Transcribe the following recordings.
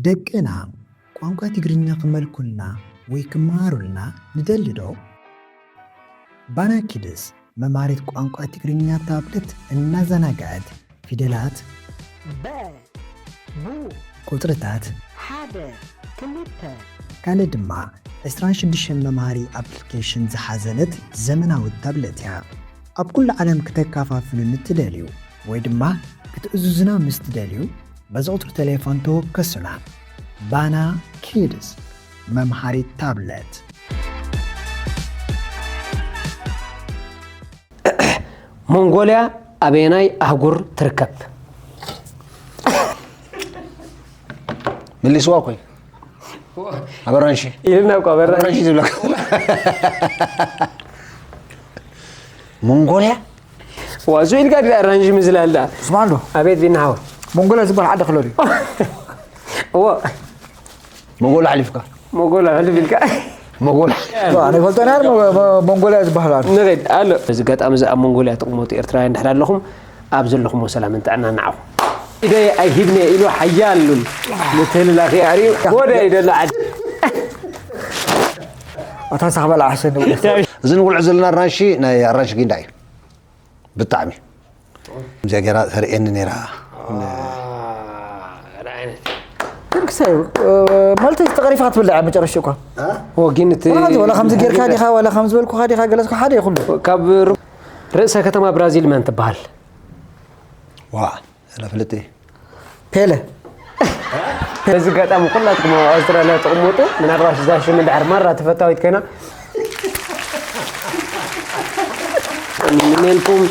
ደቅና ቋንቋ ትግርኛ ክመልኩልና ወይ ክመሃሩልና ንደሊ ዶ? ባና ኪድስ መምሃሪት ቋንቋ ትግርኛ ታብለት እናዘናግዐት ፊደላት፣ በ፣ ቡ፣ ቁጽርታት፣ ሓደ፣ ክልተ፣ ካልእ ድማ ዕስራን ሽዱሽተን መምሃሪ ኣፕሊኬሽን ዝሓዘለት ዘመናዊት ታብለት እያ። ኣብ ኩሉ ዓለም ክተከፋፍሉ ንትደልዩ ወይ ድማ ክትእዝዙና ምስ ትደልዩ፣ በዚ ቁጽሪ ቴሌፎን ተወከሱና። ባና ኪድስ መምሃሪት ታብለት። ሞንጎልያ ኣበየናይ ኣህጉር ትርከብ? ምሊስዋ ኮይ ኣበራንሺ ኢልና እኮ ኣበራ ኣበራንሺ ዝብለካ ሞንጎልያ ዋዙ ኢልካ ድኣ ኣራንሺ ምዝላል ድኣ ስማዕ ኣሎ ኣቤት ቢና ሓወ ሞንጎልያ ዝበሃል ዓዲ ክለል እዩ እዎ ሞንጎል ሓሊፍካ ሞጎል ሕልፍ ኢልካ ሞንጎል ኣነ ይፈልጦ ና ሞንጎልያ ዝበሃል ኣሎ ንኸድ ኣሎ እዚ ኣጋጣሚ እዚ ኣብ ሞንጎልያ ትቕመጡ ኤርትራውያን ድሕር ኣለኹም ኣብ ዘለኹም ሰላምን ጥዕና ንዓኹም ኢደይ ኣይሂብነ ኢሉ ሓያል ምትህልላኽ ኣርእዩ ወደ ኢደሎ ዓዲ ኣታ ሳኽበላ ዓሸ ንብል እዚ ንጉልዑ ዘለና ኣራንሺ ናይ ኣራንሺ ጊንዳ እዩ ብጣዕሚ እዚኣ ገይራ ተርእየኒ ነይራ ግን ክሳይ ማለት ተቐሪፍካ ትብልዕ ኣብ መጨረሽቲ እኳ ወጊን እቲ ወላ ከምዚ ጌርካ ዲኻ ወላ ከም ዝበልኩኻ ዲኻ ገለስኩ ሓደ ይኹሉ ካብ ርእሰ ከተማ ብራዚል መን ትበሃል ዋ ላ ፍልጥ ፔለ በዚ ኣጋጣሚ ኩላትኩም ኣብ ኣውስትራልያ ትቕመጡ ምናልባት እዛ ሽም እንድሕር ማራ ተፈታዊት ኮይና ንምነልኩም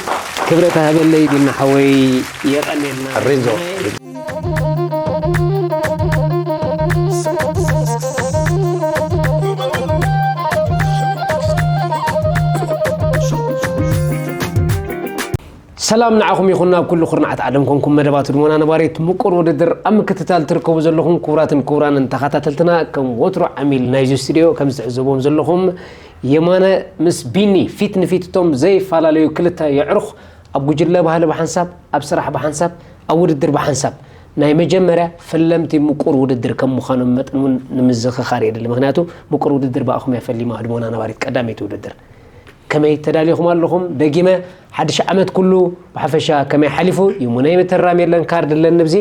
ክብረት ሃበለይ ቢና ሓወይ የቐኔልና ሪዞ ሰላም ንዓኹም ይኹን ናብ ኩሉ ኩርናዓት ዓለም ኮንኩም መደባት ህድሞና ነባሪት ምቁር ውድድር ኣብ ምክትታል ትርከቡ ዘለኹም ክቡራትን ክቡራንን ተኸታተልትና ከም ወትሩ ዓሚል ናይዚ ስቱድዮ ከም ዝትዕዘቦም ዘለኹም የማነ ምስ ቢኒ ፊት ንፊት እቶም ዘይፈላለዩ ክልተ የዕሩኽ ኣብ ጉጅለ ባህሊ ብሓንሳብ ኣብ ስራሕ ብሓንሳብ ኣብ ውድድር ብሓንሳብ ናይ መጀመርያ ፈለምቲ ምቁር ውድድር ከም ምዃኖም መጠን እውን ንምዝኽኻር የድሊ ምክንያቱ ምቁር ውድድር ብኣኹም እያ ፈሊማ ህድሞና ነባሪት ቀዳመይቲ ውድድር ከመይ ተዳሊኹም ኣለኹም ደጊመ ሓድሽ ዓመት ኩሉ ብሓፈሻ ከመይ ሓሊፉ ይሙነይ ምትራም የለን ካርድ ኣለኒ ብዚ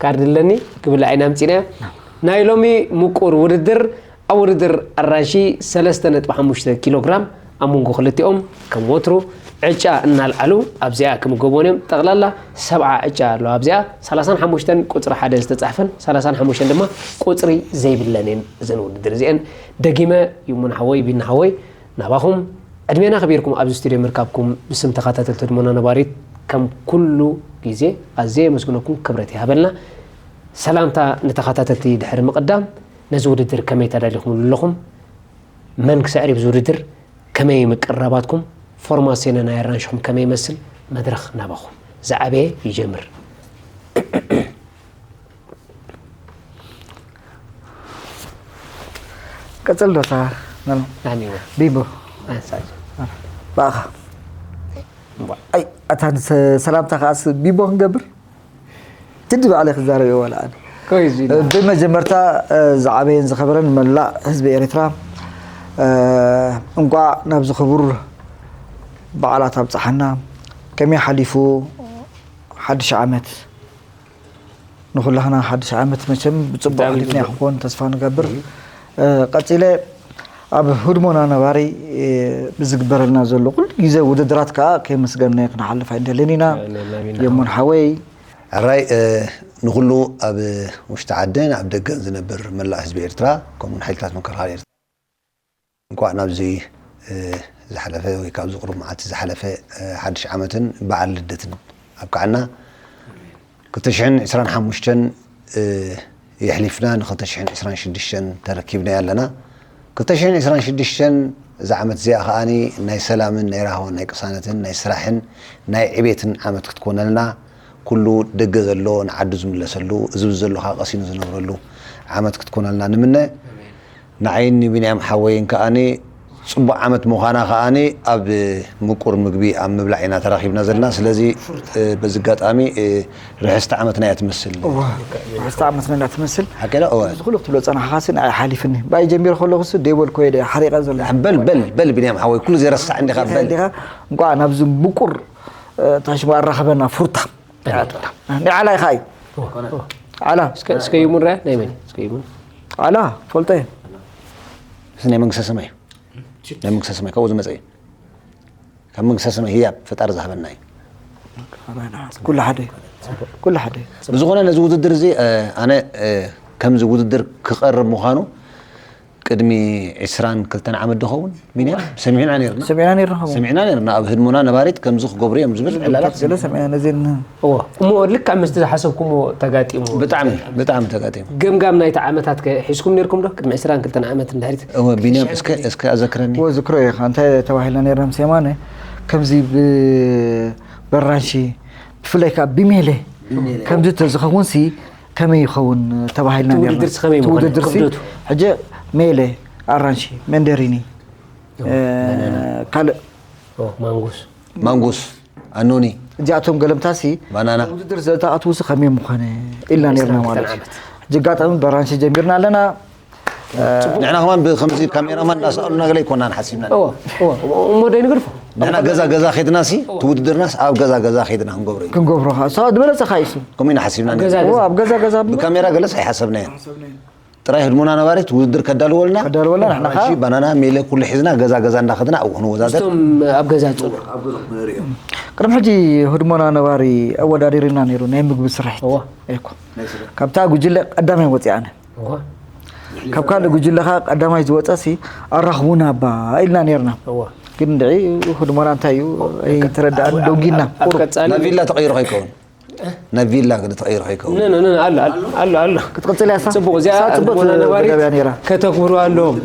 ካርድ ኣለኒ ክብል ዓይና ኣምፂና ናይ ሎሚ ምቁር ውድድር ኣብ ውድድር ኣራንሺ ሰለስተ ነጥቢ ሓሙሽተ ኪሎ ግራም ኣብ መንጎ ክልቲኦም ከም ወትሩ ዕጫ እናልዓሉ ኣብዚኣ ክምገብዎን እዮም ጠቕላላ ሰብዓ ዕጫ ኣለዋ ኣብዚኣ ሰላሳን ሓሙሽተን ቁፅሪ ሓደ ዝተፃሕፈን ሰላሳን ሓሙሽተን ድማ ቁፅሪ ዘይብለን እየን እዘን ውድድር እዚአን ደጊመ ይሙን ሓወይ ቢና ሓወይ ናባኹም ዕድሜና ከቢርኩም ኣብዚ ስቱድዮ ምርካብኩም ብስም ተኸታተልቲ ህድሞና ነባሪት ከም ኩሉ ግዜ ኣዝየ የመስግነኩም ክብረት ይሃበልና ሰላምታ ንተኸታተልቲ ድሕሪ ምቕዳም ነዚ ውድድር ከመይ ተዳሊኹምሉ ኣለኹም መን ክስዕር እዩ ብዚ ውድድር ከመይ ምቅርራባትኩም ፎርማት ሴነ ናይ ኣራንሽኹም ከመይ ይመስል መድረኽ ናባኹም ዝዓበየ ይጀምር ቀፅል ዶ ሳ ናኒዎ ቢቦ ኣንሳጅ ብኣኻ ኣይ ኣታ ሰላምታ ከዓስ ቢቦ ክንገብር ትዲ ባዕለ ክዛረብ እየ ዋላ ኣነ ኮይዚ ብመጀመርታ ዝዓበየን ዝኸበረን መላእ ህዝቢ ኤርትራ እንቋዕ ናብዚ ክቡር በዓላት ኣብፀሓና ከመይ ሓሊፉ ሓድሽ ዓመት ንኹላህና ሓድሽ ዓመት መቸም ብፅቡቅ ሓሊፍና ክኾን ተስፋ ንገብር ቀፂለ ኣብ ህድሞና ነባሪ ብዝግበረልና ዘሎ ኩሉ ግዜ ውድድራት ከዓ ከየመስገነ ክንሓልፍ ኣይንደልን ኢና የሙን ሓወይ ሕራይ ንኩሉ ኣብ ውሽጢ ዓድን ኣብ ደገን ዝነብር መላእ ህዝቢ ኤርትራ ከምኡን ሓይልታት ምክልኻል ኤርትራ እንኳዕ ናብዚ ዝሓለፈ ወይ ካብዚ ቁሩብ መዓልቲ ዝሓለፈ ሓድሽ ዓመትን በዓል ልደትን ኣብቅዓና ክልተ ሽሕን ዕስራን ሓሙሽተን የሕሊፍና ን ክልተ ሽሕን ዕስራን ሽዱሽተን ተረኪብናያ ኣለና ክልተ ሽሕን ዕስራን ሽዱሽተን እዛ ዓመት እዚኣ ከዓኒ ናይ ሰላምን ናይ ራህዋን ናይ ቅሳነትን ናይ ስራሕን ናይ ዕቤትን ዓመት ክትኮነልና ኩሉ ደገ ዘሎ ንዓዱ ዝምለሰሉ ህዝቢ ዘሎ ከዓ ቀሲኑ ዝነብረሉ ዓመት ክትኮነልና ንምነ ንዓይን ንቢንያም ሓወይን ከዓኒ ጽቡቕ ዓመት ምዃና ከኣ ኣብ ምቁር ምግቢ ኣብ ምብላዕ ኢና ተራኺብና ዘለና። ስለዚ በዚ ኣጋጣሚ ርሕስቲ ዓመትና እያ ትመስል። ርሕስቲ ዓመትና እያ ትመስል። ሓቂ ዶ? እወ። እዚ ኩሉ ክትብሎ ጸናሕኻሲ ንዓይ ሓሊፍኒ። ብኣይ ጀሚረ ከለኹሲ ደይበልኩ እየ ሓሪቐ ዘሎ። በል በል በል ቢንያም ሓወይ ኩሉ ዘይረሳዕ እንዲኻ በል። እንዲኻ እንኳዕ ናብዚ ምቁር ታሽሙ ኣራኸበና ፍሩታ። ንዓላ ኢኻ እዩ። ዓላ እስከ ይሙን ራያ ናይ መን እስከ ይሙን። ዓላ ፈልጦ እየ። እዚ ናይ መንግስተ ሰማይ ናይ መንግስተ ሰማይ ካብኡ ዝመፀ እዩ። ካብ መንግስተ ሰማይ ህያብ ፈጣሪ ዝሃበና እዩ። ኩሉ ሓደ ኩሉ ሓደ። ብዝኾነ ነዚ ውድድር እዚ ኣነ ከምዚ ውድድር ክቐርብ ምዃኑ ቅድሚ ዕስራን ክልተን ዓመት ዝኸውን ቢንያም ሰሚዕና ነርና። ሰሚዕና ነርና ከምኡ። ሰሚዕና ነርና ኣብ ህድሞና ነባሪት ከምዚ ክገብሩ እዮም ዝብል ዕላላት ገለ ሰሚዕና ነዚ እዎ እሞ ልክዕ ምስቲ ዝሓሰብኩሞ ተጋጢሙ። ብጣዕሚ ብጣዕሚ ተጋጢሙ። ገምጋም ናይቲ ዓመታት ከ ሒዝኩም ነርኩም ዶ ቅድሚ ዕስራን ክልተን ዓመት እንድሕሪት? እወ ቢንያም እስከ እስከ ኣዘክረኒ። እወ ዝክሮ ኢኻ እንታይ ተባሂልና ነርና ምስ የማነ ከምዚ ብ በራንሺ ብፍላይ ከዓ ብሜለ ከምዚ ተዝኸውን ሲ ከመይ ይኸውን ተባሂልና ነርና። ትውድድርሲ ከመይ ምኾነ? ትውድድርሲ ክብደቱ? ሕጂ ሜለ ኣራንሺ መንደሪኒ ካልእ ማንጉስ ማንጉስ ኣኖኒ እዚኣቶም ገለምታሲ ባናና ውድድር ዘተኣትውሲ ከመይ ምኾነ ኢልና ነርና ማለት እዩ። ሕጂ ኣጋጣሚ በራንሺ ጀሚርና ኣለና። ንሕና ከማን ብከምዚ ካሜራማን እንዳሰኣሉና ገለ ኣይኮናን ሓሲብና። እሞ ደይንገድፎ ንሕና ገዛ ገዛ ኸድና ሲ ትውድድርናስ ኣብ ገዛ ገዛ ኸድና ክንገብሮ እዩ። ክንገብሮ ኸዓ እሱ ዝበለጸ ኸዓ እዩ እሱ። ከምኡ ኢና ሓሲብና። ኣብ ገዛ ገዛ። ኣብ ገዛ ገዛ ብካሜራ ገለስ ኣይሓሰብናዮ። ጥራይ ህድሞና ነባሪት ውድድር ከዳልወልና ከዳልወልና ንሕና ኸዓ ባናና ሜለ ኩሉ ሒዝና ገዛ ገዛ እንዳኸድና ኣብኡ ክንወዳደር። ምስቶም ኣብ ገዛ ዝጸንሑ። ቅድሚ ሕጂ ህድሞና ነባሪ ኣወዳዲርና ነይሩ ናይ ምግቢ ስርሒት። እወ። እኮ ካብታ ጉጅለ ቀዳማይ ወፂኣ ኣነ እወ። ካብ ካልእ ጉጅለ ኸዓ ቀዳማይ ዝወፀ ሲ ኣራኽቡና እባ ኢልና ነርና። እወ። ግን እንድዒ ህድሞና እንታይ እዩ ኣይተረዳኣን ደንጊና። ኣብ ቀፃሊ ናብ ቪላ ተቐይሩ ከይከውን ናብ ቪላ ግን ተቐይሩ ከይከውን። ነ- ነ- ነ- ኣሎ ኣሎ ኣሎ ኣሎ ክትቕፅል እያ እሳ? ፅቡቕ እዚኣ እሳ ፅቡቕ ህድሞና ነባሪት ገዳብ እያ ነይራ። ከተክብሩ ኣለዎም።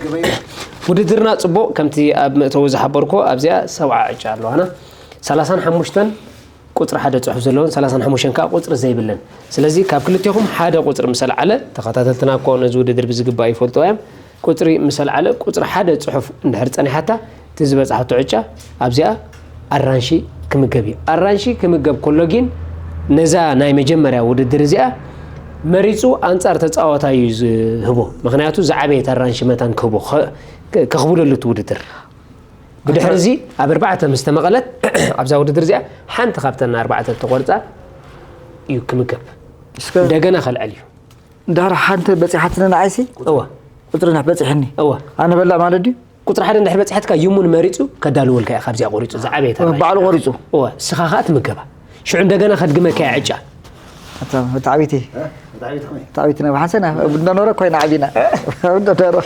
ውድድርና ፅቡቕ ከምቲ ኣብ መእተዊ ዝሓበርኩ ኣብዚኣ ሰብዓ ዕጫ ኣለዋና ሰላሳን ሓሙሽተን ቁፅሪ ሓደ ፅሑፍ ዘለዎን ሰላሳን ሓሙሽተን ከዓ ቁፅሪ ዘይብለን። ስለዚ ካብ ክልቴኹም ሓደ ቁፅሪ ምስ ኣልዓለ ተኸታተልትና እኮ ነዚ ውድድር ብዝግባእ ይፈልጥዎ እዮም። ቁፅሪ ምስ ኣልዓለ ቁፅሪ ሓደ ፅሑፍ እንድሕር ፀኒሓታ እቲ ዝበፅሓቶ ዕጫ ኣብዚኣ ኣራንሺ ክምገብ እዩ። ኣራንሺ ክምገብ ከሎ ግን ነዛ ናይ መጀመርያ ውድድር እዚኣ መሪፁ ኣንፃር ተፃዋታይ እዩ ዝህቦ። ምክንያቱ ዝዓበየት ኣራንሺ መታን ክህቦ ከ- ከኽብለሉ እቲ ውድድር። ብድሕሪ እዚ ኣብ ኣርባዕተ ምስ ተመቐለት ኣብዛ ውድድር እዚኣ ሓንቲ ካብተን ኣርባዕተ ተቆርፃ እዩ ክምገብ። እስከ እንደገና ከልዕል እዩ። እንድሕር ሓንቲ በፂሓትኒ ንዓይሲ እወ ቁፅሪ ንሕ በፂሕኒ እወ ኣነ በላዕ ማለት ድዩ? ቁፅሪ ሓደ እንድሕር በፂሐትካ ይሙን መሪፁ ከዳልወልካ እዩ ካብዚኣ ቆሪፁ ዝዓበየት ኣራንሺ። ባዕሉ ቆሪፁ። እወ እስኻ ከዓ ትምገባ። ሽዑ እንደገና ከድግመካ እየ ዕጫ። ኣታ መታዕቢቲ መታዕቢቲ ናብ ሓንሰና እንዳኖረ ኮይና ዓቢና እንዳኖረ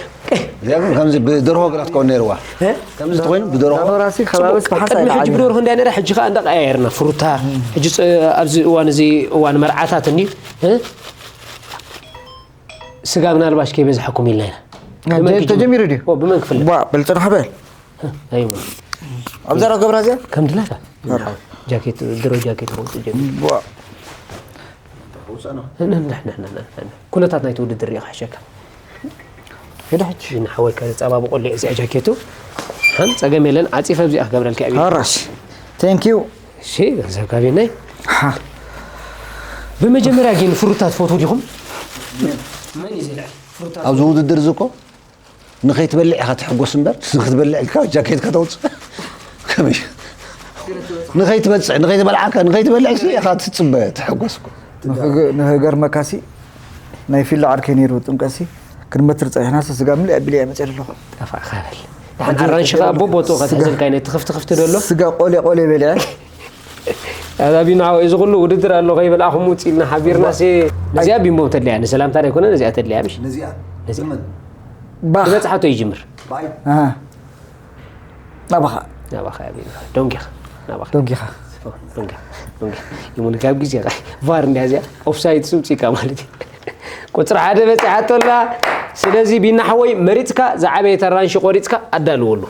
እዚኣ ግን ከምዚ ብደርሆ ግራት ከውን ነይርዋ ከምዚ ተኮይኑ ብደርሆ ኖራሲ ከባቢስ ብሓንሳ ኢና ብድሕጂ ዓቢና ብደርሆ እንዳ ነራ ሕጂ ከዓ እንዳቀያየርና ፍሩታ ሕጂ ፅ- ኣብዚ እዋን እዚ እዋን መርዓታት እንዲ እ? ስጋ ምናልባሽ ከይበዝሐኩም ኢልና ኢና ብመን ክጅምር? ተጀሚሩ ድዩ ኦ፣ ብመን ክፍለ ቧ በልፅና ሓበል ኣይሞ ኣብዛ ዶ ገብራ እዚኣ ከም ድላታ ጃኬት ድሮ ጃኬት ከውፅእ ጀሚሩ ቧ ኩነታት ናይቲ ውድድር ሪኢኻ ሕሸካ ሄደ ሕጂ ንሓወይ ከፃባብቆ ሊዕ እዚኣ ጃኬቱ ሓን ፀገም የለን ዓፂፈ ኣብዚኣ ክገብረልካ እየ ሓራሽ ቴንክ ዩ እሺ ገንዘብካ ቤናይ ሓ ብመጀመርያ ግን ፍሩታ ትፈትዉ ዲኹም መን እዩ ዝልዕል ፍሩታ ኣብዚ ውድድር እዚ እኮ ንኸይትበልዕ ኢኻ ትሕጎስ እምበር ንክትበልዕ ኢልካ ጃኬትካ ተውፅእ ከመይ ንኸይትበፅዕ ንኸይትበልዓካ ንኸይትበልዕ ሲ ኢኻ ትፅበ ትሕጎስ እኮ ንክገርመካሲ ናይ ፊሎ ዓርከይ ነይሩ ጥምቀሲ ክንመትር ፀኒሕና ስጋ ምልእ ኣቢለ እየ መፅእ ኣለኹ ጠፋእካ በል ኣራንሽኻ ኣቦቦቱ ከትሕዘልካ ነቲ ክፍቲ ክፍቲ ደሎ ስጋ ቆሌ ቆሌ በልዐ ኣዛቢና ሓወይ እዚ ኩሉ ውድድር ኣሎ ከይበልዓኹም ውፅ ኢልና ሓቢርና ሴ ነዚኣ ቢምቦም ተድልያ ንሰላምታ ኣይኮነ ነዚኣ ተድልያ ምሽ ነዚኣ ነዚኣ ባኽ ዝበፅሓቶ ይጅምር ባይ ኣሃ ናባኻ ናባኻ ያቢና ዶንጊኻ ናባኻ ዶንጊኻ ዶንጊኻ ዶንጊኻ ይሙን ካብ ግዜ ቫር እንዲያ እዚኣ ኦፍሳይድ ስውፂካ ማለት እዩ ቁፅሪ ሓደ በፂሓቶ ኣላ ስለዚ ቢና ሓወይ መሪፅካ ዝዓበየ ተራንሺ ቆሪፅካ ኣዳልወሉ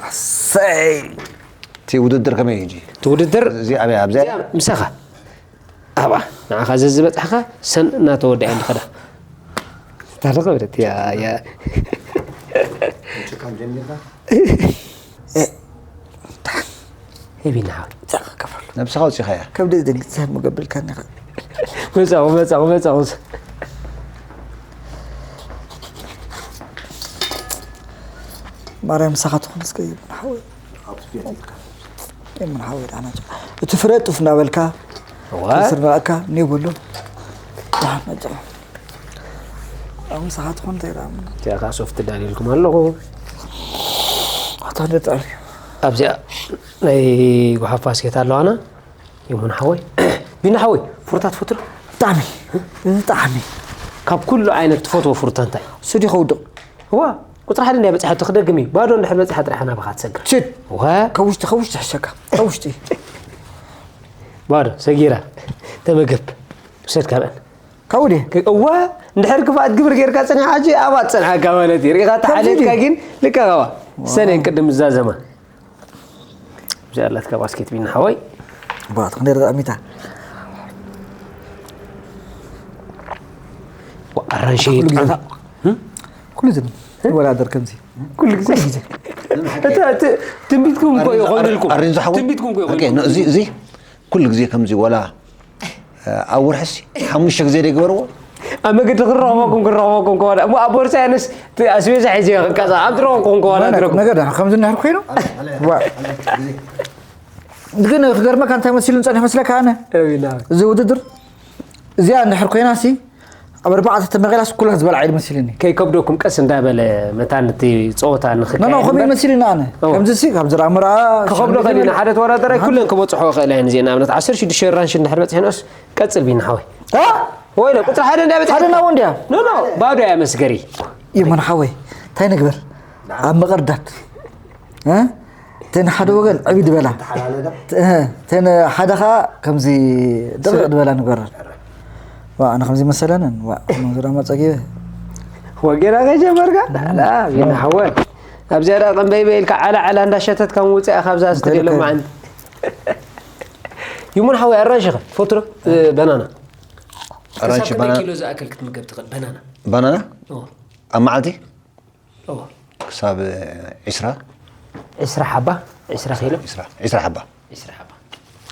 ሰይ እቲ ውድድር ከመይ እዩ እቲ ውድድር እዚ ኣበይ ኣብዚኣ ምሳኻ ኣብኣ ንዓኻ ዘዝበፅሕኻ ሰን እናተወድኣ እንድኸዳ ታረኸ ወደት ያ ያ ጭካን ጀሚርካ እ፣ ሄቢና ሓወይ። ጻ፣ ከፈሉ። ነብስኻ ኣውጺኻያ። ከብደይ ደንግጽ፣ ሰብ ምገብልካ እንዲኻ። መጻኹ፣ መጻኹ፣ መጻኹ። ማርያም ምሳኻ ትኹን እስከ ይብን ሓወይ። ይብን ሓወይ፣ ዳና ጭ-፣ እቲ ፍረ ጡፍ እናበልካ፣ እዋ። ስርናእካ እኒ በሎ። ዳና ጭ-፣ ኣብ ምሳኻ ትኹን እንታይ ደኣ? እዚኣ ከዓ ሶፍት ዳልየልኩም ኣለኹ። ኣታ ደጣሪ። ኣብዚኣ ናይ ጓሓፍ ባስኬት ኣለዋና። ይሙን ሓወይ። ቢና ሓወይ፣ ፍሩታ ትፈቱ ዶ? ብጣዕሚ፣ ብጣዕሚ። ካብ ኩሉ ዓይነት ትፈትዎ ፍሩታ እንታይ? ስዲ ከውድቕ። እዋ፣ ቁጽሪ ሓደ እንድያ በጺሓቶ ክደግም እዩ። ባዶ እንድሕር በጺሓ ጥራሕ ናባኻ ትሰግር። ችድ። እዋ። ካብ ውሽጢ፣ ካብ ውሽጢ ሕሸካ። ካብ ውሽጢ። ባዶ፣ ሰጊራ። ተመገብ። ውሰድ ካብአን። ካብኡ ድየ? እዋ፣ እንድሕር ክፍኣት ግብሪ ጌርካ ጸኒሕካ፣ ሕጂ ኣብኣ ትጸንሓካ ማለት እዩ። ሪኢኻ ተሓልየትካ ግን ልቀቐዋ። ሰነን ቅድም ዝዛዘማ። እዚኣ ኣላትካ ባስኬት ቢና ሓወይ። ባት ክንደይ ጠዓሚታ። ኣራንሺ ጥዕምታ። ኩሉ ግዜ። ወላ ደር ከምዚ። ኩሉ ግዜ። ኩሉ ግዜ። እቲ፣ እቲ ትንቢትኩም እኮ ይኾነልኩም። ኣሬንዛ ሓወይ። ትንቢትኩም እኮ ኦኬ፣ ይኾነልኩም። እዚ፣ እዚ ኩሉ ግዜ ከምዚ ወላ ኣብ ወርሕሲ ሓሙሽተ ግዜ ዘይገበርዎ? ኣብ መገዲ ክረኸበኩም፣ ክረኸበኩም ከዋላ። እሞ ኣብ ቦርሳይ ኣነስ እቲ ኣስቤዛ ሒዘ እየ ክንቀሳቐስ። ኣብ ዝረኸብኩም ከዋላ ኣነ ዝረኽቡ። ነገር ደኣ ከምዚ እንድሕር ኮይኑ? ዋ። ግን ክገርመካ እንታይ መሲሉ ንጸንሕ መስለካ ኣነ? እሚና። እዚ ውድድር እዚኣ እንድሕር ኮይናሲ ኣብ ኣርባዕተ ተመቒላስ ኩላ ዝበልዓ ኢሉ መሲሉኒ። ከይከብደኩም ቀስ እንዳበለ መታን እቲ ጸወታ ንኽካየድ ኖ፣ ኖ፣ ከምኡ እምበር። መሲሉኒ ኣነ። እዎ። ከምዚ ሲ፣ ካብ ዝራ ምራ ክኸብዶ ኸሊና ሓደ ተወዳደራይ ኩለን ክበጽሖ ይኽእላ እየን እዚአን። ንኣብነት ዓሰርተ ሽዱሽተ ራንሽ እንድሕር በጺሐንኦስ ቀጽል ቢና ሓወይ። እ? ወይ ለ፣ ቁጽሪ ሓደ እንድያ በጺሐ። ሓደ ናብኡ እንድያ? ኖ፣ ኖ፣ ባዶ እያ መስገሪ። ይሙን ሓወይ፣ እንታይ ንግበር? ኣብ መቐርዳት። እ? እተን ሓደ ወገን ዕብይ ዝበላ። እ፣ እተን ሓደ ኸዓ ከምዚ ደቂቕ ዝበላ ንገረን። ዋ፣ ኣነ ከምዚ መሰለንን። ዋ፣ መንዙ ደማ ጸጊበ። ወጌራ ከጀመርካ? ዳዕላ፣ ቢና ሓወይ። ኣብዚኣ ደኣ ቀንበይበይ ኢልካ ዓላ ዓላ እንዳሸተትካ ምውጻእ ኢኻ ኣብዛ ስትድዮ ከይደ፣ ከይደ። ሎማዓንቲ። ይሙን ሓወይ፣ ኣራንሺ ኸ ትፈቱ ዶ? እ፣ በናና። ኣራንሺ፣ ክሳብ ክንደይ ባናና። ኪሎ ዝኣክል ክትምገብ ትኽእል በናና? ባናና? ኦ። ኣብ መዓልቲ? ኦ። ክሳብ ዒስራ። ዒስራ ሓባ? ዒስራ ኪሎ? ዒስራ፣ ዒስራ ሓባ። ዒስራ ሓባ።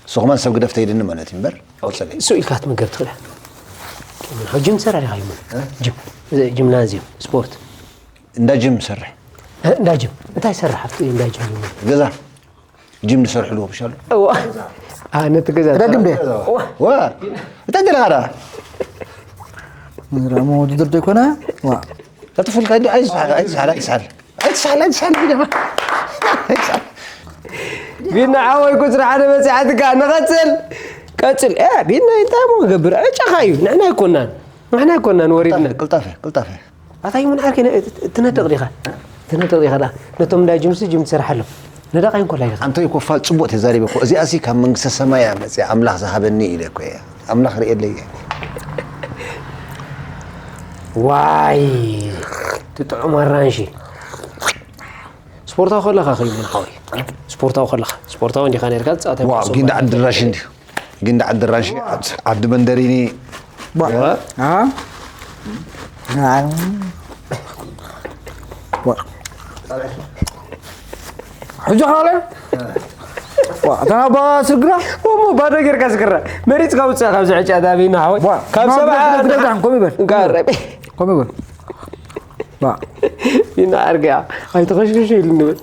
እሱ ከማን ሰብ ግደፍ ተይድኒ ማለት እዩ እምበር፣ ኦኬ። ቀጽለይ። እሱ ኢልካ ክትምገብ ትኽእል። ጂም ትሰርሕ ዲኻ ይሙን? እ? ጂም። ጂምናዝየም፣ ስፖርት። እንዳ ጂም ሰርሕ። እ፣ እንዳ ጂም። እንታይ ሰርሕ ኣብቲ እንዳ ጂም ይሙን? ገዛ። ጂም ዝሰርሕሉ ወፍሻሉ። እዋ። አ፣ ነቲ ገዛ። ረድም ድየ? ዋ። እንታይ ደለኻ ደኣ? እሞ ውድድር ዘይኮነ? ዋ። ተጥፉልካ እንዲ ኣይትስሓል፣ ኣይትስሓል፣ ኣይትስሓል። ኣይትስሓል፣ ኣይትስሓል፣ ቢና። ኣይትስሓል። ቢና ሓወይ ቁጽሪ ሓደ በጺሓትካ። ንቐጽል። ቀጽል። እ፣ ቢና እንታይ እሞ ክገብር? ዕጫኻ እዩ። ንሕና ኣይኮናን። ንሕና ኣይኮናን ወሪድና። ቅልጣፈ፣ ቅልጣፈ፣ ቅልጣፈ። ኣታ ይሙን ዓርከይ፣ ነ-፣ ትነድቕ ዲኻ? ትነድቕ ዲኻ ደኣ? ነቶም እንዳ ጅምሲ ጅም ትሰርሓሎም። ነዳቕ ኣይንኮላ ኢኻ። ኣንቶይ ኮፋ ጽቡቕ ተዛሪበ እኮ። እዚኣሲ ካብ መንግስተ ሰማይ እያ መጽያ፣ ኣምላኽ ዝሃበኒ ኢለ እኮ እየ። ኣምላኽ ርእየለይ እየ። ዋይ፣ ትጥዑም ኣራንሺ። ስፖርታዊ ከለኻ ከይሙን ሓወይ። ስፖርታዊ ከለኻ። ስፖርታዊ እንዲኻ ነርካ፣ ጻታ ዋው፣ ይቆሶ ጊንዳ ባይ። ዓዲ ራሽ እንዲ። ጊንዳ ዓዲ ራሽ፣ ዓዲ መንደሪኒ። ዋ። ዋ። አ? ዋ። ሕጂ ኻለ? ዋ፣ እታ ናባ ስግራ? እሞ ባዶ ጌርካ ስግራ። መሪጽካ ውጽእ ካብዚ ዕጫ ዳቢና ሓወይ። ዋ። ካብ ና፣ ሰብዓ ግደፍ፣ ግደፍ፣ ግደፍ፣ ኮም ይበል። ጋር። ኮም ይበል። ዋ። ይና ኣርግያ። ኣይተኸሽክሽ ኢሉኒ በል።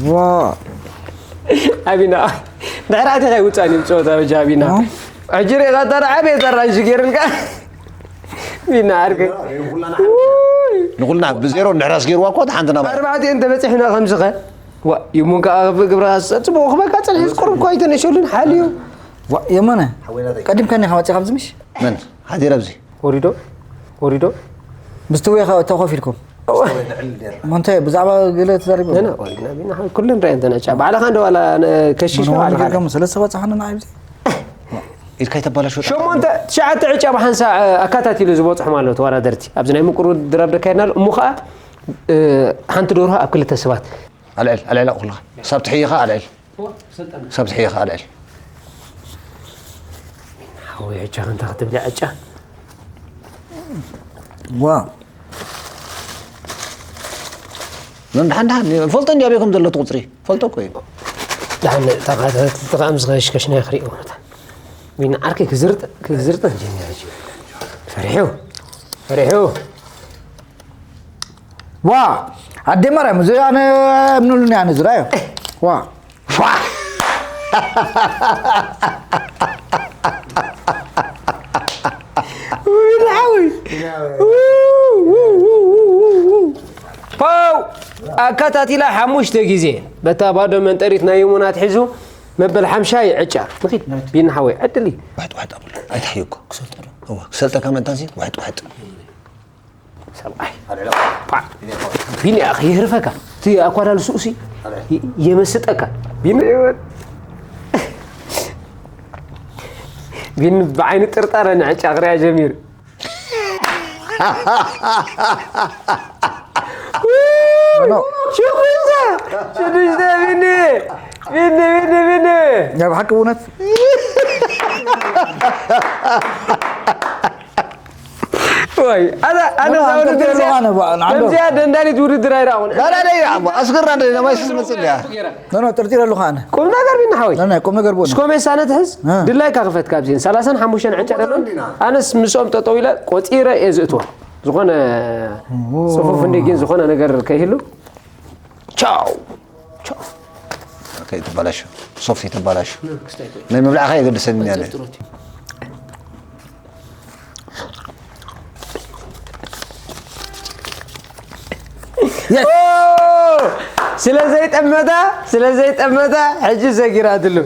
ዋ። ኣቢና። ድሕሪ ኣቲኻ ይውጻእ እዩ ጸወታ በጃ ኣቢና። ዋ። ሕጂ ርኢኻ እታ ዓበየ ኣራንሺ ገይርልካ። ቢና ዓርከይ። ውይ። ንኹልና ብዜሮ እንድሕር ኣስገይርዋ እኮ፣ እታ ሓንቲ ናባይ። ኣርባዕቲኤን ተበጺሕና ከምዚ ኸ? ዋ፣ ይሙን ከኣ ግብረ ጽቡቕ ክበካ ጸኒሑ፣ ቁሩብ እኮ ኣይተነሸሉን፣ ሓልዩ። ዋ፣ የማነ፣ ሓወይናተይ። ቀዲምካኒ ኢኻ መጺኻ ኣብዚ ምሽ? መን? ሓዲረ ኣብዚ። ወሪዶ? ወሪዶ? ምስቲ ወይ ኸ-፣ ተኾፍ ኢልኩም? እሞ እንታይ ብዛዕባ ገለ ተዛሪቡ? ነና፣ ወሪድና ቢና፣ ኩለን ራእየን ተነጫ። ባዕልኻ እንደ ዋላ ነ-፣ ከሺሽ መን ባዕልኻ ዋላ ኣለ። ገርገሙ? ሰለስተ በጻሕና ንዓይ ኣብዚ። ኢድካ ይተባላሽ ወጣ። ሸሞንተ፣ ትሽዓተ ዕጫ ብሓንሳእ፣ እ፣ ኣካታቲሉ ዝበጽሖም ኣለዉ ተወዳደርቲ። ኣብዚ ናይ ምቁር ውድድር ኣብ ደካየድና ኣሎ። እሞ ኸኣ፣ እ፣ ሓንቲ ደርሆ ኣብ ክልተ ሰባት። ኣልዕል፣ ኣልዕል ኣቑሑልኻ። ሳብ ትሕይኻ ኣልዕል። ሳብ ትሕይኻ ኣልዕል። ሓወይ፣ ዕጫ ከንታ ክትብሊ ዕጫ። ዋ። ኖ፣ ደሓን፣ ደሓን። ፈልጦ እንዲ ኣበይ ከም ዘሎ እቲ ቁጽሪ። ፈልጦ እኮ እዩ። ደሓን፣ ተኻ-፣ ተኻ-፣ ምስ ኸሽከሽና ክርእዮ። ቢኒ ዓርከይ ክዝርጥ-፣ ክዝርጠን ጀሚረ እዩ። ፈሪሑ። ፈሪሑ። ዋ! ኣደ ማርያም፣ እዚ ኣነ እምንሉኒ ኣነ ዝራዮ። ዋ! ዋ! ውይ፣ ንዓወይ። ው፣ ው፣ ው፣ ው፣ ው። ፓው! ኣካታቲላ ሓሙሽተ ግዜ በታ ባዶ መንጠሪት ናይ ይሙን ኣትሒዙ መበል ሓምሻይ ዕጫ። ንኺድ፣ ቢኒ ሓወይ፣ ዕድል እዩ። ዋሕጥ፣ ዋሕጥ ኣብሉ። ኣይትሓየኮ። ክሰልጠ ዶ? እወ፣ ክሰልጠካ ምእንታሲ፣ ዋሕጥ፣ ዋሕጥ። ሰብኣይ። ፓ! ቢኒ፣ ኣኺ፣ ይህርፈካ። እቲ ኣኳዳሉ ስኡሲ ይ-፣ የመስጠካ። ቢኒ፣ ቢኒ ብዓይኒ ጥርጣረ ንዕጫ ክሪኣ ጀሚሩ። ሽዱሽተ! ሽዱሽተ ቢኒ! ቢኒ፣ ቢኒ፣ ቢኒ! ናይ ብሓቂ እውነት? ወይ፣ ኣነ፣ ኣነ እዛ ውድድር እዚኣ፣ ከምዚኣ ደንዳኒት ውድድር ኣይረኣኹን። ዳዳ ደይ፣ ኣስገራ ደይ፣ ነማይ ስመጽእ እያ። ኖ፣ ኖ፣ ጥርጢር ኣለኹ ኣነ። ቁም ነገር ቢኒ ሓወይ። ኖ፣ ኖ፣ ቁም ነገር ብኡ። እስኮ ሜሳ ነትሕዝ፣ እ። ድላይካ ክፈት ካብዚን። ሰላሳን ሓሙሽተን ዕጫ ደሎን። ኣነስ ምስኦም ጠጠው ኢለ ቆጺረ እየ ዝእትዎ። ዝኾነ ጽፉፍ እንዲ ግን ዝኾነ ነገር ከይህሉ። ቻው። ቻው። ከይተባላሽ። ሶፍት ይተባላሽ። ናይ ምብላዕካ የገድሰኒ ያለ። ኦ! ስለ ዘይጠመታ፣ ስለ ዘይጠመታ፣ ሕጂ ሰጊራትሉ።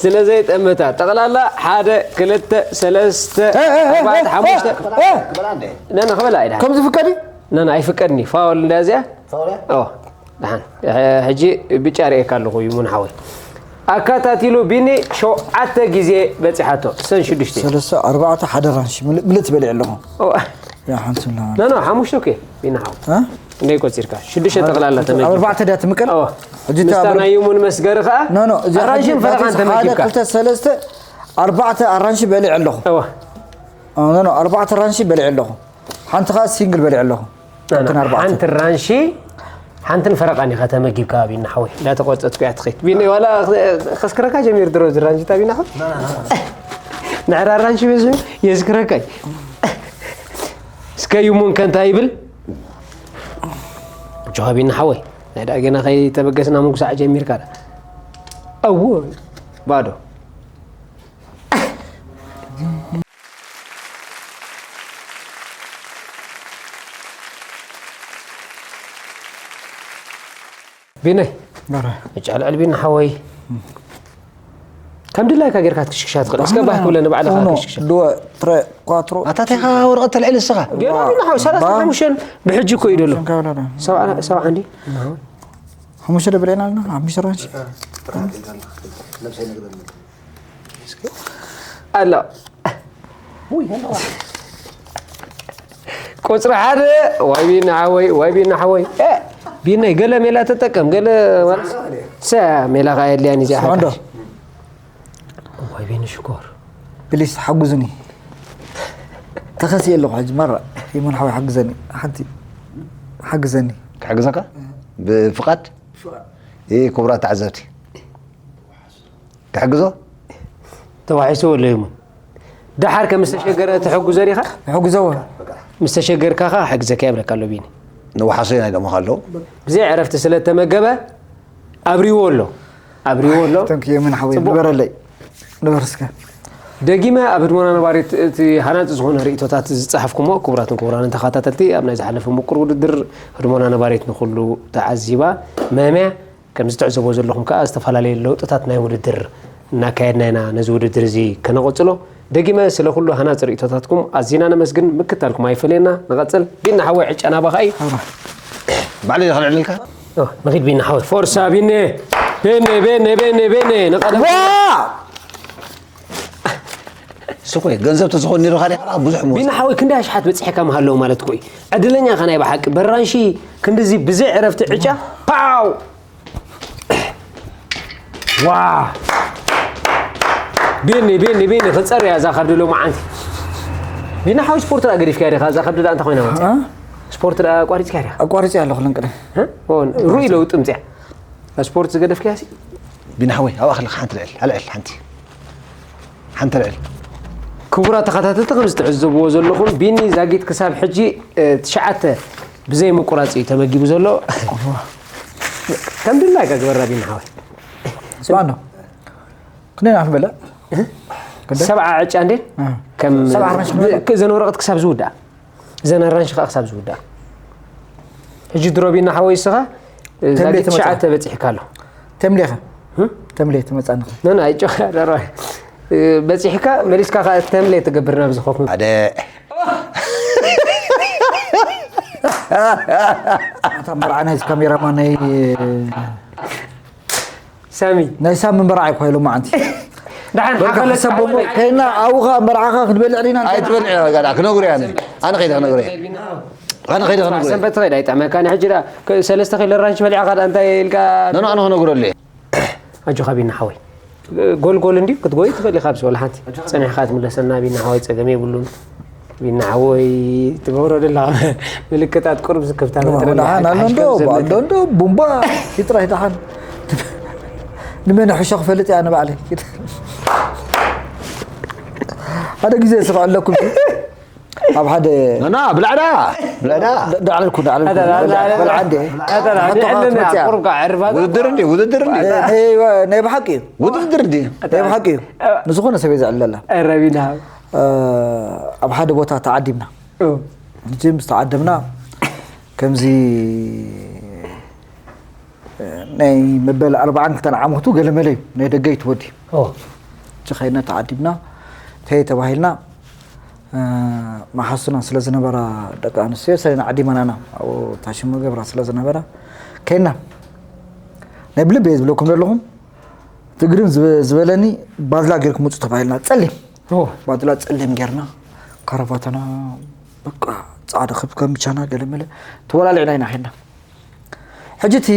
ስለ ዘይጠመታ። ጠቕላላ ሓደ፣ ክልተ፣ ሰለስተ፣ እ፣ እ፣ እ፣ ኣርባዕተ፣ እ፣ ሓሙሽተ። እ። ነነ፣ ክበላ ኣይዳ። ከምዚ ፍቀድ እዩ? ነነ፣ ኣይፍቀድኒ። ፋውል እንዳ እዚኣ? ፋውል እያ? ኦ፣ ደሓን። ሕ-፣ ሕጂ ብጫ ርእየካ ኣለኹ፣ ይሙን ሓወይ። ኣካታቲሉ ቢኒ ሸውዓተ ግዜ በጺሓቶ። ሰን ሽዱሽተ። ሰለስተ፣ ኣርባዕተ፣ ሓደ ራንሺ። ምል-፣ ምልእቲ በሊዐ ኣለኹ። ኦ። ያ፣ ሓንቲ ስላ። ኖ፣ ኖ፣ ሓሙሽተ እኮ፣ ቢኒ ሓወይ። እ? እንደይ ቆጺርካ? ሽዱሽተ ጠቕላላ ተመጊብካ። ኣርባዕተ ድያ ትምቀል? ኦ። ሕጂ ምስታ እታ ብር-፣ ናይ ይሙን መስገሪ ኸኣ ኖ፣ ኖ፣ እዚ ኣራንሺን ሓንቲ ፈረቓን ሓደ፣ ተመጊብካ። ክልተ፣ ሰለስተ፣ ኣርባዕተ ኣራንሺ በሊዐ ኣለኹ። እወ። ኖ፣ ኖ፣ ኣርባዕተ ኣራንሺ በሊዐ ኣለኹ። ሓንቲ ኸኣ ሲንግል በሊዐ ኣለኹ። ኖ፣ ኖ፣ ካብተን ኣርባዕተ። ሓንቲ ኣራንሺ፣ ሓንትን ፈረቓን ኢኻ ተመጊብካ ቢኒ ሓወይ። እንዳተቆጸጽኩ እያ ትኸይድ። ቢኒ ዋላ ከስክረካ ጀሚሩ ድሮ እዚ ኣራንሺ ታ ቢኒ ሓወይ። ንዕራ ኣራንሺ በዚሑ የስክረካ እዩ። እስከ ይሙን ከ እንታይ ይብል? ጆሃ ቢኒ ሓወይ። ናይ ደኣ ገና ከይተበገስና ምጉሳዕ ጀሚርካ ዳ። እዎ፣ ባዶ። ቢነይ፣ ባራ። እጭ ኣልዕል ቢኒ ሓወይ። ከም ድላይካ ጌርካ ክትክሽክሻ ትኽእል። እስከ ባህ ክብለ ንባዕልኻ ኡኖ፣ ክትክሽክሻ። ዱወ፣ ትረ፣ ኳትሮ። ኣታ ታይኻ ወረቐት ተልዕል እስኻ? ጌርካ ቢኒ ሓወይ፣ ሰላሳ ሓሙሽተ ብሕጂ እኮ እዩ ደሎ። ሸንካ ወላዳ። ሰብዓ፣ ሰብዓ እንዲ? ሓሙሽተ ደብሬና ኣለና፣ ሓሙሽተ ራንሺ። ኣሎ። ቁጽሪ ሓደ፣ ዋይ ቢኒ ሓወይ፣ ዋይ ቢኒ ሓወይ። ኤ፣ ቢነይ፣ ገለ ሜላ ተጠቀም፣ ገለ ማለት ሰ-፣ ሜላ ኸኣ የድልያን እዚኣ ስምዖ እንዶ። ሓካሽ። ዋይ ቢኒ ሽኮር። ፕሊስ፣ ሓጉዙኒ። ተኸስየ ኣለኹ ሕጂ፣ ማራ። ይሙን ሓወይ፣ ሓግዘኒ። ሓንቲ፣ ሓግዘኒ። ክሕግዘካ? ብፍቓድ? ብፍቓድ። እ፣ ክቡራት ተዓዘብቲ። ክሕግዞ? ተዋሒሱ ወሎ ይሙን። ደሓር ከም ዝተሸገረ ትሕግዞ ዲኻ? ይሕግዞ። ምስ ተሸገርካ ኸኣ ክሕግዘካ ይብለካ ኣሎ ቢኒ። ንወሓሶ ናይ ደሞ ከሎ። ብዘይ ዕረፍቲ ስለ እተመገበ ኣብሪዎ ኣሎ። ኣብሪዎ ኣሎ። ተንክ ዩ፣ ምን ሓወይ፣ ጽቡቕ። ንበረለይ። ንበር እስከ። ደጊመ ኣብ ህድሞና ነባሪት እቲ ሃናጺ ዝኾነ ርእይቶታት ዝጸሓፍኩሞ፣ ክቡራትን ክቡራንን ተኸታተልቲ፣ ኣብ ናይ ዝሓለፈ ምቁር ውድድር ህድሞና ነባሪት ንኹሉ ተዓዚባ። መምያ ከም ዝትዕዘቦ ዘለኹም ከኣ፣ ዝተፈላለዩ ለውጥታት ናይ ውድድር እናካየድና ኢና። ነዚ ውድድር እዚ ከነቐጽሎ፣ ደጊመ ስለ ኩሉ ሃናጺ ርእይቶታትኩም ኣዚና ነመስግን። ምክታልኩም ኣይፈለየና። ንቐጽል። ቢኒ ሓወይ፣ ዕጫ ናባኻ እዩ። ባዕለይ ከልዕለልካ? ኦ፣ ንኺድ ቢኒ ሓወይ። ፎርሳ ቢኒ። ቢኒ፣ ቢኒ፣ ቢኒ፣ ቢኒ። ንቐደም። ዋ! ስኮይ፣ ገንዘብ ተዝኾን ነይሩኻ ዲኻ? ብዙሕ ምወሰድ። ቢኒ ሓወይ፣ ክንደይ ኣሽሓት በጺሕካ ምሃለዉ ማለት እኮ እዩ። ዕድለኛ ኢኻ ናይ ብሓቂ። በራንሺ ክንድዚ ብዘይ ዕረፍቲ ዕጫ። ፓው! ዋ! ቢኒ፣ ቢኒ፣ ቢኒ፣ ክጸር እያ እዛ ከብዲ ሎማዓንቲ። ቢኒ ሓወይ፣ ስፖርት ደኣ ገዲፍካያ ዲኻ? እዛ ከብዲ ደኣ እንታይ ኮይና መጽያ? እ? ስፖርት ደኣ ኣቋሪጽካ ዲኻ? ኣቋሪጸ ኣለኹ። ለንቅነ ሩይ ለውጢ ምጽያ። ስፖርት ዝገደፍካያ ሲ? ቢናሕወይ ኣብኣ ከለካ ሓንቲ ልዕል ኣልዕል ሓንቲ ሓንቲ ልዕል። ክቡራት ተኸታተልቲ፣ ከም ዝትዕዘብዎ ዘለኹም፣ ቢኒ ዛጊት ክሳብ ሕጂ ትሽዓተ ብዘይ ምቁራጽ እዩ ተመጊቡ ዘሎ። ከም ድላይካ ግበራ ቢኒ ሓወይ። ስማኖ ክንደይ ኢና ክንበልዕ? ሰብዓ ዕጫ እንዴ? ከም እዘን ወረቐት ክሳብ ዝውዳእ፣ እዘን ኣራንሺ ከዓ ክሳብ ዝውዳእ። ሕጂ ድሮ ቢኒ ሓወይ እስኻ ዛጊት ትሽዓተ በፂሕካ ኣሎ። ተምሌኸ ተምሌ ትመፃኒ። ነና ኣይጮ ደሮ በፂሕካ መሊስካ ከዓ ተምሌ ትገብር ናብ ዝኸፍ ሓደ ኣታ መርዓ ናይ ካሜራማን ናይ ሳሚ ናይ ሳሚ መርዓ ይኮ ኢሉ ማዓንቲ ደሓን ሓፈለ ሰቦሞ ከይና ኣውኻ መርዓኻ ክትበልዕ ዲና ኣይትበልዕ ጋዳ ክነግሩ ያነ ኣነ ከይደ ክነግሩ ኣነ ከይደ ክነግሩ ሰንበት ትኸይድ ኣይጠመካ ንሕጂ ሰለስተ ኪሎ ራንሽ በሊዕካ እንታይ ኢልካ ነኖ ኣነ ክነግረሉ ኣጆኻ ቢኒ ሓወይ ጎልጎል እንዲ ክትጎይ ትኽእል ኢኻ ብስ ወላ ሓንቲ ጸኒሕካ ትምለሰና ቢኒ ሓወይ ጸገም የብሉን ቢኒ ሓወይ ትገብሮ ደላ ምልክታት ቁርብ ዝክፍታ ቡምባ ይጥራይ ደሓን ንመን ሕሾ ክፈልጥ እያ ንባዕለይ ሓደ ግዜ ስቕ ኣለኩም ኣብ ሓደ ና ብላዕዳ ብላዕዳ ዳዕለልኩ ዳዕለልኩ በልዓ እንዴ ውድድር እንዲ ውድድር እንዲ ናይ ብሓቂ እዩ ውድድር እንዲ ናይ ብሓቂ እዩ ንዝኾነ ሰበይ ዘዕለላ ረቢና ኣብ ሓደ ቦታ ተዓዲምና እዚ ምስ ተዓደምና ከምዚ ናይ መበል ኣርባዓን ክልተን ዓመቱ ገለመለ እዩ ናይ ደገ ይትወዲ ችኸይነ ተዓዲምና ተይ ተባሂልና መሓሱና ስለ ዝነበራ ደቂ ኣንስትዮ ሰሪና ዓዲመናና ኣብኡ ታሽሙ ገብራ ስለ ዝነበራ ከይና ናይ ብልብ እየ ዝብለኩም ዘለኹም ትግርም ዝበለኒ ባዝላ ጌርኩም ውፁ ተባሂልና ፀሊም ባዝላ ፀሊም ጌርና ካረባታና በቃ ፃዕዳ ክብ ከም ቻና ገለመለ ተወላሊዕና ኢና ሄድና ሕጂ እቲ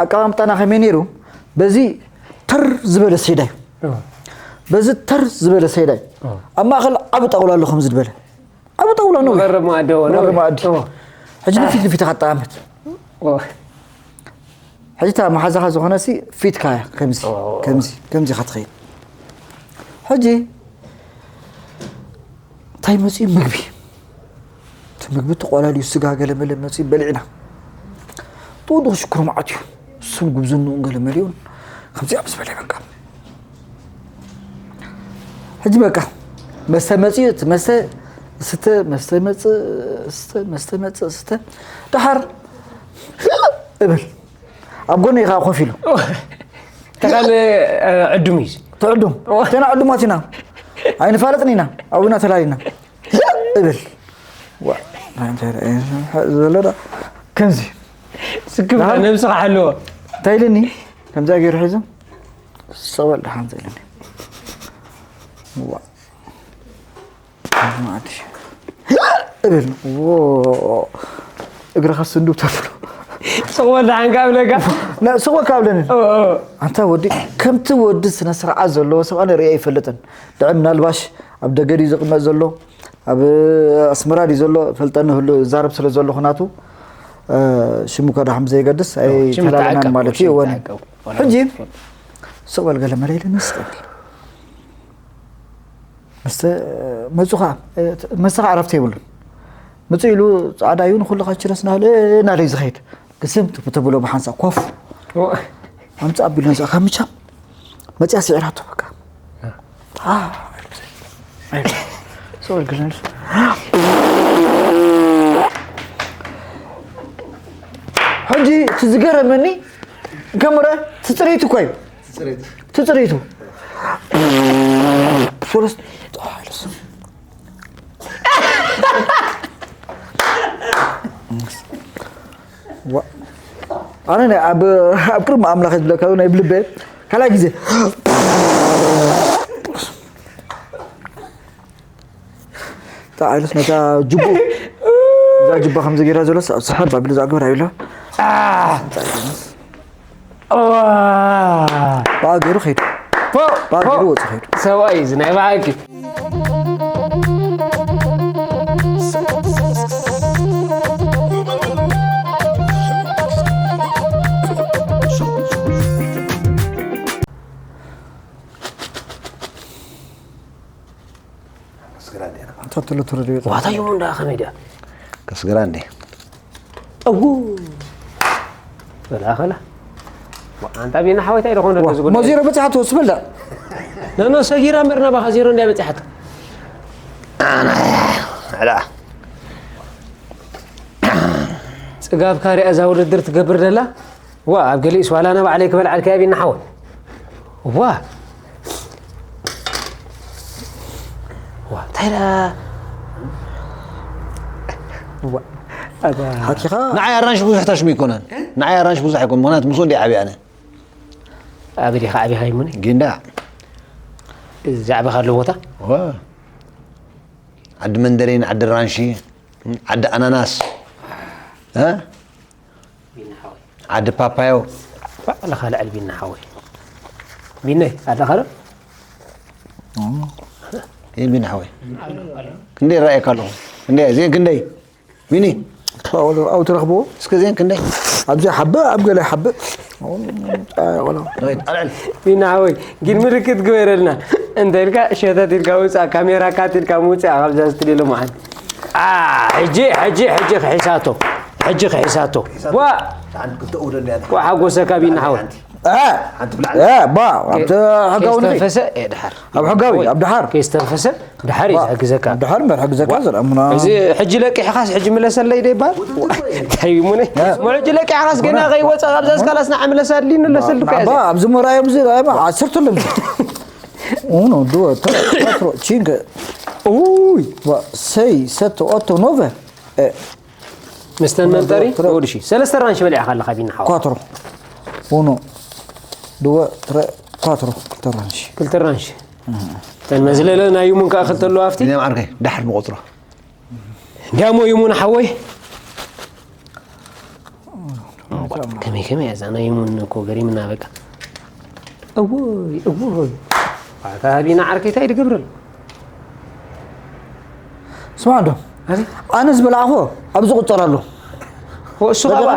ኣቀማምጣና ከመይ ነይሩ በዚ ተር ዝበለ ሰይዳይ በዚ ተር ዝበለ ሰይዳይ ኣብ ማእኸል ዓቢ ጣውላ ኣሎ ከምዚ ዝበለ ዓቢ ጣውላ ነው መቐረብ መኣዲ ሕጂ ንፊት ንፊት ካጣመት ሕጂ እታ መሓዛኻ ዝኾነ ሲ ፊትካ እያ ከምዚ ከምዚ ከምዚ ኢኻ ትኸይድ ሕጂ እንታይ መፅኡ ምግቢ እቲ ምግቢ ተቆላልዩ ስጋ ገለመለ መፅኡ በሊዕና ጥውዱቕ ሽኩር መዓት እዩ እሱም ጉብዝንኡን ገለመሊኡን ከምዚኣ ምስ በለ በቃ ሕጂ በቃ መስተ መፅኡ እቲ መስተ ስተ መስተ መፅእ ስተ መስተ መፅእ ስተ ደሓር እብል ኣብ ጎነይ ከዓ ኮፍ ኢሉ ተኻል ዕዱም እዩ ትዕዱም እተና ዕዱማት ኢና ኣይንፋለጥን ኢና ኣብና ተላሊና እብል ዘሎ ከምዚ ስክብ ነብስኻ ሓለዎ እንታይ ኢልኒ ከምዚኣ ገይሩ ሒዞም ሰበል ደሓን ዘኢልኒ እብል እግርኻ ስንዱብ ተብሎ ስቕ ወላ ሓንካ ብለካ ስቕ ወካ ብለኒ ኣንታ ወዲ ከምቲ ወዲ ስነ ስርዓት ዘለዎ ሰብ ኣነ ርእየ ኣይፈልጥን ድዕም ምናልባሽ ኣብ ደገ ድዩ ዝቕመጥ ዘሎ ኣብ ኣስመራ ድዩ ዘሎ ፈልጠኒ ህሉ ዛረብ ስለ ዘለኹ ናቱ ሽሙ ከዳሕም ዘይገድስ ኣይተላለናን ማለት እዩ ወኒ ሕጂ ስቕ በል ገለ መለ ኢለ ንስቀል መስተ መፁ ከዓ መስተ ከዓ ዕረፍቲ የብሉን ምፁ ኢሉ ፃዕዳ እዩ ንኩሉ ካችረስ ናለ ናለይ ዝኸይድ ግስም ትብሎ ብሓንሳ ኮፍ ኣምፃ ኣቢሉ ነፃ ካብ ምቻም መፅያ ስዒራቶ በቃ ሕጂ እቲ ዝገረመኒ ከምረ ትፅሪት እኮ እዩ ትፅሪቱ ኣነ ኣብ ቅድሚ ኣምላኽ ዝብለካ ናይ ብልበ ካልኣይ ግዜ ተዓይሉስ ነታ ጅቡ እዛ ጅባ ከምዚ ገይራ ዘሎ ሰሓብ ባቢሉ ዝኣግበር ኣይብሎ ባገሩ ኸይዱ ባገሩ ወፂ ኸይዱ ሰብኣይ እዚ ናይ ብሓቂ ሎተሪ ድዩ? ዋታ ይሙን ደኣ ከመይ ድያ? ከስግራ እንዴ? እዉ በላ ከላ ኣንታ ቢና ሓወይታይ ደኾን ደሎ ዝጉዳይ ሞዚሮ በጽሓት ወስበላ ነኖ ሰጊራ ምርና ባኻ ዜሮ እንዲያ በጽሓት ዕዳ ጽጋብካ ሪኣ እዛ ውድድር ትገብር ደላ ዋ ኣብ ገሊእስ ዋላ ኣነ ባዕለይ ክበልዓልካ እያ ቢና ሓወይ ዋ ዋ እንታይ ደኣ ዋ ኣታ ሓኪኻ ንዓይ ኣራንሽ ብዙሕ ታሽሙ ይኮነን ንዓይ ኣራንሽ ብዙሕ ኣይኮን ምክንያቱ ምስኡ እንዲ ዓብያ ኣነ ኣብ ዲኻ ዓቢኻ ይሙኒ ጊንዳ ዛዕባኻ ኣሎ ቦታ ዋ ዓዲ መንደሪን ዓዲ ራንሺ ዓዲ ኣናናስ እ? ዓዲ ፓፓዮ ባዕልኻ ልዕል ቢና ሓወይ ቢነይ ኣለኻ ዶ ኢል ቢና ሓወይ ክንደይ ረኣየካ ኣለኹ ክንደይ እዚአን ክንደይ ቢኒ ኣው ትረኽብዎ እስከ እዚአን ክንደይ ኣብዚ ሓበ ኣብ ገለ ሓበ ቆሎ ኣልዕል ቢና ሓወይ ግን ምልክት ግበረልና እንተ ኢልካ ሸተት ኢልካ ውፃእ ካሜራ ካት ኢልካ ምውፅእ ካብዛ ስትድዮ ሎማዓንቲ ሕጂ ሕጂ ሕጂ ክሒሳቶ ሕጂ ክሒሳቶ ዋ ሓንቲ ክልተ እውደ እንዲያ ዋ ሓጎሰካ ቢና ሓወይ እ፣ እ፣ ባ ኣብቲ ሕጋዊ ንኸይድ ከይስተንፈሰ እየ ድሓር ኣብ ሕጋዊ ኣብ ድሓር ከይስተንፈሰ ድሓር እዩ ዝሕግዘካ ድሓር እምበር ሕግዘካ ዘርኣሙና እዚ ሕጂ ለቂሕኻስ ሕጂ ምለሰለይ ዶ ይበሃል እንታይ ሙነ ሞ ሕጂ ለቂሕኻስ ገና ከይወፀ ካብዛ ዝካላስ ንዓ ምለሳ ኣድልዩ ንለሰልካ ባ ኣብዚ ምርኣዮም እዚ ዓሰርተ ኣለምዚ ኡኖ ዱወ ትረ ኳትሮ ቺንከ ኡይ ዋ ሰይ ሰተ ኦቶ ኖቨ ምስተን መንጠሪ ወድሺ ሰለስተ ራንሽ በሊዕኻ ኣለኻ ቢና ሓዋ ኳትሮ ኡኖ ዱወ ትረ ኳትሮ ክልተ ራንሽ ክልተ ራንሽ ተን መዝለለ ናይ ዩሙን ከዓ ክልተ ኣለዋ ኣብቲ ቢንያም ዓርከይ ዳሕር ንቆፅሮ እንዲያሞ ዩሙን ሓወይ ከመይ ከመይ እያ እዛ ናይ ዩሙን እኮ ገሪምና በቃ እወይ እወይ ኣታ ቢና ዓርከይ እንታይ ድገብረሉ ስማዕ እንዶ ኣነ ዝበላዕኹ ኣብዚ ቁፀር ኣሎ እሱ ኸባ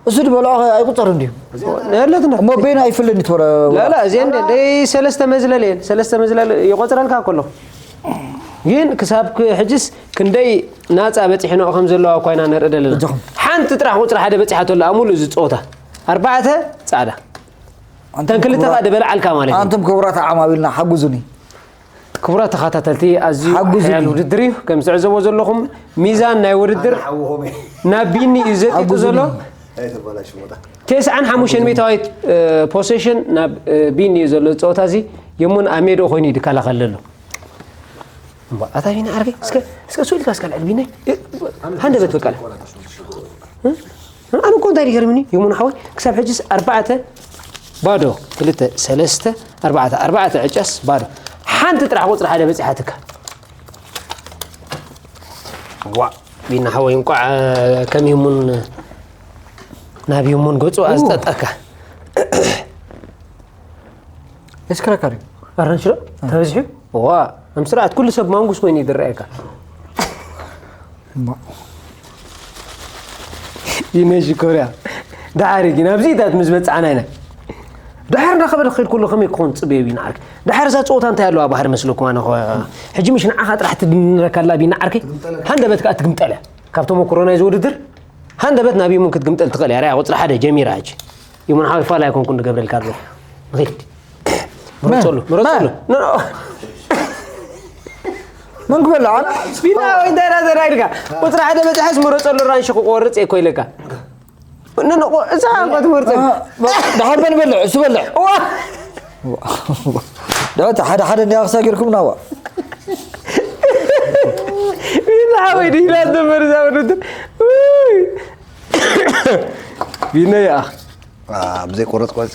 እሱ ዝበላዕኹ ኣይቁፀርን ድዩ ነለትና እሞ በይና ኣይፍለኒ ትበረ ላላ እዚአን ደይ ሰለስተ መዝለል እየን ሰለስተ መዝለል ይቆፅረልካ ከሎ ግን ክሳብ ሕጅስ ክንደይ ናፃ በፂሕንኦ ከም ዘለዋ እኳ ኢና ንርኢ ዘለና ሓንቲ ጥራሕ ቁፅሪ ሓደ በፂሓቶ ኣላ ሙሉእ እዚ ፀወታ ኣርባዕተ ፃዕዳ እተን ክልተ ከዓ ድበልዓልካ ማለት እዩ ኣንቱም ክቡራት ዓማዊልና ሓጉዙኒ ክቡራት ተኸታተልቲ ኣዝዩ ሓጉዙኒ። ሕያል ውድድር እዩ ከም ትዕዘቦ ዘለኹም ሚዛን ናይ ውድድር ናብ ቢኒ እዩ ዘጢጡ ዘሎ ኣይተባላሽ ቦታ ተስዓን ሓሙሽተን ሚእታዊት ፖሴሽን ናብ ቢኒ እዩ ዘሎ ፀወታ እዚ የሙን ኣብ ሜድኡ ኮይኑ እዩ ድከላኸል ዘሎ እሞ ኣታ ቢኒ ዓርከይ እስከ እስከ ስኡ ኢልካ እስከ ልዕል ቢኒ ሃንደበት በቃ ኣነ እኮ እንታይ ይገርምኒ ይሙን ሓወይ ክሳብ ሕጅስ ኣርባዕተ ባዶ ክልተ ሰለስተ ኣርባዕተ ኣርባዕተ ዕጫስ ባዶ ሓንቲ ጥራሕ ቁፅሪ ሓደ በፂሓትካ ዋ ቢና ሓወይ እንቋዕ ከም ይሙን ናብ ይሙን ገፁ ኣዝጠጠካ የስክረካ ድዩ ኣራንሽሎ ተበዝሑ ዋ ከም ስርዓት ኩሉ ሰብ ማንጉስ ኮይኑ ይድረአካ ይነሽ ኮርያ ዳሓሪ ግን ኣብዚ ኢታት ምስ በፃዕና ኢና ዳሓር እናኸበደ ክኸይድ ከሎ ከመይ ክኾን ፅበዮ ቢና ዓርኪ ዳሓር እዛ ፀወታ እንታይ ኣለዋ ባህር መስለኩም ኣነ ሕጂ ምሽ ንዓኻ ጥራሕ ትድንረካ ኣላ ቢና ዓርኪ ሃንደበት ከዓ ትግምጠለ ካብ ተመክሮ ናይዚ ውድድር ሃንደበት ናብ ይሙን ክትግምጠል ትኽእል እያ ርያ ቁፅሪ ሓደ ጀሚራ ሕጂ ይሙን ሓወይ ፋል ኣይኮንኩን ንገብረልካ ኣለኹ ንኺድ ምረፀሉ ምረፀሉ መን ክበላ ኣነ ቢና ወይ እንታይ ዳ ተራይድካ ቁፅሪ ሓደ በፅሐስ ምረፀሉ ራንሺ ክቆርፅ እኮ ኢለካ እዛ እኮ ትመርፀ ድሓር በል በልዕ እሱ በልዕ ድሕቲ ሓደ ሓደ እንዲያ ክሳጊርኩም ናዋ ቢና ሓወይ ድሂላ ተመርዛ ውድድር ቢና ይኣ ብዘይ ቆረፅ ቆረፅ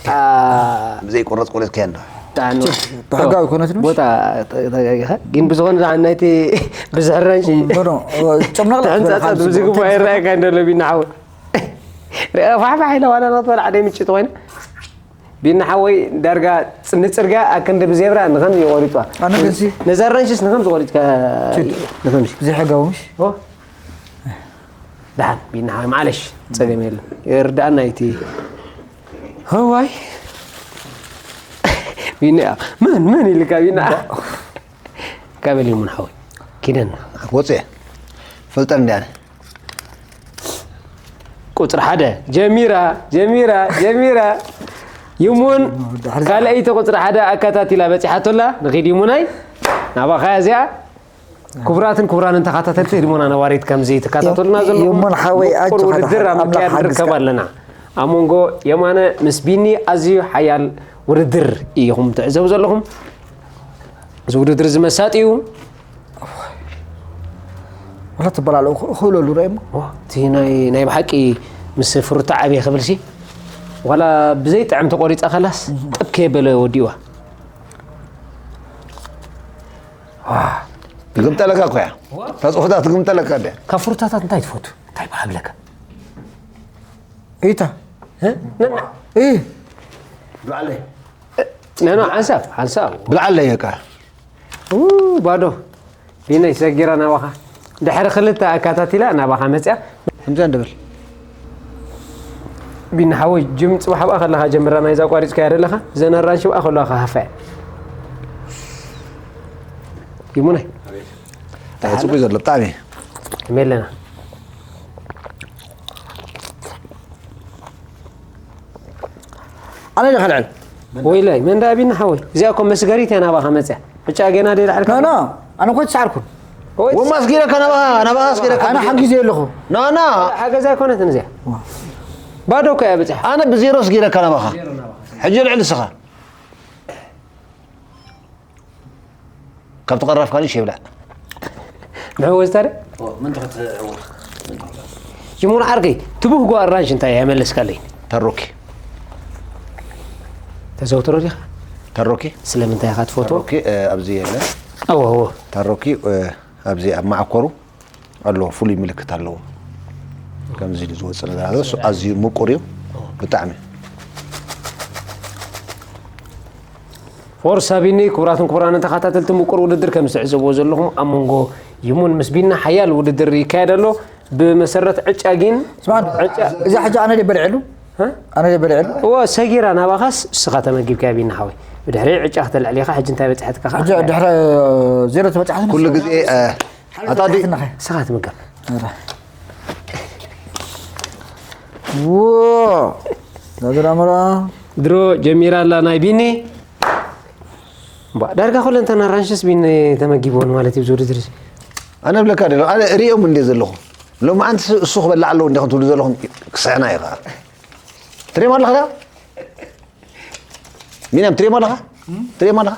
ብዘይ ቆረፅ ቆረፅ ከያ እንዶ ብሕጋዊ ኮነት ቦታ ተጋጊኻ ግን ብዝኾነ ዛ ናይቲ ብዝሕረንሽ ጨምናቕ ተሕንፃፃት ብዝግባእ ይረኣየካ እንደሎ ቢና ሓወይ ፋሕፋሕ ኢለ ዋላ ናትበላ ዓደይ ምጭ ተኾይነ ቢና ሓወይ ዳርጋ ንፅርግያ ኣክንዲ ብዜብራ ንኸምዚ ይቆሪፅዋ ኣነ ግንሲ ነዛ ረንሽስ ንኸምዚ ቆሪፅካ ንኸምዚ ዘይሕጋዊ ምሽ ደሓን ቢና ሓወይ ማለሽ ፀገም የለን ይርዳእና እቲ ህዋይ ቢና መን መን ኢልካ ቢና ካበል ይሙን ሓወይ ኪደን ወፅየ ፈልጠን እንዲያነ ቁፅሪ ሓደ ጀሚራ ጀሚራ ጀሚራ ይሙን ካልኣይቲ ቁፅሪ ሓደ ኣከታቲላ በፂሓቶላ። ንኺድ ይሙናይ ናባኻ እዚኣ። ክቡራትን ክቡራንን ተኸታተልቲ ህድሞና ነዋሪት ከምዚ ትከታተሉና ዘለኹም ይሙን ሓወይ፣ ምቁር ኣጆኻ ውድድር ኣብ ኣምላኽ ምክያድ ሓግዝካ። ንርከብ ኣለና። ኣብ መንጎ የማነ ምስ ቢኒ ኣዝዩ ሓያል ውድድር ኢኹም ትዕዘቡ ዘለኹም። እዚ ውድድር እዚ መሳጢ እዩ። ዋላ ትበላለዑ እኽ-፣ እኽእለሉ ርኣይ እሞ። ዋ፣ እቲ ናይ፣ ናይ ብሓቂ ምስ ፍሩታ ዓብየ ክብልሲ፣ ዋላ ብዘይ ጥዕም ተቆሪጻ ከላስ፣ ጠብ ከየበለ ወዲእዋ። ዋ። ትግምጠለካ እኮ እያ። ዋ። ተጽፉታት ትግምጠለካ እንደ። ካብ ፍሩታታት እንታይ ትፈቱ? እንታይ ብሃብለካ? እይታ። እ? ነና። እይ። ብዓለይ። ነና፣ ሓንሳብ፣ ሓንሳብ። ብልዓለይ በቃ። ኡ፣ ባዶ። ቢነይ ሰጊራ ናባኻ። ድሕሪ ክልተ ኣካታቲላ ናባኻ መጽያ። ከምዚ እንድብል። ቢኒ ሓወይ፣ ጅም ጽባሕ ብኣ ከለኻ ጀምራ ናይዛ ኣቋሪጽካያ ዘለኻ፣ ዘን ኣራንሺ ብኣ ከለኻ ሃፋያ። ይሙነይ። ኣቤት። ኣይ፣ ጽቡቅ ዘሎ፣ ብጣዕሚ። ከመይ ኣለና? ኣነ ዶ ከልዕል? ወይላይ፣ መን ደኣ ቢኒ ሓወይ? እዚኣ እኮ መስገሪት እያ ናባኻ መጽያ። ዕጫ ጌና ደይ ልዓልካ? ኖ፣ ኖ፣ ኣነ እኮ ኣይተሳዕርኩን። ወይ ወማ ኣስጊረካ ናባኻ፣ ናባኻ ኣስጊረካ። ኣነ ሓጊዘ ኣለኹ። ኖ፣ ኖ። ሓገዝ ኣይኮነትን እዚኣ። ዋ። ባዶ እኮ እያ በጺሓ። ኣነ ብዜሮ ኣስጊረካ ናባኻ። ዜሮ ናባኻ። ሕጂ ልዕል ንስኻ። ካብ ተቐራፍካኒ ሸብላ። ምሕወዝ ታዲያ? ኦ፣ መን ትኽትዕወት? ይሙን ዓርከይ፣ ትቡህጎ ኣራንሽ እንታይ እያ መለስካለይ? ተሮኪ። ተዘውትሮ ዲኻ? ተሮኪ። ስለምንታይ ኢኻ ትፈትዎ? ተሮኪ፣ እ፣ ኣብዚ የለ። እወ፣ እወ። ተሮኪ፣ እ፣ ኣብዚ ኣብ መዓኮሩ ኣለዎ፣ ፍሉይ ምልክት ኣለዎ። ከምዚ ኢሉ ዝወጽእ ነገር ኣሎ። እሱ ኣዝዩ ምቁር እዩ። ብጣዕሚ። ፎርሳ ቢኒ፣ ክቡራትን ክቡራንን ተኸታተልቲ ምቁር ውድድር ከም ዝትዕዘብዎ ዘለኹም ኣብ መንጎ ይሙን ምስ ቢና ሓያል ውድድር ይካየድ ኣሎ። ብመሰረት ዕጫ ግን ስማዕ፣ እዛ ሕጂ ኣነ ድየ በልዐሉ? እ? ኣነ ድየ በልዐሉ? እወ፣ ሰጊራ ናባኻስ እስኻ ተመጊብካያ ቢኒ ሓወይ። ብድሕሪ ዕጫ ከተልዕል ኢኻ፣ ሕጂ እንታይ በጽሐትካ ኸዓ? ሕጂ ድሕሪ ዜሮ ተበጻሕኩ ኩሉ ግዜ፣ እ፣ ኣታ ዲ-፣ ንስኻ ትምገብ። ኧረ። ዎ፣ ናዝራ መርዓ። ድሮ ጀሚራ ኣላ ናይ ቢኒ። እምባ፣ ዳርጋ ኩለንተና ኣራንሽስ ቢኒ ተመጊብዎን ማለት እዩ፣ ኣብዚ ውድድር እዚ። ኣነ እብለካ ደሎ፣ ኣነ እሪኦም እንደ ዘለኹ። ሎሚ ኣንቲ እሱ ክበልዕ ኣለዎ እንደ ክትብሉ ዘለኹም ክስዕና እዩ ኸዓ። ትሪኦም ኣለኻ ዳ? ቢንያም፣ ትሪኦም ኣለኻ? ትሪኦም ኣለኻ?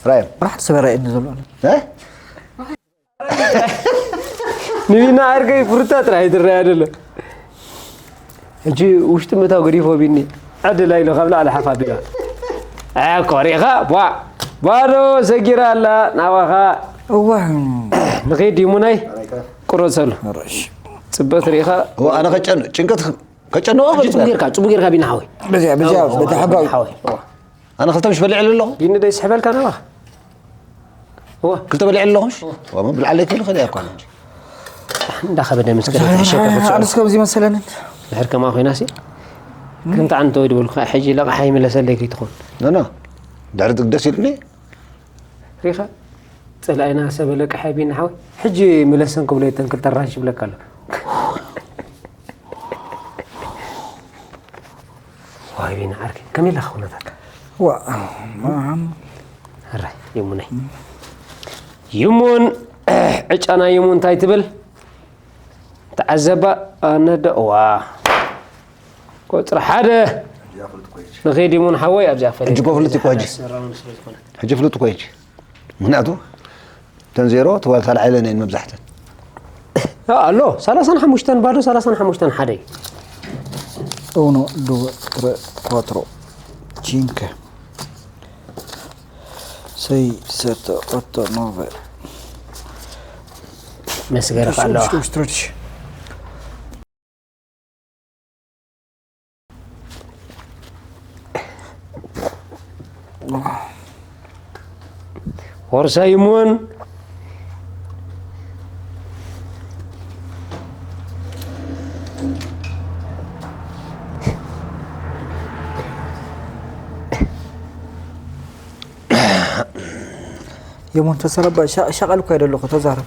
ራዮም። ብራሕት ሰበራ እየ ዘሎ። እ? ንቢና ዓርከይ ፍሩታ ጥራይ ትረኣያ ደሎ። ሕጂ ውሽጢ ምእታው ገዲፎ ቢኒ። ዕድል ኣይሎ ካብ ላዕሊ ሓፍ ኣቢላ። ኣኮ ሪኢኻ? ቧ! ባዶ ሰጊራ ኣላ ናባኻ። እዋ። ንኸይድ ይሙናይ? ቁረጸሉ። ርሽ። ጽበት ሪኢኻ? እዋ፣ ኣነ ከጨን-፣ ጭንቀት ከጨንቆ ሕጂ ጽቡቅ ጌርካ፣ ጽቡቅ ጌርካ ቢኒ ሓወይ። በዚያ፣ በዚያ፣ እዋ፣ በታ እዋ፣ ሓጋዊ። ሓወይ። እዋ። ኣነ ክልተ ምሽ በሊዐ ኣለኹ? ቢኒ ዶ ይስሕበልካ ናባኻ? እዋ። ክልተ በሊዐ ኣለኹ ምሽ? እዋ። እዋ፣ ብልዓለይ ትብል ኸደ እኳ ነው እንጂ። እንዳኸበደ ምስ ከደ ተሸከፈ ኣነስ ከምዚ መሰለንን። ድሕር ከማ ኮይና ሲ? ክልተ ዓንተ ወይ ድበልኩ፣ ሕጂ ለቃሓ ይምለሰለይ ከይትኾን። ኖ፣ ኖ። ድሕሪ ደስ ኢሉኒ። ሪኻ? ጸላኢና ሰበ ለቃሓ ቢኒ ሓወይ። ሕጂ ምለሰን ክብሎ የተን ክልተ ራንሽ ይብለካ ኣሎ። ዋይ ቢኒ ዓርከይ፣ ከመይ ኢልካ ኩነታትካ? ዋ፣ መዓም። ሕራይ፣ ይሙነይ። ይሙን፣ ዕጫና ይሙን እንታይ ትብል? ተዓዘባ፣ ኣነ ዶ-፣ ዋ። ቁጽሪ ሓደ። ንኸይድ ይሙን ሓወይ፣ ኣብዚኣ ፈለግ። ሕጂ እኮ ፍልጥ እኮ ሕጂ። ሕጂ ፍልጥ እኮ ሕጂ። ምኽንያቱ፣ እተን ዜሮ ተባልታ ላዕለን እየን መብዛሕተን። ያ፣ ኣሎ፣ ሰላሳን ሓሙሽተን ባዶ፣ ሰላሳን ሓሙሽተን ሓደ እዩ። ኡኖ፣ ዱወ፣ ትረ፣ ኳትሮ፣ ቺንከ፣ ሰይ፣ ሰተ፣ ኦቶ፣ ኖቨ። መስገርካ ኣለዋ። ስትሮች። ሆርሳ ይሙን። የሙን ተሰረባ ሻ-፣ ሻቐል እኮ ኣይደለኹ፣ ተዛረብ።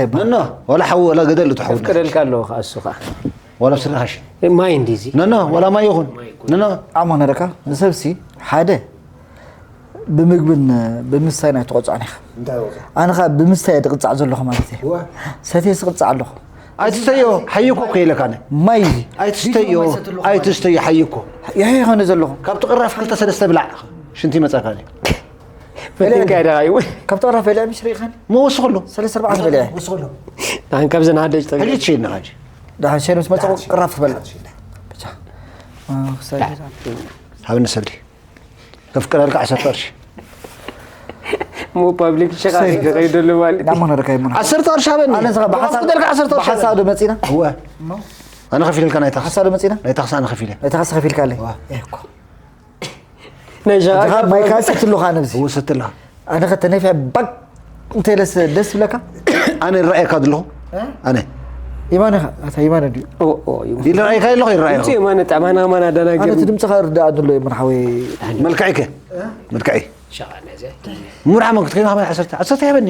ይበሃል። ነኖ፣ ዋላ ሓዊ ዋላ ገደል እቱ ሓዊ። ፍቅደልካ ኣለዎ ከዓ እሱ ከዓ። ዋላ ብስርናሽ። ማይ እንዲዚ። ነኖ፣ ዋላ ማይ ይኹን። ነኖ። ኣሞ ነረካ ንሰብሲ ሓደ ብምግብን ብምስታይን ኣይትቆፅዖን ኢኻ። ኣነ ከዓ ብምስታይ እየ ዝቕፃዕ ዘለኹ ማለት እየ። ሰትየ ስቕፃዕ ኣለኹ። ኣይትስተዮ፣ ሓይኮ እኮ ኢለካ ኣነ። ማይ እዩ። ኣይትስተዮ፣ ኣይትስተዮ፣ ሓይኮ። ይሄ ይኾነ ዘለኹ። ካብቲ ቅራፍ ክልተ ሰለስተ ብላዕ። ሽንቲ ይመጻካ ኣለ። ፈቲንካ ኢዳ እዩ። ካብቲ ቅራፍ በሊዐ ምሽ ርኢኻኒ? መወስኹ ኣሎ። ሰለስተ ኣርባዕተ በሊዐ። ንዓን ካብዘን ሓደ ጠ ሕጂ ትሸይድና ሕጂ። ደሓን ሸይነ ምስ መፀኹ ቅራፍ ትበልዕ። ብቻ። ሃብኒ ሰልዲ። ከፍቅረልካ ዓሰርተ ቅርሺ። ሞ ፓብሊክ ሸቃ ከይደሉ ማለት። ዳሞ ነረካ ይሙና። ዓሰርተ ቅርሺ ሃበኒ። ኣነ ስኻ ብሓሳብ ከፍቅረልካ ዓሰርተ ቅርሺ ብሓሳብ ሃበኒ። ዶ መፂና? እወ። ኣነ ከፊለልካ ናይታ። ሓሳብ ዶ መፂና? ናይታ ክሳ ኣነ ከፊለ። ናይታ ክሳ ከፊልካ ኣለይ። እወ። እኮ። ናይ ሸቃ ማይካ ሰትልኻ ነብዚ። እወ ሰትላ። ኣነ ከተነፊዐ ባቅ እንተለስ ደስ ብለካ? ኣነ ይረኣየካ ኣለኹ። ኣነ ይማነ ኢኻ? ኣታ ይማነ ድዩ? ኦ ኦ እዩ። ይረኣየካ ኣለኹ ይረኣየካ። ድምፂ የማነ ጣዕማና ማና ደናገር። ኣነ እቲ ድምፅኻ ርዳእ ኣሎ ይሙን ሓወይ። መልክዕከ መልክዐይ። ሸቃ ነዘ። ሙርሓ መን ክትከይኑ ከማይ ዓሰርተ ዓሰርተ ሃበኒ።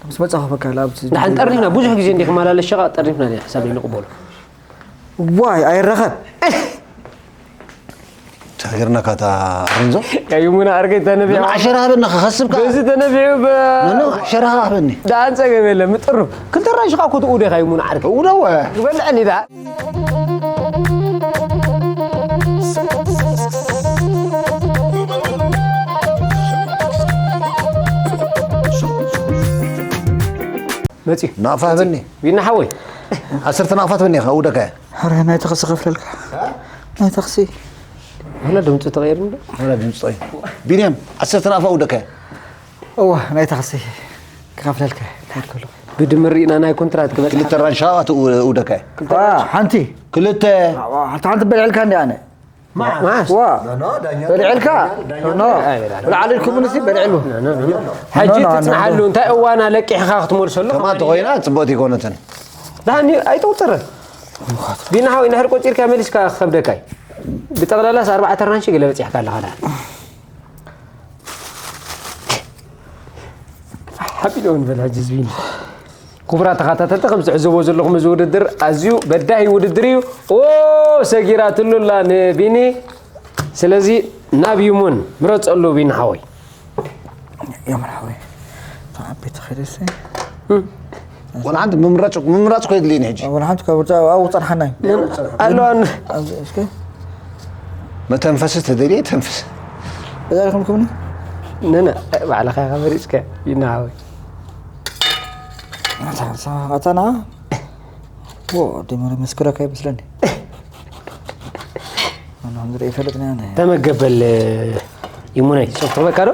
ምስ መፃኹ በቃ ላብቲ ንዓን ጠሪፍና ብዙሕ ግዜ እንዲኹም ኣላለሽ ሸቃ ጠሪፍና ዲና ሓሳብ ይንቕበሉ። ዋይ ኣይረኸብ። ተሃገርና ካታ ሬንዞ። ያዩሙና ኣርገ ተነቢያ። ዓሸራ ሃበኒ ከኸስብካ። በዚ ተነቢዑ በ ኖ ዓሸራ ሃበኒ። ደኣን ጸገም የለ ምጥሩ። ክልተ ራሽ ኻ ኮት ኡደ ኻይሙና ኣርገ። እውደወ። ይበልዐኒ ደኣ። መጺ ናፋ ሃበኒ። ቢና ሓወይ። ዓሰርተ ናፋት በኒ ኸውደካ። ኧረ ናይ ታክሲ ከፍለልካ። ናይ ታክሲ። ኣነ ድምፁ ተቐይሩ እንዶ። ወላ ድምፂ ጠይ። ቢንያም ዓሰርተ ናፋ ውደካ። እዋ ናይ ታክሲ ክኸፍለልካ። እንታይ ከሎ። ብድምር ኢና ናይ ኮንትራት ክበጽሕ። ክልተ ራንሻ ውደካ። ሓንቲ ክልተ ሓንቲ ሓንቲ በልዕልካ እንዲ ኣነ። መዓስ? ዋ። ኖ፣ ኖ፣ ዳኛ፣ በልዕልካ? ዳኛ፣ ኖ። ኖ። ኣይበላዕን። ላዕሊ ኢልኩም ንሲ በልዕሉ። ኖ፣ ኖ፣ ኖ፣ ኖ። ሕጂ ኖ፣ ኖ፣ ትጽንሓሉ፣ ኖ። እንታይ እዋና ለቂሕኻ ክትመልሰሉ ከማን ከማን ተኾይና ጽቡቕቲ ኣይኮነትን። ዳኒ፣ ኣይተቑጽርን። ቢና ሓወይ፣ እንድሕር ቆጺርካ መሊስካ ክኸብደካ እዩ። ብጠቕላላስ ኣርባዕተ ራንሺ ገለ በጺሕካ ኣለኻ ዳኒ። ሓቢሎም ንበል ሕጂ ዝቢኒ። ክቡራት ተኸታተልቲ፣ ከም ትዕዘብዎ ዘለኹም እዚ ውድድር ኣዝዩ በዳሂ ውድድር እዩ። ኦ፣ ሰጊራትሉ ኣላ ንቢኒ። ስለዚ ናብ ይሙን ምረጸሉ ቢኒ ሓወይ። የሙን ሓወይ። እታ ዓበይቲ ከይደሰ? እም። ወላ ሓንቲ ምምራጽ፣ ምምራጽ እኮ የድልየኒ ሕጂ። ወላ ሓንቲ ካብ ውጻ-፣ ኣብኡ ጸንሓና እዩ። ኣለዋን። ኣብዚ እስከ። መተንፈሲ ተደልየ ተንፍስ። እዛ ኢኹም ክብኒ? ነነ፣ ባዕልኻ ኢኻ መሪጽካ፣ ቢኒ ሓወይ። ኣታ፣ ኣታ፣ ኣታ ና። ዎ፣ ደመረ መስከረካ ይመስለኒ። ኣነ ንርኢ ይፈልጥና ያለ። ተመገበል ይሙነይ፣ ሶፍት ክበካ ዶ?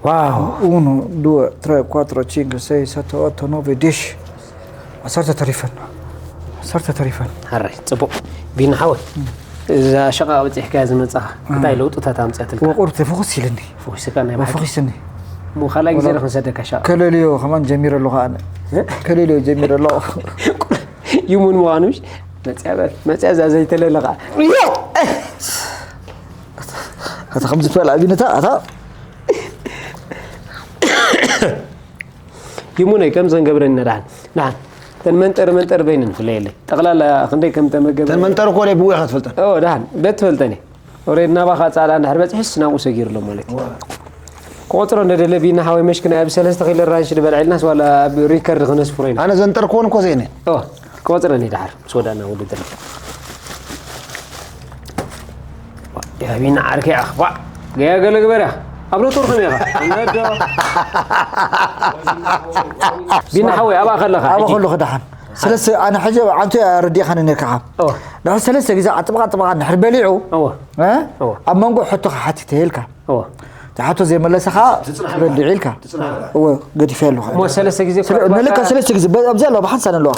ዋው። Uno, due, tre, quattro, cinque, sei, sette, otto, nove, dieci. ዓሰርተ ተሪፈን። ዓሰርተ ተሪፈን። ሓራይ፣ ጽቡቕ። ቢኒ ሓወይ፣ እዛ ሸቓቕ በጺሕካያ ዝመጻኻ፣ እንታይ ለውጥታት ኣምጽኣትልካ? ወቑር ተፈኹስ ኢልኒ። ፈኹስካ ናይ ባሕሪ። ፈኹስኒ። እሞ ካልኣይ ግዜ ወላ ዶ ክንሰደካ ሸቓቕ? ከለልዮ ከማን ጀሚረ ኣለኹ ኣነ። እ? ከለልዮ ጀሚረ ኣለኹ። ይሙን ምዃኑ ምሽ? መጽያ በል። መጽያ እዛ ዘይተለለ ኸኣ። እታ ከምዚ ትበልዕ ቢኒ እታ፣ እታ። ይሙነይ፣ ከም ዘንገብረኒ ደሓን። ደሓን። እተን መንጠር መንጠር በይነን ፍለየለይ። ጠቕላላ ክንደይ ከም ተመገበ። እተን መንጠር እኮ ለይ ብኡ ኢኻ ትፈልጠን። ኦ፣ ደሓን። በት ትፈልጠን እየ። ኦሬድ ናባኻ ጻላ እንድሕር በጺሑስ ናብኡ ሰጊሩ ኣሎ ማለት እዩ። ክቆጽሮ እንደ ደለ ቢና ሓወይ መሽክና ኣብ ሰለስተ ኪሎ ራንሽ ድበልዐልናስ ዋላ ኣብ ሪከርድ ክነስፍሮ ኢና። ኣነ ዘንጠርክዎን እኮ ዘይነ። ኦ፣ ክቆጽረኒ ደሓር ምስ ወዳእና ውድድር። ያ ቢና ዓርከይ ኣኽባ። ገያ ገለ ግበር እያ። ኣብ ሎቶር ከመይ ኢኻ? ነዶ። ቢና ሓወይ፣ ኣብኣ ከለኻ ኣብኣ ሕጂ። ከለኹ ደሓን። ስለዚ ኣነ ሕጂ ዓንቱ ኣረዲእኻኒ ነርካ። ኦ። ድሕሪ ሰለስተ ግዜ ኣጥብቓ ኣጥብቓ እንድሕር በሊዑ፣ እወ። እ? እወ። ኣብ መንጎ ሕቶ ክሓትት እየ ኢልካ። እወ። እቲ ሕቶ ዘይመለሰ ኸዓ ትጽናሕ ትበልዕ ኢልካ። ትጽናሕ። እወ፣ ገዲፈ ኣለኹ። እሞ ሰለስተ ግዜ ስለ-፣ እኳ ነልካ ሰለስተ ግዜ፣ በ-፣ ኣብዚ ኣለዋ፣ ብሓንሳብ ኣለዋ።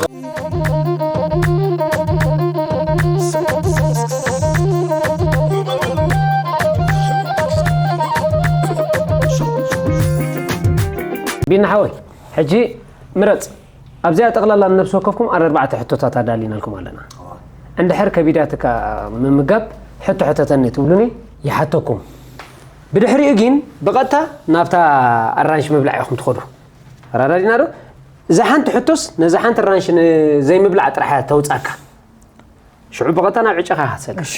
ቢና ሓወይ፣ ሕጂ ምረጽ። ኣብዚኣ ጠቕላላ ንነብሲ ወከፍኩም ኣርባዕተ ሕቶታት ኣዳሊናልኩም ኣለና። እንድሕር ከቢዳትካ ምምጋብ ሕቶ ሕተተኒ ትብሉኒ፣ ይሓተኩም። ብድሕሪኡ ግን ብቐጥታ ናብታ ኣራንሽ ምብላዕ ኢኹም ትኸዱ። ተረዳዲና ዶ? እዛ ሓንቲ ሕቶስ ነዛ ሓንቲ ኣራንሽ ንዘይምብላዕ ጥራሕ እያ ተውጻካ። ሽዑ ብቐጥታ ናብ ዕጨኻ ኢኻ ትሰግር። እሺ።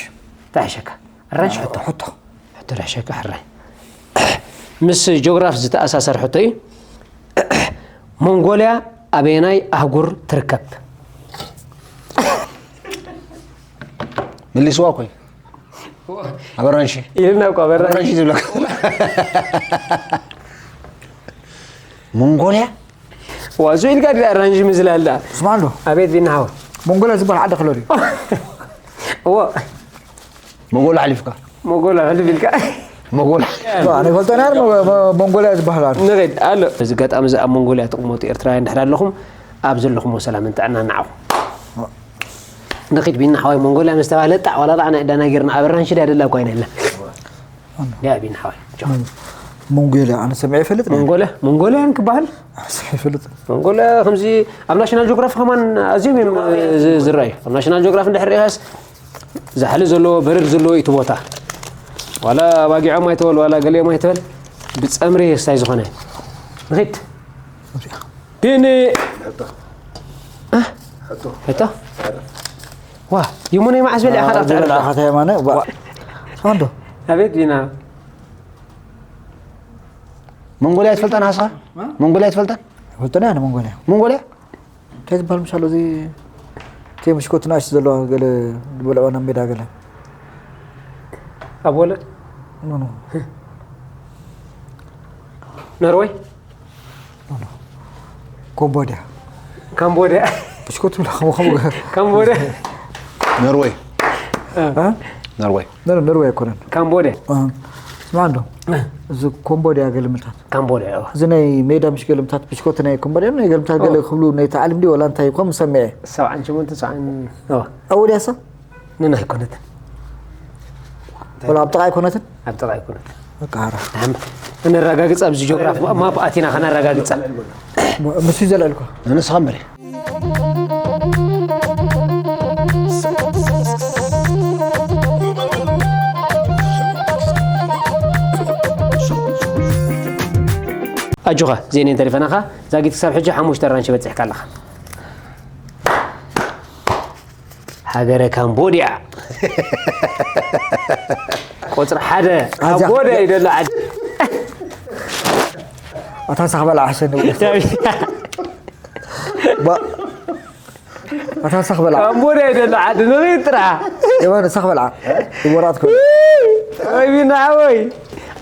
እንታይ ሕሸካ? ኣራንሽ ሕቶ። ሕቶ። ሕቶ ዶ ሕሸካ ሕራይ? ምስ ጂኦግራፍ ዝተኣሳሰር ሕቶ እዩ። ሞንጎልያ ኣበየናይ ኣህጉር ትርከብ? መሊስዋ እኮ እዩ። ኣብ ኣራንሺ። ኢልና እኮ ኣብ ኣራንሺ። ኣራንሺ ዝብለካ። ሞንጎልያ? ዋ፣ እሱ ኢልካ ድኣ ኣራንሺ ምዝላል ደኣ። ስማዕ ኣሎ። ኣቤት ቢና ሓወይ። ሞንጎልያ ዝበሃል ዓዲ ክሎ ድዩ? እዎ። ሞንጎልያ ሓሊፍካ። ሞንጎልያ ሕልፍ ኢልካ። ሞንጎልያ። ዋ፣ ኣነ ይፈልጦ ነበር ሞ-፣ ሞ-፣ ሞንጎልያ ዝበሃል ኣሎ። ንኸይድ፣ ኣሎ። እዚ ኣጋጣሚ እዚ ኣብ ሞንጎልያ ትቕመጡ ኤርትራውያን እንድሕር ኣለኹም፣ ኣብ ዘለኹምዎ ሰላምን ጥዕናን ንዓኹም። ንኺድ ቢና ሓወይ፣ ሞንጎልያ ምስ ተባህለ ጣዕ ዋላ ጣዕ ናይ ዕዳና ጌርና ኣብ ኣራንሺ ድያ ደላ እኳ ኣይነላ። ድያ ቢና ሓወይ። ቻው። ሞንጎልያ ኣነ ሰሚዐ ይፈልጥ ነበር። ሞንጎልያ፣ ሞንጎልያ ክበሃል? ኣነ ሰሚዐ ይፈልጥ። ሞንጎልያ ከምዚ ኣብ ናሽናል ጂኦግራፊ ከማን ኣዝዮም እዮም ዝ-፣ ዝረኣዩ። ኣብ ናሽናል ጂኦግራፊ እንድሕር ርኢኻስ ዛሕሊ ዘለዎ፣ በረድ ዘለዎ እዩ እቲ ቦታ። ዋላ ኣባጊዖም ኣይትበል፣ ዋላ ገሊኦም ኣይትበል፣ ብጸምሪ ክስታይ ዝኾነ። ንኺድ። ቢኒ። ሕቶ። እ? ሕቶ። ሕቶ? ዋ፣ ይሙነይ መዓስ በሊዕኻ ዳኣ ትዕርፍ? በላዕኻ እንታይ የማነ? ዋ። ዋ። ስማንዶ። ኣቤት ቢና። ሞንጎልያ ትፈልጣ ንስኻ? እ? ሞንጎልያ ትፈልጣ? ፈልጠና ኣነ ሞንጎልያ። ሞንጎልያ? እንታይ ዝበሃል ምሻሎ እዚ እቲ መስኮት ንእሽቶ ዘለዋ ገለ ዝበልዕዋ ናብ ሜዳ ገለ? ኣብ ወለድ? ኖ፣ ኖ። ነርወይ? ኖ፣ ኖ። ኮምቦድያ። ካምቦድያ። ብሽኮት ብላ ከምኡ ከምኡ ገ- ካምቦድያ። ኖርወይ። እ? ኖርወይ። ኖ፣ ኖ፣ ኖርወይ ኣይኮነን። ካምቦድያ። እ፣ ስማዕ እንዶ። እ። እዚ ኮምቦድያ ገልምታት። ካምቦድያ፣ እወ። እዚ ናይ ሜዳ ምሽ ገልምታት፣ ብሽኮት ናይ ኮምቦድያ ናይ ገልምታት ገለ እወ። ክብሉ ናይ ተዓሊም ድዩ ወላ እንታይ ኮም ሰሚዐ? ሰብዓን ሸሞንተን፣ ሰብዓን፣ እወ። ኣወድያሳ? ንና ኣይኮነትን። ወላ ኣብ ጥቓ ኣይኮነትን። ኣብ ጥቓ ኣይኮነትን። በቃ ሓራ። ንሓም-፣ ከነረጋግጻ ኣብዚ ጂኦግራፍ ማፕ ኣቲና ከነረጋግጻ። ምስ ዘለልኩ። ንስኻ እምበሪ። ኣጆኻ ዜኔ እንተሪፈናኻ ዛጊት ክሳብ ሕጂ ሓሙሽተ ኣራንሺ በጺሕካ ኣለኻ። ሃገረ ካምቦድያ ቁፅሪ ሓደ ኣዛ- ካምቦድያ ይደሎ ዓዲ። ኣታ ሳኽበላ ኣሕሰን። ኣታ ሳኽበላ ካምቦድያ ይደሎ ዓዲ ንርኢ ጥራ። የባነ ሳኽበላ ይወራትኩ። ወይ ቢና ሓወይ፣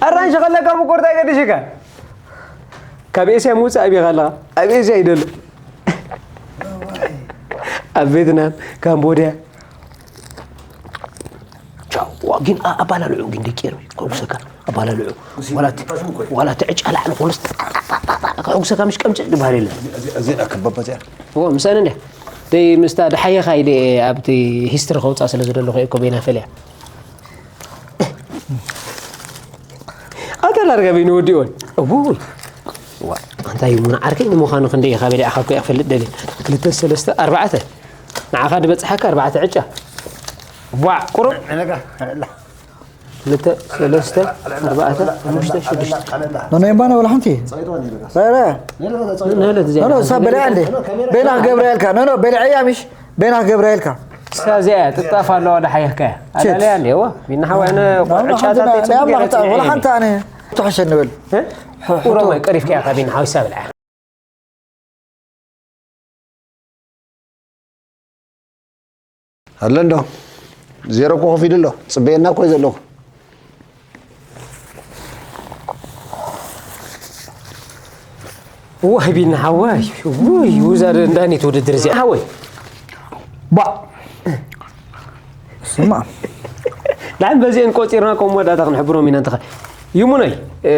ኣራንሺ ከለካ ምቁርጣ ይገድሽካ። ካብ ኤስያ ምውፃእ ኣቢኻ ኣለኻ። ኣብ ኤስያ ይደሎ፣ ኣብ ቬትናም፣ ካምቦድያ። ቻው። ዋ፣ ግን ኣ- ኣባላልዑ ግን ደቂ ኤርሚ ከጉሰካ ኣባላልዑ። ዋላ እቲ- ዋላ እቲ ዕጫ ላዕሊ ኮንስ ከጉሰካ ምሽ ቀምጭ ዝበሃል የለን። እዚኣ ክበባ እዚኣ ዎ ምሳን እንደ ደይ ምስታ ደሓየኻ ኢለ ኣብቲ ሂስትሪ ከውፃ ስለ ዝደለኹ እኮ በይና ፈልያ። ኣታ ዳርጋ በይኑ ወዲኦን። እውይ። ዋ፣ እንታይ እዩ ሙና ዓርከይ ንምዃኑ ክንደይ ኢኻ በሊዕኻ እኮ እያ ክፈልጥ ደልየ። ክልተ ሰለስተ ኣርባዕተ። ንዓኻ ዝበፅሓካ ኣርባዕተ ዕጫ። ዋ፣ ቁሩብ። ክልተ ሰለስተ ኣርባዕተ ሓሙሽተ ሽዱሽተ። ነነየምባና ወላ ሓንቲ ረ ንህለት እዚኣ ኖ እሳ በልዐ እንዴ? በይና ክገብረያ ኢልካ ኖ ኖ በልዐያ ምሽ በይና ክገብረያ ኢልካ። እሳ እዚኣ ጥጣፍ ኣለዋ ዳሓየካ እያ። ኣላለያ እንዴ? ዋ፣ ቢና ሓዋ ኣነ ዕጫታት ወላ ሓንቲ ኣነ ትሕሸ ንብል። ቁሮማይ ቀሪፍካ ኢኻ ቢና ሓዊሳ በልዐ። ኣሎ እንዶ ዜሮ እኮ ከፊሉ ኣሎ። ጽበየና እኮ እዩ ዘለኹ። ዋይ ቢና ሓወይ፣ ውይ ውዛ እንዳኒት ውድድር እዚኣ ሓወይ። ባ ስማ ንዓም በዚአን ቆፂርና ከም መወዳእታ ክንሕብሮም ኢና። እንተኸ ይሙነይ፣ እ፣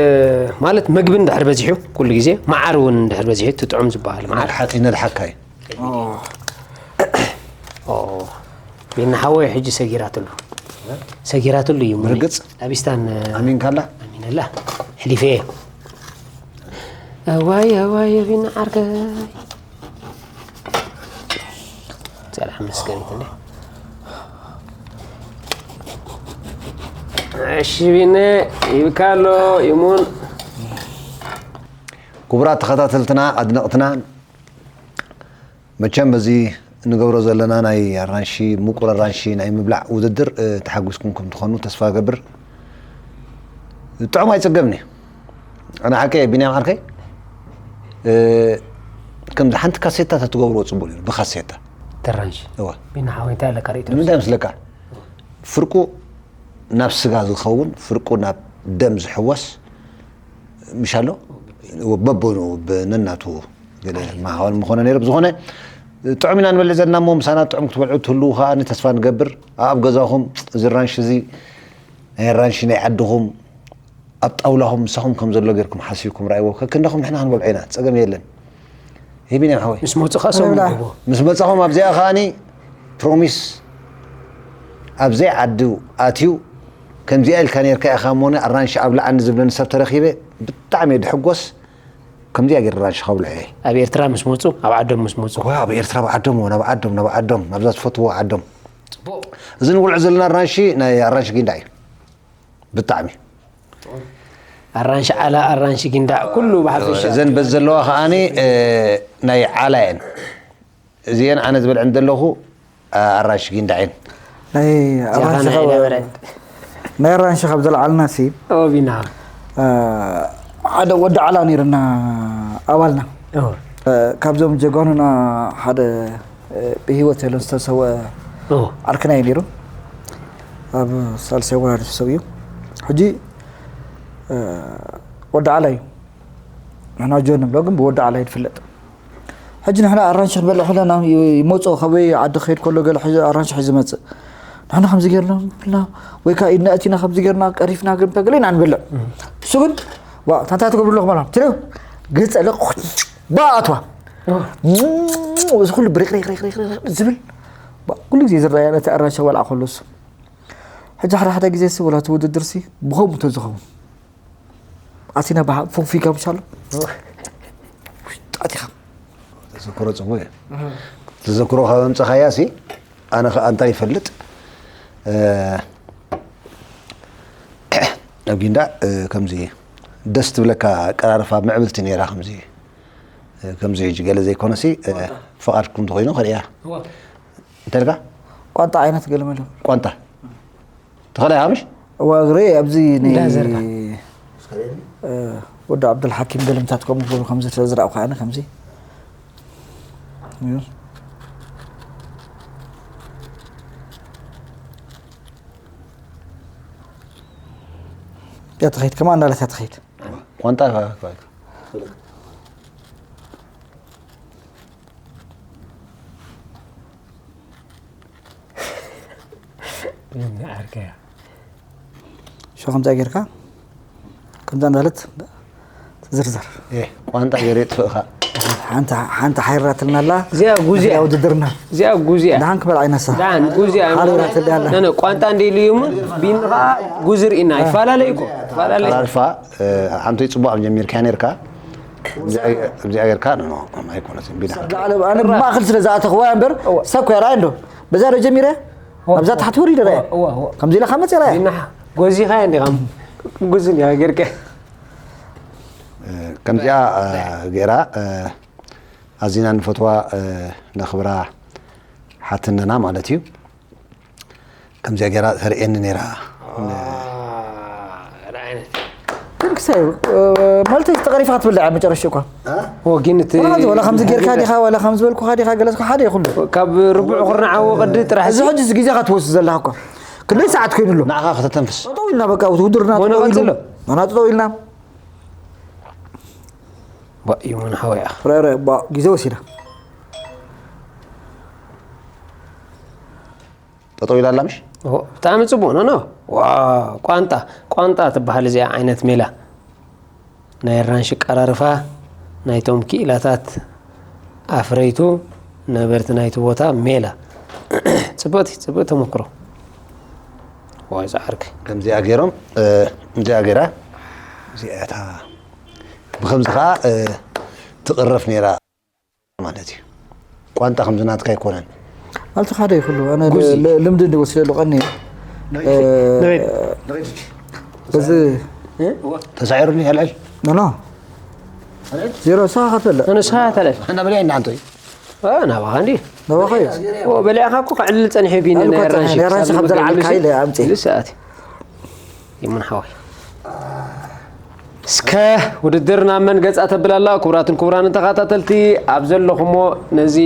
ማለት መግቢ እንድሕር በዚሑ ኩሉ ግዜ መዓር እውን እንድሕር በዚሑ እቲ ጥዑም ዝበሃል መዓር ሓቂ ነድሓካ እዩ። ኦ፣ ቢና ሓወይ ሕጂ ሰጊራትሉ ሰጊራትሉ እዩ ሙነይ። ርግጽ? ኣቢስታን ኣሚንካላ? ኣሚነላ ሕሊፈ እየ። ኣዋይ ኣዋይ ቢና ዓርከይ ሰላም መስገኒት እንዴ። እሺ ቢነ ይብካሎ ይሙን። ክቡራት ተኸታተልትና ኣድነቕትና፣ መቸም በዚ እንገብሮ ዘለና ናይ ኣራንሺ፣ ምቁር ኣራንሺ ናይ ምብላዕ ውድድር፣ እ፣ ተሓጒስኩም ከም ትኾኑ ተስፋ እገብር። ጥዑም ኣይጸገብን እዩ። ኣነ ሓቂ እየ፣ ቢንያም ዓርከይ፣ እ፣ ከምዚ ሓንቲ ካሴታ ተትገብርዎ ጽቡቕ ነይሩ፣ ብካሴታ። ተራንሽ እዋ። ቢና ሓወይ እንታይ ኣለካ ርእቶ? ንምንታይ መስለካ? ፍርቁ ናብ ስጋ ዝኸውን፣ ፍርቁ ናብ ደም ዝሕወስ፣ ምሽ ኣሎ? በበኑ ብነናቱ ገለ ማሃዋል ምኾነ ነይሩ። ብዝኾነ ጥዑም ኢና ንበልዕ ዘለና እሞ ምሳና ጥዑም ክትበልዑ ትህልዉ ከኣ ንተስፋ ንገብር። ኣብ ገዛኹም እዚ ራንሽ እዚ ናይ ራንሽ ናይ ዓድኹም ኣብ ጣውላኹም ምሳኹም ከም ዘሎ ጌርኩም ሓሲብኩም ረኣይዎ። ከክንዳኹም ንሕና ክንበልዖ ኢና፣ ጸገም የለን። ሂቢና ሓወይ። ምስ መጹ ከኣ ሰሙ ይብላ። ግቦ። ምስ መጻኹም ኣብዚኣ ከኣኒ ፕሮሚስ ኣብዘይ ዓዲ ኣትዩ ከምዚኣ ኢልካ ነርካ ኢኻ እሞ ኣራንሽ ኣብልዓኒ ዝብለኒ ሰብ ተረኺበ ብጣዕሚ እየ ድሕጎስ። ከምዚኣ ገይረ ኣራንሽ ከብልዖ እየ። ኣብ ኤርትራ ምስ መጹ ኣብ ዓዶም ምስ መጹ ዋ ኣብ ኤርትራ ኣብ ዓዶም ናብ ዓዶም ናብ ዓዶም ናብዛ ትፈትዎ ዓዶም። እዚ ንብልዖ ዘለና ኣራንሺ ናይ ኣራንሺ ጊንዳዕ እዩ። ብጣዕሚ ኣራንሺ ዓላ ኣራንሺ ጊንዳዕ ኩሉ ብሓፈሻ እዘን በዚ ዘለዋ ከኣኒ እ፣ ናይ ዓላ እየን። እዚአን ኣነ ዝበልዐን ዘለኹ ኣ፣ ኣራንሺ ጊንዳዕ እየን። ናይ ኣራንሺ ጃኻና ካብ- ይነበረን ናይ ኣራንሺ ካብ ዘለዓልና ሲ ኦቢና እ፣ ሓደ ወዲ ዓላ ነይርና ኣባልና ኦ እ፣ ካብዞም ጀጋኑና ሓደ እ፣ ብህይወት የለን ዝተሰወ ኦ ዓርክና እዩ ነይሩ። ኣብ ሳልሳይ ወራር ተሰውዩ። ሕጂ እ፣ ወዲ ዓላ እዩ። ንሕና ጆን ንብሎ ግን ብወዲ ዓላ እዩ ዝፍለጥ። ሕጂ ንሕና ኣራንሺ ክንበልዕ ከለና ይ- ይመፅኦ ካበይ ዓዲ ክኸይድ ከሎ ገለ ሕዚ ኣራንሺ ሒዙ ይመፅእ። ንሕና ከምዚ ጌርና ብልና ወይ ከዓ ኢድና እቲና ከምዚ ጌርና ቀሪፍና ግን ገለ ኢና ንበልዕ። እሱ ግን ዋ ታንታ ትገብሩ ኣለኹም ኣላ ትሪው ገፀ ለቁ ባ ኣትዋ እዚ ኩሉ ብሪቕሪቕሪቕሪቕ ዝብል ባ- ግዜ ዝረኣያ ነቲ ኣራንሺ ክበልዓ ከሎ እሱ። ሕጂ ሓደ ሓደ ግዜ ሲ ወላ እቲ ውድድር ሲ ብኸምኡ ተዝኸውን ኣቲና ብሓ- ፎንፊካ ምሻሎ ኣቲኻ ተዘክሮ ጽቡቅ እዩ። ተዘክሮ ካብ ኣምጻኻያ ሲ ኣነ ከኣ እንታይ ይፈልጥ እ፣ ኣብ ጊንዳዕ እ፣ ከምዚ ደስ ትብለካ ኣቀራርፋ ምዕብልቲ ነይራ። ከምዚ እ፣ ከምዚ ሕጂ ገለ ዘይኮነሲ እ፣ ፍቓድኩም ተኮይኑ ከርእያ እንታይ ኢልካ? ቋንጣ ዓይነት ገለመለ ቋንጣ ተኸላይ ሃምሽ እዋ እግሪ ኣብዚ ን- እንዳዘርካ። እ፣ ወዲ ዓብዱልሓኪም ገለምታት ከምኡ ክብሉ ከም ዝተዝራእኩ ኣነ ከምዚ እዩ። እያ ትኸይድ ከማ እንዳለት እያ ትኸይድ ቋንጣ ምን ዓርከያ ሾ ከምዛ ጌርካ ከምዛ እንዳለት ትዝርዘር እ፣ ቋንጣ ገይረ የጥፍእኻ። ሓንቲ ሓንቲ ሓይራትልና ኣላ እዚኣ ጉዚያ እዚኣ ውድድርና እዚኣ ጉዚያ ደሓን ክበል ዓይነሳ ዳን ጉዚያ ሓሪራትልያ ኣላ ነነ ቋንጣ እንደ ኢሉ እዩምን ቢንኻ ጉዝር ኢና ይፈላለይ እኮ ይፈላለይ ኣራርፋ ሓንቶይ ፅቡቅ ኣብ ጀሚርካ ነርካ። እዚኣ ጌርካ ኖ ኣይኮነትን ቢና ላዕለ ኣነ ብማእኸል ስለ ዝኣተኽዋ እምበር ሰብ ኮያ ርኣይ እንዶ በዛ ዶ ጀሚረ ኣብዛ ታሕቲ ወሪደ ርኣየ እዋ እዋ ከምዚ ኢለ ካብ መፅእ ርኣየ ቢናሓ ጎዚኻ እንዲኻ ጉዝን ያ ጌርካ ከምዚኣ ገይራ ኣዚና ንፈትዋ ነኽብራ ሓትነና ማለት እዩ። ከምዚኣ ገይራ ተርእየኒ ነይራ። ግን ክሳይ ማለት ተቐሪፋ ክትብልዕ ኣብ መጨረሻ እኳ ወጊን እቲ ወላ ከምዚ ጌርካ ዲኻ ወላ ከም ዝበልኩኻ ዲኻ ገለጽኩ ሓደ ይኹሉ ካብ ርቡዕ ኩርናዓዊ ቅዲ ጥራሕ እዚ ሕጂ እዚ ግዜኻ ትወስድ ዘለኻ እኳ ክንደይ ሰዓት ኮይኑ ኣሎ ንዓኻ ከተተንፍስ ጠጠው ኢልና በቃ ውድድርና ሞነ ጠጠው ኢሉ ቀጽሎ። ሞና ጠጠው ኢልና ባእዩ ምን ሓወያ ረ- ረ- ባ- ግዜ ወሲዳ ጠጠው ኢላ ኣላ ምሽ ብጣዕሚ ፅቡቅ ኖ ኖ ዋ ቋንጣ ቋንጣ ትበሃል እዚኣ ዓይነት ሜላ ናይ ኣራንሺ ቀራርፋ ናይቶም ክኢላታት ኣፍረይቱ ነበርቲ ናይቲ ቦታ ሜላ ፅብቅቲ ፅብቅ ተመክሮ ዋይ ዝዓርክ ከምዚኣ ገይሮም እዚኣ ገይራ እዚኣ እታ ብከምዚ ከዓ ትቕረፍ ነይራ ማለት እዩ። ቋንጣ ከምዚ ናትካ ኣይኮነን። ማለት ሓደ ይኹሉ ኣነ ል- ል- ልምዲ እንዲ ወስደሉ ቀኒ በዚ ተሳዒሩኒ ኣልዕል ኖ ኖ ዜሮ ንስኻ ክትበልዕ ንስኻ ተለል እና በላይ እናንተ እዩ ናባኻ እንዲ ናባኻ እዩ በሊዕኻ እኮ ክዕልል ፀኒሑ ቢኒ ኣነ ናይ እኳ ኣራንሺ ናይ ኣራንሺ ክሳብ ከም ዘልዓለካ ንብልዕ ኢለ ኣምፅእ ኢሉ ሰዓት ይሙን ሓወይ እስከ ውድድር ናብ መን ገፃ ተብል ኣላ ክቡራትን ክቡራን ተኸታተልቲ ኣብ ዘለኹሞ ነዚ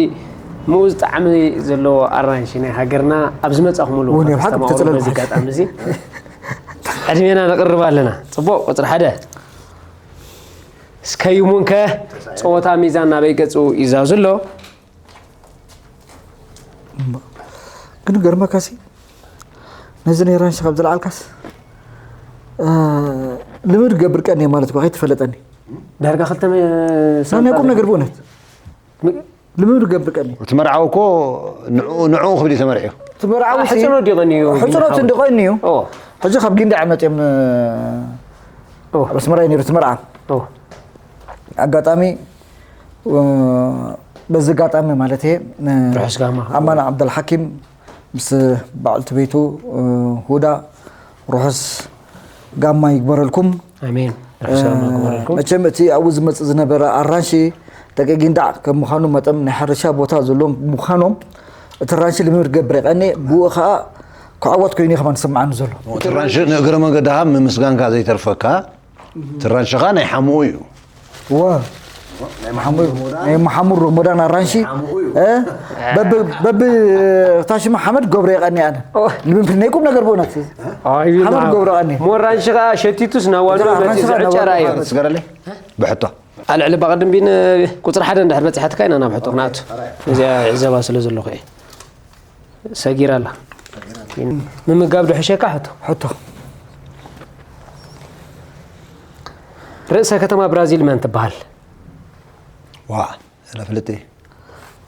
ምኡዝ ጣዕሚ ዘለዎ ኣራንሺ ናይ ሃገርና ኣብ ዝመፃኹምሉ እውን እዮም ሓቂ ከተስተማቕሩ ተፅለሉ በዚ ኣጋጣሚ እዚ ዕድሜና ነቕርብ ኣለና ፅቡቅ ቁፅሪ ሓደ እስከ ይሙንከ ፀወታ ሚዛን ናበይ ገፁ ይዛዙ ኣሎ ግን ገርመካሲ ነዚ ናይ ራንሽ ካብ ዝለዓልካስ እ፣ ልምድ ገብር ቀኒ ማለት እኮ ከይተፈለጠኒ ዳርጋ ክልተ ናይ ቁም ነገር ብእውነት ልምድ ገብር ቀኒ እቲ መርዓዊ እኮ ንዕኡ ንዕኡ ክብል እዩ ተመርዒው። ትመርዓዊ ሕፅኖ ዲቐኒ እዩ ሕፅኖት እንዲቐኒ እዩ ኦ ሕጂ ካብ ጊንዳዕ መፅኦም ኦ ኣብ ኣስመራ እዩ ነይሩ ትመርዓ ኦ ኣጋጣሚ እ፣ በዚ ኣጋጣሚ ማለት እየ ን- ርሑስ ጋማ። ኣማን ዓብደልሓኪም ምስ በዓልቲ ቤቱ እ፣ ሁዳ ርሑስ ጋማ ይግበረልኩም። ኣሜን ርሑስ ጋማ ግበረልኩም መቸም እቲ ኣብኡ ዝመፅእ ዝነበረ ኣራንሺ ደቂ ጊንዳዕ ከም ምዃኑ መጠን ናይ ሕርሻ ቦታ ዘለዎም ብምዃኖም እቲ ኣራንሺ ልምምድ ገብር የቐኒ ብኡ ከዓ ክዕወት ኮይኑ እዩ ከማን ዝስምዓኒ ዘሎ። እቲ ራንሽ ንእግረ መንገድኻ ምምስጋንካ ዘይተርፈካ እቲ ራንሽኻ ናይ ሓምኡ እዩ። ዋ ናይ መሓሙድ ሮሞዳን ኣራንሺ እ? በብ- በብ ታሽማ ሓመድ ገብረ የቐኒ ኣነ ልምምድ ናይ ቁም ነገር ብእውነት ሓመድ ገብረ ቀኒ ሞራንሽ ከዓ ሸቲቱስ ናዋዶ ኣራንሺ ከዓ መፂኡ ጨራ እዩ ናዋዶ ስገረለይ ብሕቶ ኣልዕሊ ባቕድም ቢን ቁፅሪ ሓደ እንድሕር በፂሓትካ ኢና ናብ ሕቶ ክንኣቱ እዚኣ ዕዘባ ስለ ዘለኹ እየ ሰጊራ ኣላ ምምጋብ ዶ ሕሸካ ሕቶ ሕቶ ርእሰ ከተማ ብራዚል መን ትበሃል ዋ ስለ ፍልጥ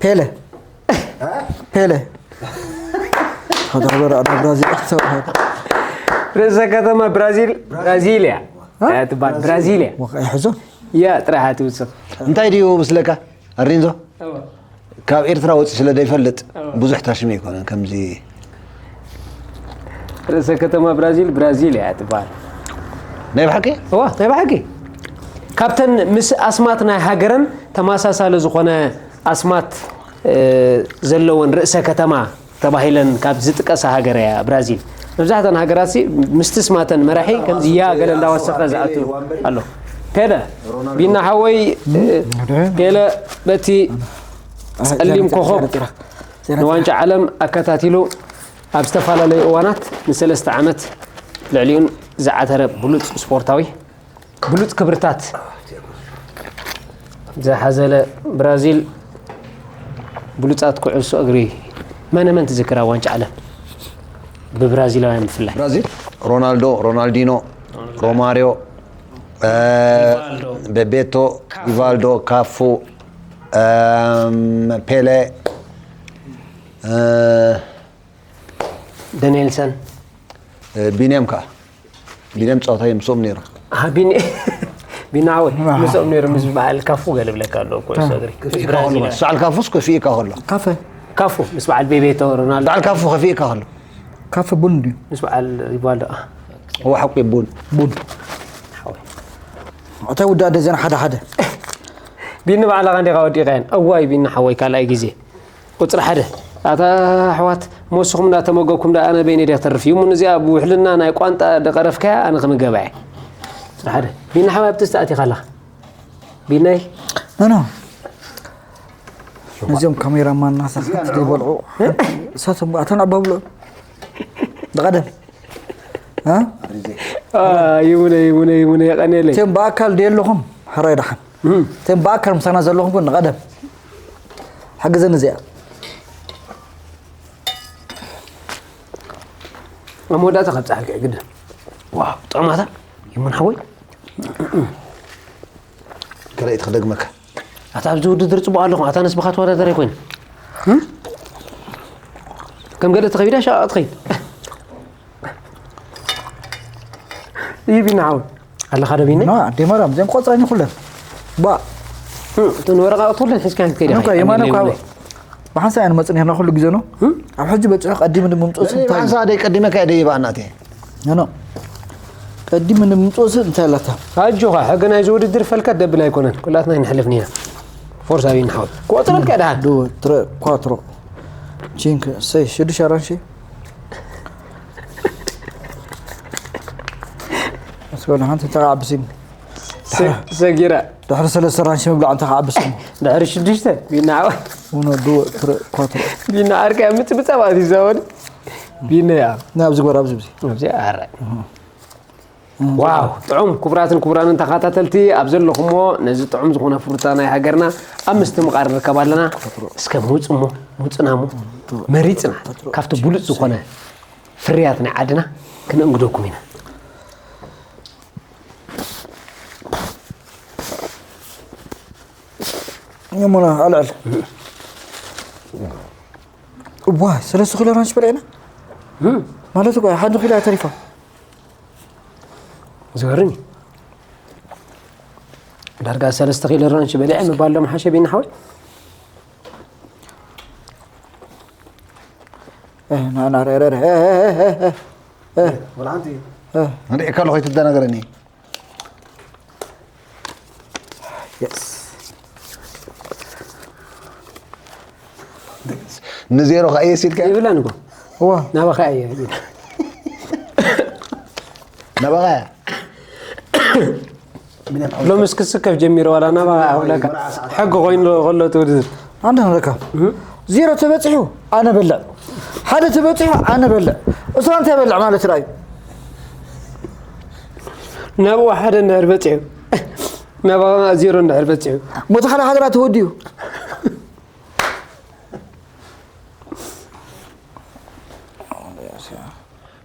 ፔለ ፔለ ተኽበረ ኣዳ ብራዚል ኣክሰብ። ርእሰ ከተማ ብራዚል ብራዚልያ እያ ትበሃል። ብራዚልያ ይሕዞ። እያ ጥራሓ ትውስኽ። እንታይ ድዩ ምስለካ ኣሪንዞ? ካብ ኤርትራ ወፂ ስለ ዘይፈልጥ ብዙሕ ታሽሚ ኣይኮነን ከምዚ። ርእሰ ከተማ ብራዚል ብራዚል እያ ትበሃል። ናይ ብሓቂ? እዋ ናይ ብሓቂ ካብተን ምስ ኣስማት ናይ ሃገረን ተመሳሳሊ ዝኾነ ኣስማት ዘለወን ርእሰ ከተማ ተባሂለን ካብ ዝጥቀሳ ሃገር እያ ብራዚል። መብዛሕተን ሃገራት ምስቲ ስማተን መራሒ ከምዚ ያ ገለ እንዳወሰኸ ዝኣቱ ኣሎ። ፔለ ቢና ሓወይ ፔለ በቲ ጸሊም ኮኸብ ንዋንጫ ዓለም ኣከታቲሉ ኣብ ዝተፈላለዩ እዋናት ንሰለስተ ዓመት ልዕሊኡን ዝዓተረ ብሉጽ ስፖርታዊ ብሉጽ ክብርታት ዝሓዘለ ብራዚል ብሉጻት ኩዕሶ እግሪ መነ መን ትዝክር ኣብ ዋንጫ ዓለም ብብራዚላውያን ብፍላይ? ብራዚል ሮናልዶ፣ ሮናልዲኖ፣ ሮማሪዮ፣ በቤቶ፣ ሪቫልዶ፣ ካፉ፣ ፔሌ፣ ደኔልሰን ቢንያም ከዓ ቢንያም ፀወታ ምስኦም ነይሩ። ቢኒ ቢናወይ ምስኦም ነይሩ ምስ በዓል ካፉ ገለ ብለካ ኣሎ እኮ እሱ እግሪ ምስ ብራዚል ሰዓል ካፉስ ከፊእካ ከሎ ካፈ ካፉ ምስ በዓል ቤቤቶ ሮናልዶ በዓል ካፉ ከፊእካ ከሎ ካፈ ቡን ድዩ ምስ በዓል ሪቫልዶ እዋ ሓቁ ቡን ቡን እታ ውዳእ ደዘን ሓደ ሓደ ቢኒ ባዕልኻ እንዲኻ ወዲቕካየን እዋይ ቢኒ ሓወይ ካልኣይ ግዜ ቁፅሪ ሓደ ኣታ ኣሕዋት መወስኹም እንዳተመገብኩም ዳ ኣነ በይነ ዲያ ተርፍ እዩ ምን እዚኣ ብውሕልና ናይ ቋንጣ ደቀረፍካያ ኣነ ክምገባ እየ ቁፅሪ ሓደ ቢኒ ሓወይ ኣብቲ ዝተኣቲኻ ኣለኻ ቢናይ ኖ ኖ ነዚኦም ካሜራ ማን ናሳት ዘይበልዑ እሳቶም ኣተን ኣባብሎ ብቐደም ይሙነ ይሙነ ይሙነ የቐኔለይ እቲኦም ብኣካል ደየለኹም ሕራይ ደሓን እቲኦም ብኣካል ምሳና ዘለኹም ግን ንቐደም ሓግዘኒ እዚኣ ኣብ መወዳእታ ካብ ፀሓልካ ግድን ዋው ጥዑማታ ይሙን ሓወይ ካልኣይቲ ክደግመካ ኣታ ኣብዚ ውድድር ፅቡቅ ኣለኹ ኣታ ነስብኻ ተወዳደር ኣይኮይን ከም ገለ ተኸቢዳ ሻ ትኸይድ ይህ ቢና ሓወይ ኣለኻ ዶ ቢና ና ኣዴ ማርያም እዚኦም ቆፅረኒ ኩለን ባ እተን ወረቃቅቲ ኩለን ሒዝካ ክትከይድ ኣነ እኳ የማነ እኳ ብሓንሳእ እያ ንመፅእ ነርና ኩሉ ግዜ ነው ኣብ ሕጂ በፅሑ ቀዲሙ ንምምፅኡስ እንታይ ሓንሳ ደይ ቀዲመካ እየ ደይባ እናተ ኖ ቀዲሙ ንምምፅኡስ እንታይ ኣለታ ኣጆኻ ሕጊ ናይዚ ውድድር ፈልከት ደብል ኣይኮነን ኩላትና ይንሕልፍ ኒና ፎርስ ኣብይ ንሓወት ክቆፅረልካ ድሓን ዱ ትረ ኳትሮ ቺንክ ሰይ ሽዱሽ ኣራንሺ እስኮ ንሓንቲ ተቃብሲም ሰጊራ ድሕሪ ሰለስተ ኣራንሺ ምብላዕ እንተ ከዓብስ እሞ ድሕሪ ሽዱሽተ ቢና ዓወት ኡኖ ዱወ ትረ ኳትሮ ቢና ዓርከይ ኣብ ምጽብጻብ ኣትዩ ዘበን ቢና እያ ናብዚ ጎራ ኣብዚ ብዚ ኣብዚ ኣረ ዋው ጥዑም ክቡራትን ክቡራንን ተኸታተልቲ ኣብ ዘለኹሞ ነዚ ጥዑም ዝኾነ ፍሩታ ናይ ሃገርና ኣብ ምስትምቓር ንርከብ ኣለና እስከ ምውፅ እሞ ምውፅና እሞ መሪፅና ካብቲ ብሉፅ ዝኾነ ፍርያት ናይ ዓድና ክነእንግደኩም ኢና እሞና ኣልዕል እዋ ሰለስተ ኪሎ ራንሽ በልዕና ማለት እኮ ሓደ ኪሎ ተሪፋ ዝገርም እዩ ዳርጋ ሰለስተ ኪሎ ራንሽ በሊዐ ምባሎም ሓሸ ቢና ሓወይ ናናረረረ ንሪእካ ኣለኹ ኣይትደናገረኒ ንዜሮ ከኣ የሲልካ ይብላን እኮ እዋ ናባኻ እየ ናባኻ ሎምስ ክስከፍ ጀሚሩ ዋላ ናባኻ ኣውለካ ሕጊ ኮይኑ ከሎ ትውድድር ኣንተ ንረካ ዜሮ ተበፂሑ ኣነ በልዕ ሓደ ተበፂሑ ኣነ በልዕ እሱ እንታይ በልዕ ማለት ራእዩ ናብኡ ሓደ እንድሕር በፂሑ ናባኻ ዜሮ እንድሕር በፂሑ ሞቲ ሓደ ሃገራ ተወዲኡ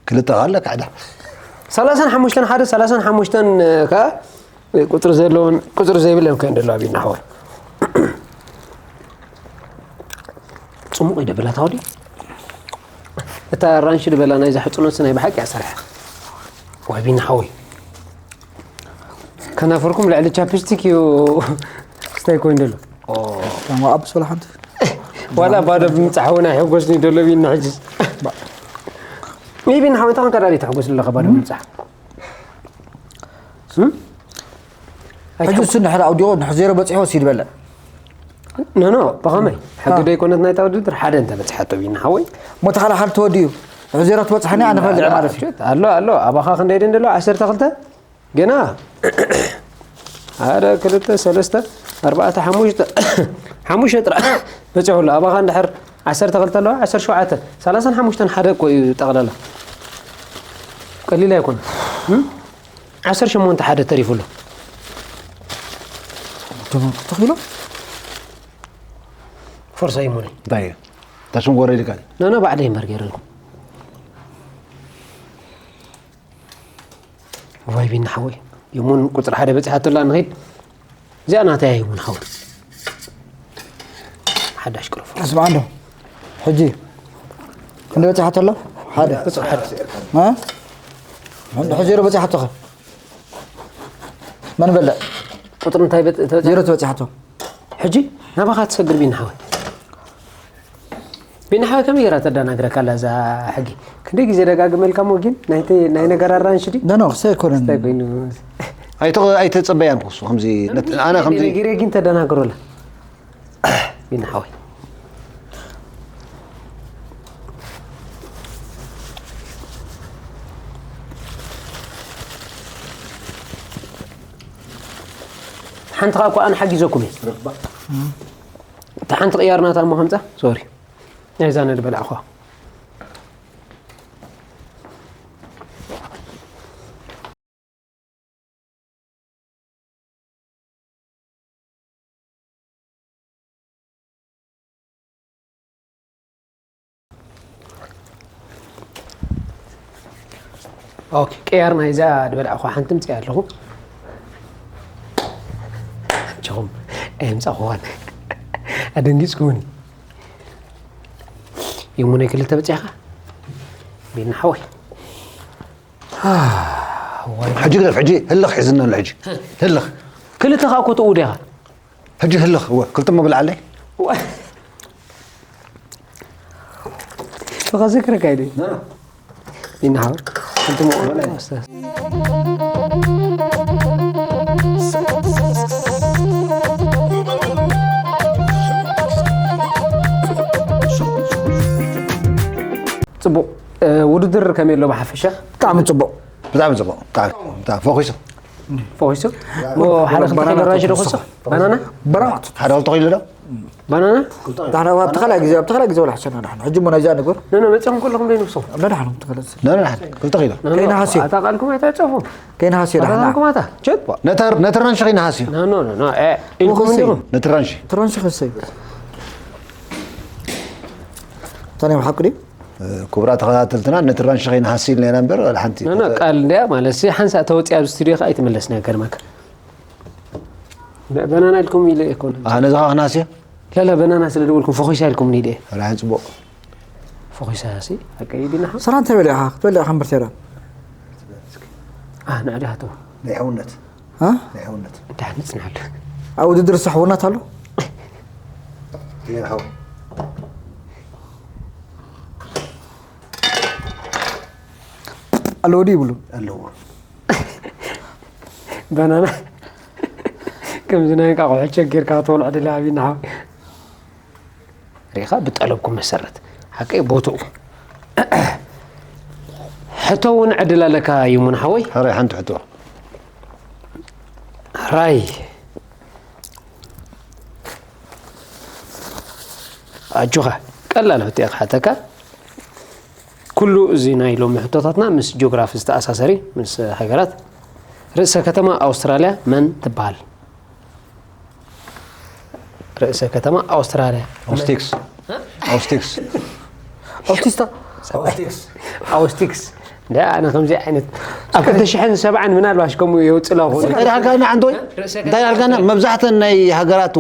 ክልተ ኣለካ ዕዳ ሰላሳን ሓሙሽተን ሓደ ሰላሳን ሓሙሽተን ከዓ ቁፅሪ ዘለዎን ቁፅሪ ዘይብለን ከን ደሎ ኣቢና ሓወይ ፅሙቕ እዩ ደብላታ ወዲ እታ ኣራንሺ ዝበላ ናይዛ ሕጽኖት ናይ ብሓቂ እያ ሰሪሓ። ዋይ ቢኒ ሓወይ። ከናፈርኩም ልዕሊ ቻፕስቲክ እዩ። ስታይ ኮይኑ ዘሎ። ኦ። እሞ ኣብስ ወላ ሓንቲ። ዋላ ባዶ ብምጻሕ እውን ኣይሕጎስኒ ደሎ ቢኒ ሕጂ። ሜቢ ንሓወይ እንታይ ኮንካ ዳኣ ተሕጎስ ኣለኻ ባዶ ብምጻሕ? ሕጂ እሱ እንድሕር ኣውዲቑ እንድሕር ዜሮ በፂሑ ወሲድ በለ። ኖ ኖ ብኸመይ? ሕጊ ዶ ኣይኮነት ናይታ ውድድር ሓደ እንተ በጺሓቶ ቢኒ ሓወይ። ሞት ሓላሓል ተወዲኡ። ሕዚ ዜሮ ትበፅሓኒ ኣነ ክበልዕ ማለት እዩ። ኣሎ ኣሎ ኣባኻ ክንደይ ድን ደሎ ዓሰርተ ክልተ ገና ሓደ ክልተ ሰለስተ ኣርባዕተ ሓሙሽተ ሓሙሽተ ጥራሕ በፂሑ ኣሎ ኣባኻ እንድሕር ዓሰርተ ክልተ ኣለዋ ዓሰርተ ሸውዓተ ሰላሳን ሓሙሽተን ሓደ እኮ እዩ ጠቕላላ ቀሊል ኣይኮነ ዓሰርተ ሸሞንተ ሓደ ተሪፉ ኣሎ ተኺሎ ፈርሳ ይሙኒ እንታይ እዩ ታሽም ጎረ ይልካል ኖ ኖ ባዕለይ እምበር ገይረልኩም ዋይ ቢኒ ሓወይ ይሙን ቁፅሪ ሓደ በፂሓቶ ኣላ ንኸይድ እዚኣ ናተይ እያ ይሙን ሓወይ ሓዳሽ ቅርፎ እስማዕ እንዶ ሕጂ ክንዲ በፂሓቶ ኣሎ ሓደ ቁፅሪ ሓደ እ? እንዶ ሕጂ ዜሮ በፂሓቶ ኸ መን በልዕ ቁፅሪ እንታይ በፅ- ተበፂሓ ዜሮ ተበፂሓቶ ሕጂ ናባኻ ትሰግር ቢኒ ሓወይ ቢኒ ሓወይ ከመይ ገይራ ተደናግረካ ኣላ እዛ ሕጊ ክንደይ ግዜ ደጋግመልካ እሞ ግን ናይቲ ናይ ነገር ኣራንሽ ድዩ ኖ ኖ ክሰ ኣይኮነን እንታይ ኮይኑ ኣይተ- ኣይተጸበያን ኩሱ ከምዚ ነት- ኣነ ከምዚ ገይረ ግን ተደናግሮላ ቢኒ ሓወይ ሓንቲ ኸዓ እኮ ኣነ ሓጊዘኩም እየ እታ ሓንቲ ቅያር ናታ እሞ ከምፃ ሶሪ ናይዛ ነድበላዕኳ ኦኬ ቅያር ናይዛ ዝበልዕኳ ሓንቲ ምፅእ ኣለኹ ኣንችኹም ኣየምፃኹዋን ኣደንጊፅኩኒ ይሙነይ ክልተ በፂኻ ቢና ሓወይ ሕጂ ግደፍ ሕጂ ህልኽ ሒዝና ኣሎ ሕጂ ህልኽ ክልተ ከዓ ኮተኡ ዲኻ ሕጂ ህልኽ እወ ክልተ መብል ዓለይ ብኸዘክረካ ኢለ ቢና ሓወይ እንት መቆ ፅቡቅ ውድድር ከመይ ኣሎ ብሓፈሻ ብጣዕሚ ፅቡቅ ብጣዕሚ ፅቡቅ ብጣዕሚ ብጣዕሚ ፈኺሱ ፈኺሱ ሓደ ክልተ ኪሎ ራንሽ ዶ ክወስኽ ባናና በራማት ሓደ ክልተ ኪሎ ዶ ባናና ዳሕና ኣብ ተኸላ ግዜ ኣብ ተኸላ ግዜ ወላ ሓሰና ዳሕና ሕጂ ሞ ናይዛ ንግበር ነነ መፅኹም ከለኹም ደይንፍሶም ነዳሕና ተኸለስ ነነ ንሓን ክልተ ኪሎ ነነ ከይንሃስዮ። ኣታ ቃልኩም ኣይታፀፉ ከይንሃስዮ ዳሕና ኣታ ቃልኩም ኣታ ቸጥ ነተር ነተር ራንሽ ከይንሃስዮ ኖ ኖ ኖ እ ኢልኩም እንዲኹም ነተር ራንሽ ትራንሽ ከሰይ ታኔም ሓቂ ድዩ ክቡራት ተኸታተልትና ነተር ራንሽ ከይንሃሲ ኢልና ኢና እምበር ወላ ሓንቲ ኖ ኖ ቃል እንዲያ ማለት ሲ ሓንሳእ ተወፂኣ ኣብ ስቱዲዮ ከዓ ኣይትመለስና ገርመካ በናና ኢልኩም ኢለ ኣይኮነ ኣነ ዝኻ ክናስዮ ለለ በናና ስለ ደወልኩም ፈኺሳ ኢልኩም ኒደ ራሕን ፅቡቕ ፈኺሳ ሲ ኣቀይዲና ሰራ እንታይ በሊኻ ክትበልዕ ከንበር ሴራ ንዕዲ ሃተው ናይ ሕውነት እ? ናይ ሕውነት እንታይ ንጽንሐሉ ኣብ ውድድር ሳሕውናት ኣሎ ናይ ሓው ኣለዎ ድዩ ይብሉ ኣለዎ በናና ከምዚ ናይ እንቃቑሖ ቸጌርካ ክትበልዖ ደሊ ኣብና ሓው ሪኻ ብጠለብኩም መሰረት ሓቀይ ቦትኡ ሕቶ እውን ዕድል ኣለካ ይሙን ሓወይ ሕራይ ሓንቲ ሕቶ ራይ ኣጆኻ ቀላል ሕቶ እየ ክሓተካ ኩሉ እዚ ናይ ሎሚ ሕቶታትና ምስ ጂኦግራፊ ዝተኣሳሰር እዩ ምስ ሃገራት ርእሰ ከተማ ኣውስትራልያ መን ትበሃል ርእሰ ከተማ ኣውስትራልያ ኣውስቴክስ ኣውስቴክስ ኣውቲስታ ኣውስቲክስ እንደ ኣነ ከምዚ ዓይነት ኣብ ክልተ ሽሕን ሰብዓን ምናልባሽ ከምኡ የውፅላ ኾኑ እንታይ ዳልካና ዓንቶይ እንታይ ዳልካና መብዛሕተን ናይ ሃገራት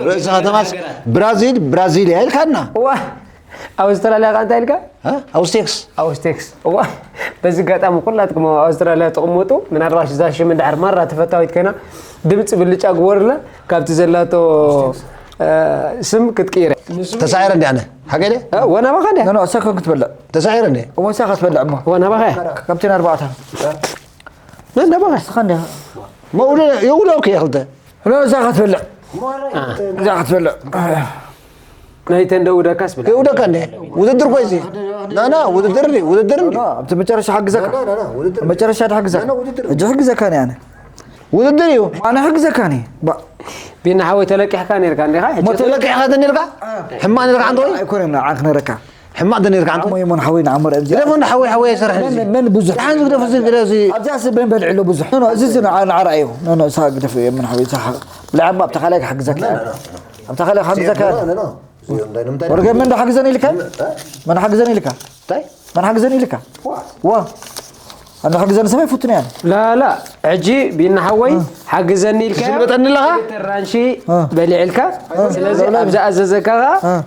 ርእሰ ከተማስ ብራዚል ብራዚልያ ኢልካና ኣውስትራልያ ቃ እንታይ ኢልካ? ኣውስቴክስ። ኣውስቴክስ። እዋ፣ በዚ ኣጋጣሚ ኩላትኩም ኣብ ኣውስትራልያ ትቕመጡ፣ ምናልባሽ እዛ ሽም እንድሕር ማራ ተፈታዊት ኮይና፣ ድምፂ ብልጫ ግበሩላ፣ ካብቲ ዘላቶ ስም ክትቅይረ። ተሳዒረ እንዲ ኣነ ሓቀይ ደ ወናባኻ እንዲ ኖ እሳ ኮን ክትበልዕ ተሳዒረ እንዲ እሞ እሳ ክትበልዕ እሞ ወናባኻ እያ። ካብተን ኣርባዕታ ነናባኻ እስኻ እንዲ መውለ የውለ ኦኬ ክልተ ኖ እዛ ክትበልዕ እዛ ክትበልዕ ናይተን ዶ ውደካስ ብላ የውደካ እንዲ ውድድር ኮይዚ ናና ውድድር እንዲ ውድድር እንዲ ኣብቲ መጨረሻ ሓግዘካ መጨረሻ ድሕግዘካ ሕጂ ሕግዘካ ኒ ኣነ ውድድር እዩ ኣነ ሕግዘካ ኒ ቢና ሓወይ ተለቂሕካ ነርካ እንዲኻ ሕጂ ተለቂሕካ ተነርካ ሕማቅ ነርካ ዓንተ ወይ ኣይኮነ ንዓ ክነረካ ሕማቅ ተነርካ ዓንተ ኣሞ ይሞን ሓወይ ንዓመር እዚ ግደፎ እንዳ ሓወይ ሓወይ ኣይሰርሕ እዚ መን ብዙሕ ሓን ዝግደፍ እዚ ግደፍ እዚ ኣብዚኣ ስበን በልዕሎ ብዙሕ ኖ እዚ እዚ ንዓራእዩ ኖ እሳ ግደፍ የምን ሓወይ እሳ ብልዓማ ኣብታ ካልኣይ ክሓግዘካ ኣብታ ካልኣይ ክሓግዘካ ወርገ መን ሓግዘን ኢልካ መን ሓግዘን ኢልካ እንታይ መን ሓግዘን ኢልካ ዋ ኣነ ሓግዘን ሰበይ ፍቱን እያ ላላ ሕጂ ቢና ሓወይ ሓግዘኒ ኢልካ ዝልበጠኒ ኣለኻ ራንሺ በሊዕልካ ስለዚ ኣብ ዝኣዘዘካ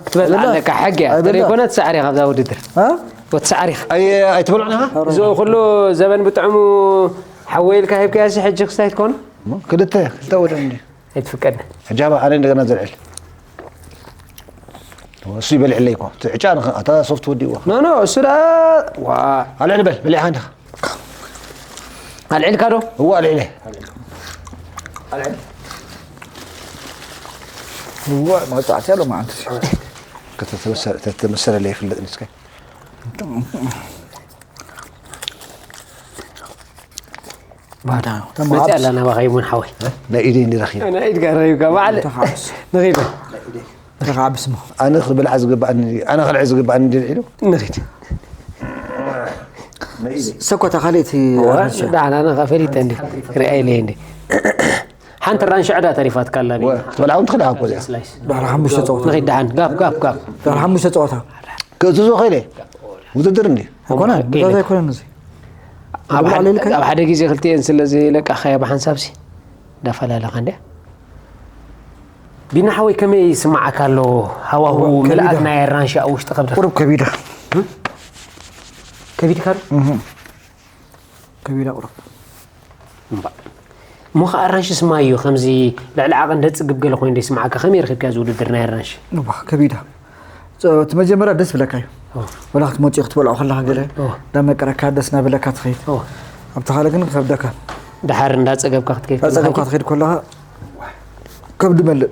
ክትበልዕ ኣለካ ሕጊ እያ ተደይኮነ ትሳዕሪ ኢኻ ኣብዛ ውድድር ትሳዕሪ ኢኻ ኣይትበልዑን ኢኻ እዚ ኩሉ ዘበን ብጥዕሙ ሓወይ ኢልካ ሂብካያ ሲ ሕጂ ክስታይ ትኮኑ ክልተ ክልተ ወደ እንዲ ኣይትፍቀድን ሕጂ ኣብ ሓደ እንደገና ዘልዕል እሱ ይበልዕለይ እኮ እቲ ዕጫ ንኸ- ኣታ ሶፍት ወዲእዎ ኖ ኖ እሱ ደኣ ዋ ኣልዕል በል በሊዕኻ እንዲኻ ኣልዒልካ ዶ እዋ ኣልዕለ እዋ መውፃዕቲ ኣሎ ማዓንቲ ከተመሰለለ ይፍለጥ ንስከ መፅእ ኣላ ናባኻ ይሙን ሓወይ ናይ ኢደይ እንዲረኺብ ናይ ኢድካ ረኺብካ ባዕል ንኺበ ተኻብስ ሞ ኣነ ክብልዓ ዝግባኣኒ ኣነ ክልዕ ዝግባኣኒ ድልዒ ኢሉ ንኺድ ሰኮታ ካልእቲ ዳሕና ነኻ ፈሊጠ እንዲ ርኣይ ኢለ እንዲ ሓንቲ ራንሺ ዕዳ ተሪፋትካ ኣላ ትበልዓ እውን ትኽእል ሓኮ እዚኣ ስላይስ ድሕሪ ሓሙሽተ ፀወታ ንኺድ ደሓን ጋብ ጋብ ጋብ ድሕሪ ሓሙሽተ ፀወታ ክእትዞ ኸኢለ ውድድር እንዲ ኣይኮነ ብዛዛ ኣይኮነን እዚ ኣብ ሓደ ግዜ ክልቲኤን ስለ ዝለቃኸያ ብሓንሳብሲ እንዳፈላለኻ እንዲያ ቢና ሓወይ ከመይ ይስማዓካ ኣሎ ሃዋሁ ምልኣት ናይ ኣራንሺ ኣብ ውሽጢ ከብድኻ ቁሩብ ከቢዳ ከቢድካ ኣሎ ከቢዳ ቁሩብ እምባ እሞ ከዓ ኣራንሺ ስማይ እዩ ከምዚ ልዕሊ ዓቐን ደፅግብ ገለ ኮይኑ ይስማዓካ ከመይ ረኪብካ እዚ ውድድር ናይ ኣራንሺ እባ ከቢዳ እቲ መጀመርያ ደስ ብለካ እዩ ወላ ክትመፅኡ ክትበልዖ ከለካ ገለ እንዳመቀረካ ደስ ናበለካ ትኸይድ ኣብቲ ካልእ ግን ከብደካ ድሓር እንዳፀገብካ ክትከይድ ዳፀገብካ ትኸይድ ከለካ ከብዲ መልእ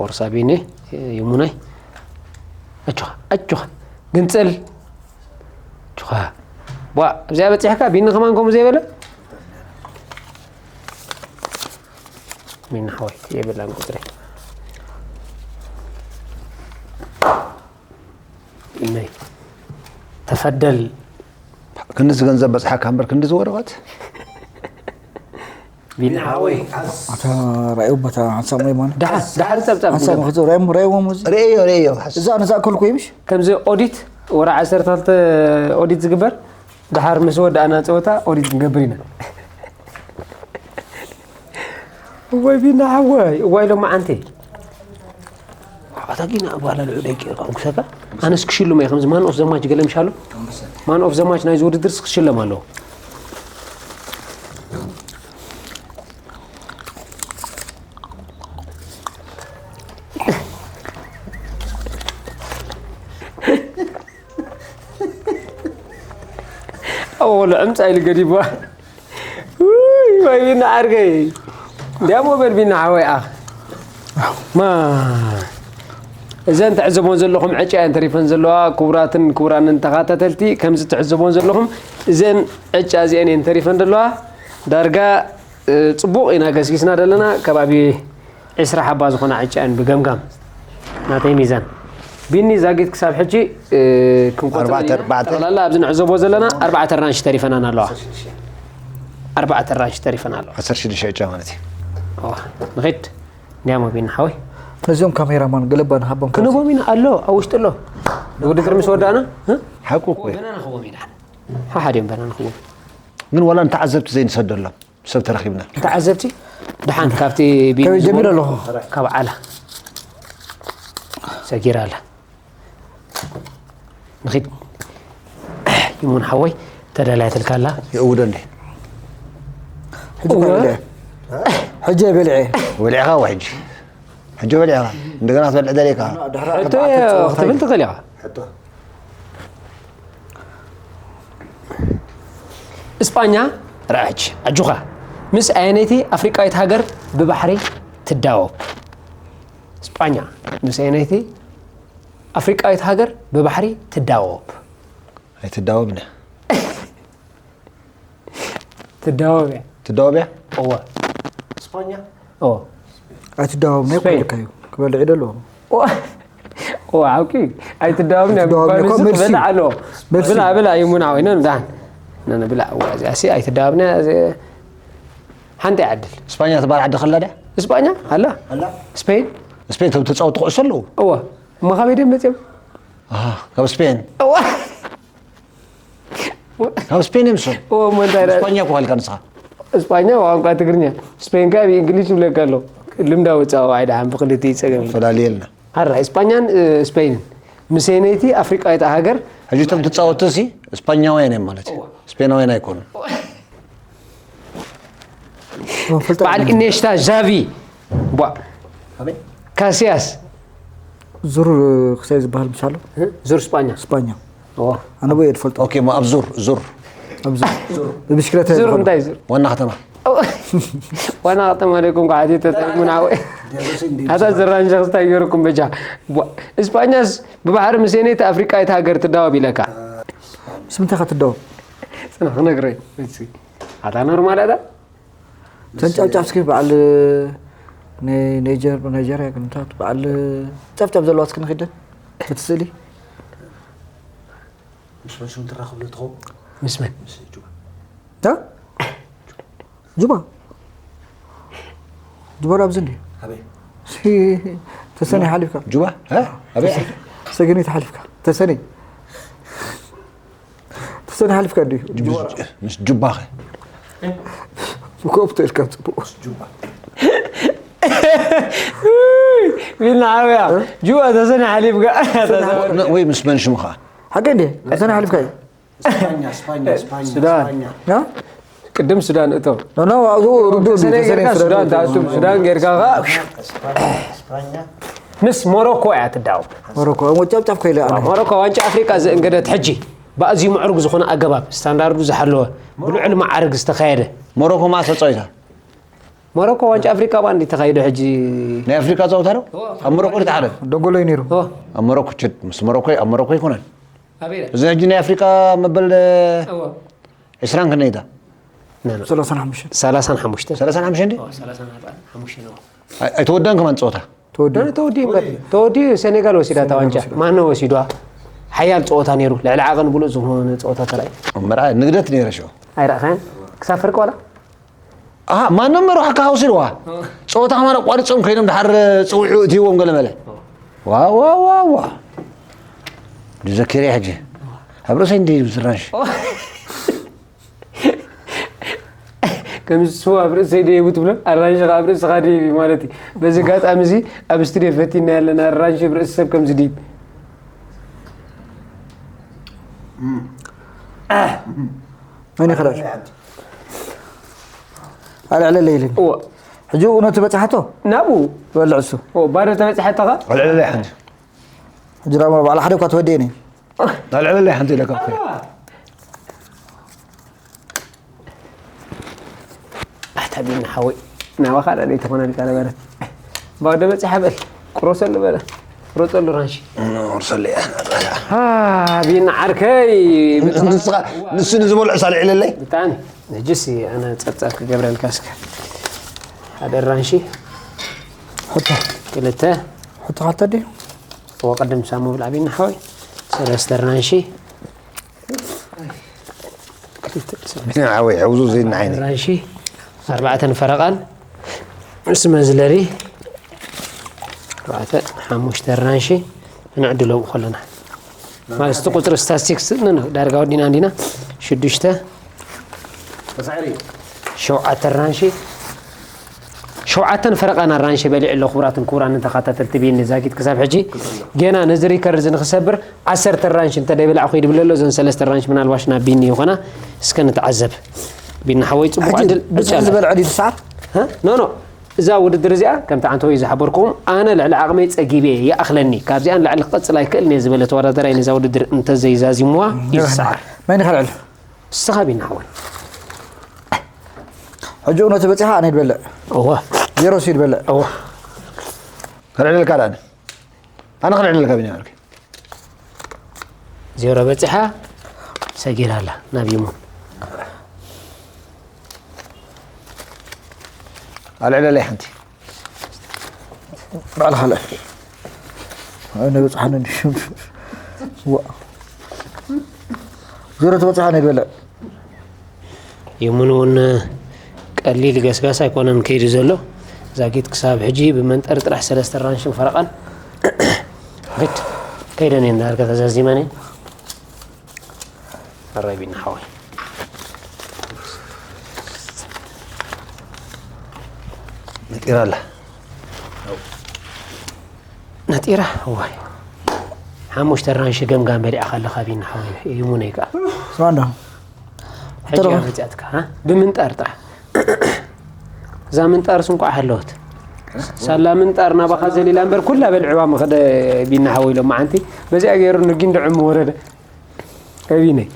ወርሳ ቢኒ ይሙናይ ኣጆኻ ኣጆኻ ግንፅል ኣጆኻ ቧ ኣብዚኣ በፂሕካ ቢኒ ከማን ከምኡ ዘይበለ ቢኒ ሓወይ የብላን ቁፅሪ ኢነይ ተፈደል ክንድዚ ገንዘብ በፅሓካ እምበር ክንድዚ ወረቐት ቢኒ ሓወይ ኣታ ራእዩ በታ ሓንሳብ ወይ ማን ድሓር ድሓር ፀብፃብ ሓንሳብ ንገብር። ክዘው ራእዩ ራእዩ ወሙዚ ርእዮ ርእዮ እዛ ነዛ ኣከልኩ ይምሽ ከምዚ ኦዲት ወራ ዓሰርተ ክልተ ኦዲት ዝግበር ድሓር ምስ ወዳእና ፀወታ ኦዲት ንገብር ኢና እዋይ ቢና ሓወይ እዋይ ሎማዓንቲ ኣታ ጊና ኣባላልዑ ደቂ ኣጉሰካ ኣነስ ክሽልሞ እየ ከምዚ ማን ኦፍ ዘማች ገለ ምሻሉ ማን ኦፍ ዘማች ናይዚ ውድድርስ ክሽለም ኣለዎ ኣወሎ ዕምፃ ኢሉ ገዲቧ ወይ ቢና ዓርከይ እንዲያሞ በል ቢና ሓወይ ኣኽ ማ እዘን ትዕዘቦን ዘለኹም ዕጫ እየን ተሪፈን ዘለዋ ክቡራትን ክቡራንን ተኸታተልቲ ከምዚ ትዕዘቦን ዘለኹም እዘን ዕጫ እዚአን እየን ተሪፈን ዘለዋ ዳርጋ ፅቡቕ ኢና ገስጊስና ዘለና ከባቢ ዕስራ ሓባ ዝኾና ዕጫ እየን ብገምጋም ናተይ ሚዛን ቢኒ ዛጊት ክሳብ ሕጂ ክንቆፅር ኣርባዕተ፣ ኣርባዕተ። ጠቕላላ ኣብዚ ንዕዘቦ ዘለና ኣርባዕተ ራንሽ ተሪፈናን ኣለዋ ኣርባዕተ ራንሽ ተሪፈን ኣለዋ ዓሰርተ ሽዱሽተ ዕጫ ማለት እዩ ንኸድ እንዲያሞ ቢኒ ሓወይ ነዚኦም ካሜራማን ገለባ ንሃቦም ክንቦም ኢና ኣሎ ኣብ ውሽጢ ኣሎ ውድድር ምስ ወዳእና ሓቁ እኮ እዩ። ሓሓድ እዮም በና ንኽቦም ግን ዋላ ንተዓዘብቲ ዘይንሰደሎም ሰብ ተረኺብና ተዓዘብቲ ደሓን ካብቲ ቢኒ ከመይ ጀሚረ ዝበሎ ኣለኹ? ካብ ዓላ ሰጊራ ኣላ። ንኺድ ይሙን ሓወይ ተዳላያትልካ ኣላ። ይእውዶ እንዴ? ሕጂ እወ። በልዐ። ሕጂ በልዐ። ወሊዕኻ ወይ ሕጂ? ሕጂ በሊዕኻ? እንደገና ትበልዕ ደሊኻ? ሕቶ ክትብል ትኽእል ኢኻ። ሕቶ። እስጳኛ ርኣች ኣጆኻ። ምስ ኣየነይቲ ኣፍሪቃዊት ሃገር ብባሕሪ ትዳወብ? እስጳኛ ምስ ኣየነይቲ ኣፍሪቃዊት ሃገር ብባሕሪ ትዳወብ? ኣይትዳወብን እያ። ትዳወብ እያ። ትዳወብ እያ? እወ። እስጳኛ? እወ። ኣይትዳወብን እያ ስፔን። ክብለካ እዩ። ክበልዕ ይደሎ። እወ። እወ፣ ሓቂ። ኣይትዳወብን እያ። ኣይትዳወብን እያ። ብባሉ እኮ መልሲ። ክበልዕ ኣለዎ። መልሲ። ብላ፣ ብላ፣ ይሙን ዓወይ፣ ነን፣ ዳን። ነን፣ ብላ፣ እወ፣ እዚኣ ሲ ኣይትዳወብን እያ፣ እዚ ሓንቲ ይዓድል። እስጳኛ ትበሃል ዓዲ ከላ ድያ? እስጳኛ? ኣላ? ኣላ? ስፔን? ስፔን፣ እቶም ተጻወትቲ ኩዕሶ ኣለዉ? እወ። እሞ ካበይ ድዮም መጺኦም? ኣሃ፣ ካብ ስፔን። እወ። ካብ ስፔን እዮም እሶም። እወ፣ እሞ እንታይ ደኣ? እስጳኛ እኮ በልካ ንስኻ። እስጳኛ ቋንቋ ትግርኛ። ስፔን ከኣ ብእንግሊዝ ይብለካ ኣሎ። ልምዳዊ ጻውዓይ ደሓን ብክልቲኡ ጸገም። ፈላልየልና። ኣራ፣ እስጳኛን፣ እ፣ ስፔንን። ምስ ኣየነይቲ ኣፍሪቃዊት ሃገር? ሕጂ እቶም ተጻወትቲ ሲ እስጳኛውያን እዮም ማለት እዩ። እወ። ስፔናውያን ኣይኮኑን። ፈልጠ በዓል ኢኔሽታ፣ ዣቪ፣ ቧ፣ ኣበይ? ካሲያስ። ዙር ክሳይ ዝበሃል ምሽ ኣሎ? እ? ዙር ስጳኛ። ስጳኛ። ኦ። ኣነ ቦ እየ ዝፈልጦ። ኦኬ፣ እሞ ኣብ ዙር፣ ዙር። ኣብ ዙር። ብብሽክለታ እየ ዙር ዝኸዶ። እንታይ ዙር? ዋና ከተማ። ዋና ከተማ ደይኮንኩ ዓዲ ተጠቂሙና ወይ? ኣታ ዝራንሻ ክስታይ ገይሩኩም በጃ። ቧ፣ እስጳኛስ ብባሕሪ ምስ ኣየነይቲ ኣፍሪቃዊት ሃገር ትዳወብ ኢለካ? ምስ ምንታይ ከ ትዳወብ? ጽናሕ ክነግረይ። እሺ። ኣታ ኖርማል ኣታ? ተን ጫፍጫፍ እስኪ በዓል ናይ ናይጀር፣ ናይጀርያ ክንታት በዓል ጫፍጫፍ ዘለዋ እስኪ ንኺደን። እቲ ስእሊ። ምስ መን ሽም ትራኸብሉ ትኸውን? ምስ መን? ምስ ጁባ። ታ? ጁባ። ጁባ ዶ ኣብዚ እንድዩ? ኣበይ? ሲ-፣ ተሰነይ ሓሊፍካ። ጁባ? እ? ኣበይ? ሰገነይቲ ሓሊፍካ። ተሰነይ። ተሰነይ ሓሊፍካ እንድዩ። ጁባ። ምስ ጁባኸ? ብኮፕቶ ኢልካ ጽቡቕ። ጁባ። ቢልና ዓብያ። እ? ጁባ ተሰነይ ሓሊፍካ። ነ-፣ ወይ ምስ መን ሽምኻ? ሓቂ እንዴ? ተሰነይ ሓሊፍካ እዩ። ስፓኛ፣ ስፓኛ፣ ስፓኛ፣ ሱዳን። ስፓኛ። ና? ቅድም ሱዳን እቶ። ኖ፣ ኖ፣ ኣብኡ ርዱእ እንድዩ፣ ሰነይ ተሰነይ ጌርካ ሱዳን ሱዳን ትኣቱ፣ እቶ። ሱዳን ጌርካ ኸኣ ስፓኛ፣ ስፓኛ። ምስ ሞሮኮ እያ ትዳወብ። ሞሮኮ፣ እሞ ጫፍ ጫፍ ከይለ ኣነ። ሞሮኮ ዋንጫ ኣፍሪቃ ዘእንገደት ሕጂ ብኣዝዩ ምዕሩግ ዝኾነ ኣገባብ፣ ስታንዳርዱ ዝሓለወ፣ ብልዑል መዓርግ ዝተኻየደ። ሞሮኮ መዓስ ተጻዊታ? ሞሮኮ ዋንጫ ኣፍሪቃ ባንዲ ተኻይዱ ሕጂ። ናይ ኣፍሪቃ ጸወታ ዶ? እዎ። ኣብ ሞሮኮ ድዩ ተሓደ? ደንጎሎ እዩ ነይሩ። እዎ። ኣብ ሞሮኮ ችድ፣ ምስ ሞሮኮ፣ ኣብ ሞሮኮ ኣይኮነን። ኣበይ? እዚ ሕጂ ናይ ኣፍሪቃ መበል እዎ። ዕስራን ክንደይታ? ና፣ ና። ሰላሳን ሓሙሽተን። ሰላሳን ሓሙሽተን? ሰላሳን ሓሙሽተን ድዩ? እዎ፣ ሰላሳን ሓሙሽተን እዎ። ኣይ-፣ ኣይተወደአን ከማን ጸወታ? ተወዲኡ። ና፣ ና፣ ተወዲኡ እምበር። ተወዲኡ ሴኔጋል ወሲዳታ ዋንጫ። ሴኔጋል ወሲዳ። ማን ነው ወሲዷ? ሓያል ጸወታ ነይሩ። ልዕሊ ዓቐን ብሉጽ ዝኾነ ጸወታ ተራእዩ። እምበር፣ ኣይ፣ ንግደት ነይረ ሽዑ። ኣይረኣኻያን? ክሳብ ፍርቂ ዋላ? ኣሃ፣ ማንም መርሓካ ወሲድዋ። ጸወታ ከማን ኣቋሪጾም ከይዶም ድሓር ጽውዑ እትይዎም ገለ መለ። ዋ፣ ዋ፣ ዋ፣ ዋ። ድዘኪረ ሕጂ። ኣብ ርእሰይ እንዲ ዝራንሽ። ከምዚ ስዋ ኣብ ርእሰይ ደይቡ ትብሎ፣ ኣራንሺ ከኣ ኣብ ርእስኻ ደይቡ ማለት እዩ። በዚ ኣጋጣሚ እዚ ኣብ ስቱድዮ ፈቲና ያለና ኣራንሺ ኣብ ርእሲ ሰብ ከምዚ ድይብ። መን ይኽላል? ኣልዕለለይ ኢልኒ። እወ። ሕጂ እውነቱ በጻሓቶ? ናብኡ። ትበልዕ እሱ። እወ፣ ባዶ ተበጻሓቶ ኸ? ኣልዕለለይ ሓንቲ። ሕጂ ዳሞ ባዕላ ሓደ እኳ ትወደየኒ። ኣልዕለለይ ሓንቲ ኢለካ እኮ። ኣታ ቢና ሓወይ፣ ናባኻ ደኣ ዘይተኾነ ኢልካ ነበረት። ባዶ በጺሓ በል፣ ቁረሰሉ በለ። ቁረጸሉ ራንሺ። ቁረሰሉ እያ። ሃ፣ ቢና ዓርከይ። ንስኻ፣ ንሱ ንዝበልዑ ሳልዕ ኢለለይ። ብጣዕሚ። ሕጂስ ኣነ ጸብጻብ ክገብረልካ እስከ። ሓደ ራንሺ። ሕቶ። ክልተ። ሕቶ ካልተ ድዩ? እወ፣ ቅድም ሳሙ ብልዓ ቢና ሓወይ። ሰለስተ ራንሺ። ክልተ፣ ሰለስተ። ዓወይ፣ ሕውዙ ዘይና ዓይኒ። ራንሺ፣ ኣርባዕተን ፈረቓን፣ ምስ መዝለሊ፣ ኣርባዕተ፣ ሓሙሽተ ራንሺ፣ ንዕድሎም ከለና። ማለት እቲ ቁጽሪ ስታስቲክስ፣ ን-፣ ን-፣ ዳርጋ ወዲና እንዲና፣ ሽዱሽተ፣ ተሳዒሪ። ሸውዓተ ራንሺ፣ ሸውዓተን ፈረቓን ኣራንሺ በሊዑ ኣሎ። ክቡራትን ክቡራንን ተኸታተልቲ ቢኒ ዛጊት ክሳብ ሕጂ ገና ነዚ ሪከርድ እዚ ንክሰብር ዓሰርተ ኣራንሺ እንተ ደይበላዕኹ ይድብለ ኣሎ። እዘን ሰለስተ ኣራንሺ ምናልባሽ ናብ ቢኒ ይኾና። እስከ ንተዓዘብ። ቢኒ ሓወይ ጽቡቕ ዕድል ብቻ ዝበልዐ ድዩ ሰዓት? ኖ ኖ እዛ ውድድር እዚኣ ከምቲ ዓንተወይ ዝሓበርኩም ኣነ ልዕሊ ዓቕመይ ጸጊበ ይኣኽለኒ። ካብዚኣ ንላዕሊ ክቐጽል ኣይክእልን እየ ዝበለ ተወዳደራይ ነዛ ውድድር እንተዘይዛዚምዋ እዩ ዝሰዓር። መን ይኸልዕል? ንስኻ ቢኒ ሓወይ። ሕጂ እውነቱ በጺሓ ኣነ ይድበልዕ። እወ። ዜሮ ሲ ይድበልዕ። እወ። ከልዕለልካ ዳነ። ኣነ ከልዕለልካ ቢኒ ዓርከይ። ዜሮ በጺሓ ሰጊራ ኣላ ናብ ይሙን። ኣልዕለለይ ሓንቲ። ባዕልኻ ልዕል። ኣነ በጽሓኒ እንዲ። ዋ። ዜሮ ትበጽሓኒ ይድበልዕ። ይሙን እውን ቀሊል ገስጋስ ኣይኮነን ከይዱ ዘሎ። ዛጊት ክሳብ ሕጂ ብመንጠሪ ጥራሕ ሰለስተ ራንሽን ፈረቓን ግድ ከይደን እየን ዳርጋ ተዛዚመን እየን። ኣራይ ቢኒ ሓወይ። ነጢራ ኣላ። ነጢራ? እዋይ። ሓሙሽተ ራንሺ ገምጋም በሊዕኻ ኣለኻ ቢኒ ሓወይ። ይሙነይ ከኣ። ስማንዶ። ሕጂ ተረኸ። እያ መጺኣትካ፣ ሃ? ብምንጣር ጥራሕ። እዛ ምንጣርስ እንቋዕ ሃለወት። ሳላ ምንጣር ናባኻ ዘሊላ እምበር ኩላ በልዕዋ ምኸደ ቢኒ ሓወይ ኢሎም መዓንቲ። በዚኣ ገይሩ ንጊንድዑ ምወረደ። ከቢነይ።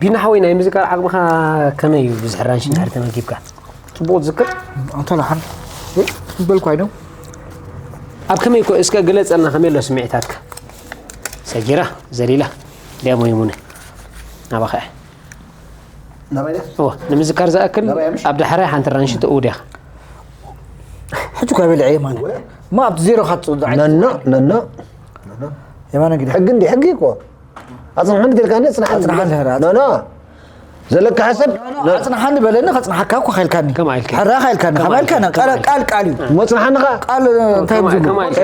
ቢኒ ሓወይ ናይ ምዝካር ዓቕምኻ ከመይ እዩ? ብዙሕ ራንሺ እንድሕር ተመጊብካ። ጽቡቕ ትዝክር? ኣንታ ለሓን። እ? በልኳ ኢሎም። ኣብ ከመይ ኮ-፣ እስከ ግለጸልና ከመይ ኣሎ ስምዒታትካ? ሰጊራ፣ ዘሊላ፣ ድያ ሞይሙነ? ናባኻ እያ። ናባይ ድያ? እወ፣ ንምዝካር ዝኣክል ናባይ ምሽ? ኣብ ዳሕራይ ሓንቲ ራንሺ ትእውድ ኢኻ። ሕጂ እኳ በሊዐ የማነ። ወ? እሞ ኣብቲ ዜሮ ካትጽኡ ዝዓይነቱ ነኖ፣ ነኖ። የማነ ግደ። ሕጊ እንዲ ሕጊ እኮ። ኣጽንሓኒ ትልካኒ፣ ኣጽንሓኒ። ኣጽንሓኒ፣ ኖ፣ ኖ። ዘለካ ሓሳብ፣ ኖ፣ ኖ፣ ኖ። ኣጽንሓኒ በለኒ፣ ከጽንሓካ እኮ ከልካኒ። ከም ኣይልካ። ሕራኻ ኢልካኒ፣ ከም ካብ ኣይልካ፣ ኣይልካኒ። ከም ቃል፣ ኣይልካ። ቃል፣ ቃል እዩ። ሞጽንሓንኻ? ቃል፣ እንታይ ከም ኣይ-፣ ዝብሉ? ከም ኣይልካ።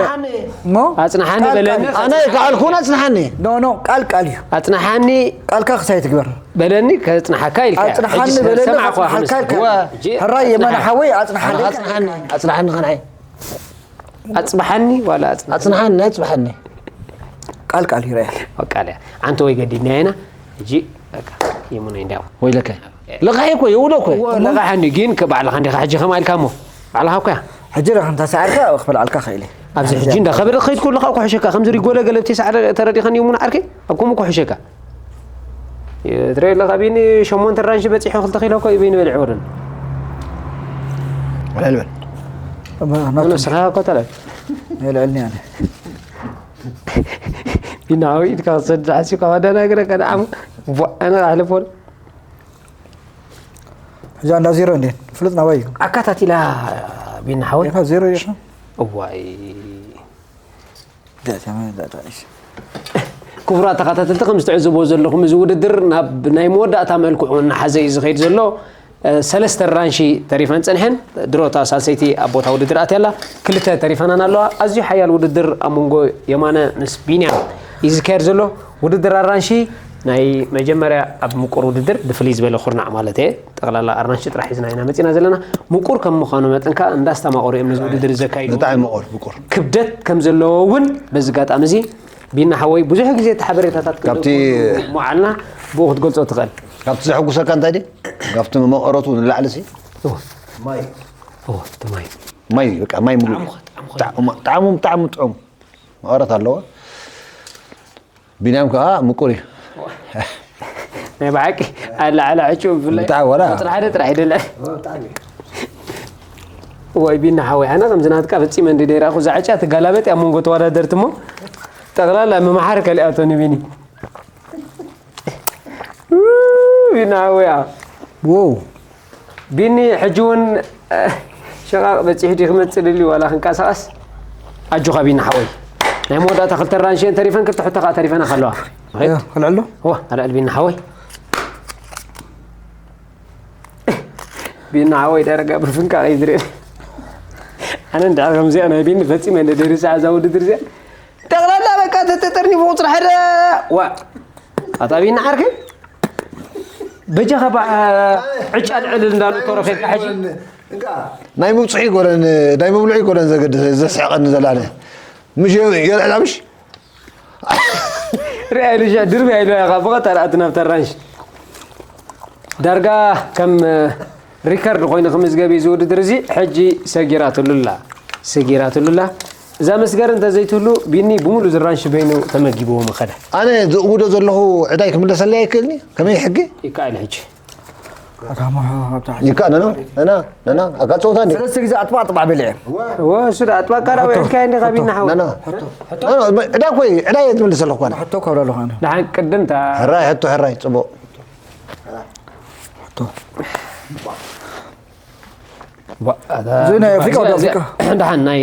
እሞ? ኣጽንሓኒ ቃል፣ በለኒ፣ ቃል። ኣነ ከዓልኩን ኣጽንሓኒ። ኖ፣ ኖ፣ ቃል፣ ቃል እዩ። ኣጽንሓኒ። ቃልካ ክሳይ ትግበር። በለኒ፣ ከጽንሓካ ኢልካ። ኣጽንሓኒ ሕጂ በለኒ፣ ሰማዕኳ ከጽንሓካ ኢልካ። ወ። ሕራይ የማነ ሓወይ፣ ኣጽንሓኒ። ኣጽንሓኒ፣ ኣጽንሓኒ ኸንዓይ። ኣጽብሓኒ ዋላ ኣጽንሓኒ? ኣጽንሓኒ፣ ኣጽብሓኒ። ቃል ቃል ይረኣያ። ቃል እያ። ኣንቲ ወይ ገዲድና ኢና። ሕጂ በቃ ይሙነ እንዳው። ወይለከ። ለቃሒ እኮ ይውሎ እኮ። እዎ፣ ለቃሓኒ ግን ከባዕልኻ እንዲኻ ሕጂ ከማ ኢልካ እሞ። ባዕልኻ እኮ እያ። ሕጂ ረኻ እንታ ሰዓርካ ክበልዓልካ ኽእል እየ። ኣብዚ ሕጂ እንዳ ከበደ ክኸይድ ከለኻ እኮ ሕሸካ። ከምዚ ሪጎለ ገለብቲ ሰዓረ ተረዲኻኒ ይሙነ ዓርከይ። ኣብ ከምኡ እኮ ሕሸካ። ትሪኦ ኣለኻ ቢኒ ሸሞንተ ራንሺ በፂሑ ክልተ ኪሎ እኮ እዩ ቢኒ በሊዑ ወረን። ልዕል በል። ኣነ ስኻ እኮ ተለብ። የልዕልኒ ኣነ። ቢኒ ዓው ኢድካ ክሰድ ሓሲብካ ከደናግረካ ደዓሙ። ቧዕ ኣነ ኣሕልፎን። ሕጂ እንዳ ዜሮ እንዴ? ፍሉጥ ናባይ እዩ። ኣካታቲላ ቢኒ ሓወይ። ኢኻ ዜሮ ኢኻ። እዋይ። ክቡራት ተኸታተልቲ፣ ከም ዝትዕዝብዎ ዘለኹም፣ እዚ ውድድር ናብ ናይ መወዳእታ መልክዑ እናሓዘ እዩ ዝኸይድ ዘሎ። እ፣ ሰለስተ ኣራንሺ ተሪፈን ጸኒሐን። ድሮ እታ ሳልሰይቲ ኣብ ቦታ ውድድር ኣትያ ኣላ። ክልተ ተሪፈናን ኣለዋ። ኣዝዩ ሓያል ውድድር ኣብ መንጎ የማነ ምስ ቢንያም እዩ ዝካየድ ዘሎ። ውድድር ኣራንሺ ናይ መጀመርያ ኣብ ምቁር ውድድር ብፍልይ ዝበለ ኩርናዕ ማለት እየ። ጠቕላላ ኣራንሺ ጥራሕ ሒዝና ኢና መጺና ዘለና። ምቁር ከም ምዃኑ መጠን ከኣ እንዳስተማቐሩ እዮም ነዚ ውድድር ዘካይዱ። ብጣዕሚ ምቑር፣ ምቑር። ክብደት ከም ዘለዎ እውን በዚ ኣጋጣሚ እዚ ቢና ሓወይ ብዙሕ ግዜ እቲ ሓበሬታታት ካብቲ ክንረኽበሉ ምዓልና ብኡ ክትገልጾ ትኽእል። ካብቲ ዘሐጉሰካ እንታይ ድዩ? ካብቲ መቐረቱ ንላዕሊ ሲ? እወ። ማይ። እወ፣ እቲ ማይ። ማይ፣ በቃ ማይ ሙሉእ። ጣዕሙ ኸ፣ ጣዕሙ ኸ? ጣዕሙ፣ ጣዕሙ ብጣዕሚ ጥዑም። መቐረት ኣለዎ። ቢንያም ከኣ ምቁር እዩ። ናይ ብሓቂ ኣላዕላ ዕጩ ብፍላይ ብጣዕሚ ወላ። ቁጽሪ ሓደ ጥራሕ ይደለ። ወይ ቢና ሓወይ፣ ኣነ ከምዚ ናትካ ፈጺመ እንዲ ደይራእኹ፣ እዛ ዕጫ ትጋላበጥ እያ ኣብ መንጎ ተወዳደርቲ እሞ፣ ጠቕላላ ምምሓር ከሊኣቶ ንቢኒ። ቢና ሓወይ፣ ኣዎ። ዎው። ቢኒ፣ ሕጂ እውን፣ እ፣ ሸቓቕ በጺሑ ድዩ ክመጽእ ድልዩ ዋላ ክንቀሳቐስ? ኣጆኻ ቢኒ ሓወይ። ናይ መወዳእታ ክልተ ራንሽየን ተሪፈን፣ ክልተ ሕቶ ከኣ ተሪፈና ከለዋ። እዮ፣ ከልዕሎ? እዋ፣ ኣልዕል ቢኒ ሓወይ። ቢኒ ሓወይ፣ ደረጋ ብፍንቃቕ እዩ ዝርኢ። ኣነ እንድሕር ከምዚኣ ናይ ቢኒ ፈጺመ እንደ ደይርሳ እዛ ውድድር እዚኣ። ጠቕላላ በቃ ተጠርኒፉ ቁጽሪ ሓደ። ዋ። ኣታ ቢኒ ዓርከይ። በጃኻ በ ዕጫ ልዕል እንዳሉ ተረኺብካ ሕጂ። ናይ ምብፅሑ ይጎለን፣ ናይ ምብልዑ ይጎለን ዘገድስ፣ ዘስሕቐኒ ዘላለ። ምሽ የልዕላ ምሽ? ሪኣ ኢሉ ሻ ድርብ ኢሉ ኢኻ ብቐጥታ ኣቲ ናብታ ራንሽ። ዳርጋ ከም ሪከርድ ኮይኑ ክምዝገብ እዩ እዚ ውድድር እዚ። ሕጂ ሰጊራትሉላ፣ ሰጊራትሉላ። እዛ መስገር እንተዘይትህሉ ቢኒ ብሙሉ ዝራንሽ በይኑ ተመጊብዎ ምኸደ። ኣነ ዝእውዶ ዘለኹ ዕዳይ ክምለሰለይ ኣይክእልኒ? ከመይ ሕጊ? ይከኣል ሕጂ። ኣታ ሞ ኣብታ ይካ ነና ነና ነና ኣጋጸውታ እንዴ? ሰለስተ ግዜ ኣጥባጥባ በልዐ። ወ እሱ ዳ ኣጥባቃ ዳ ውዕልካ እንዴ ካቢና ሓው? ነና ነና ዕዳ ኮይ ዕዳ የት መልስ ኣለኹ ኣነ። ሕቶ ከብላ ኣለኹ ኣነ። ደሓን ቅድም ታ ሕራይ ሕቶ ሕራይ ጽቡቕ። ሕቶ። ዋ፣ ኣታ እዚ ናይ ኣፍሪቃ ወደ እዚ ኣፍሪቃ። ደሓን ናይ፣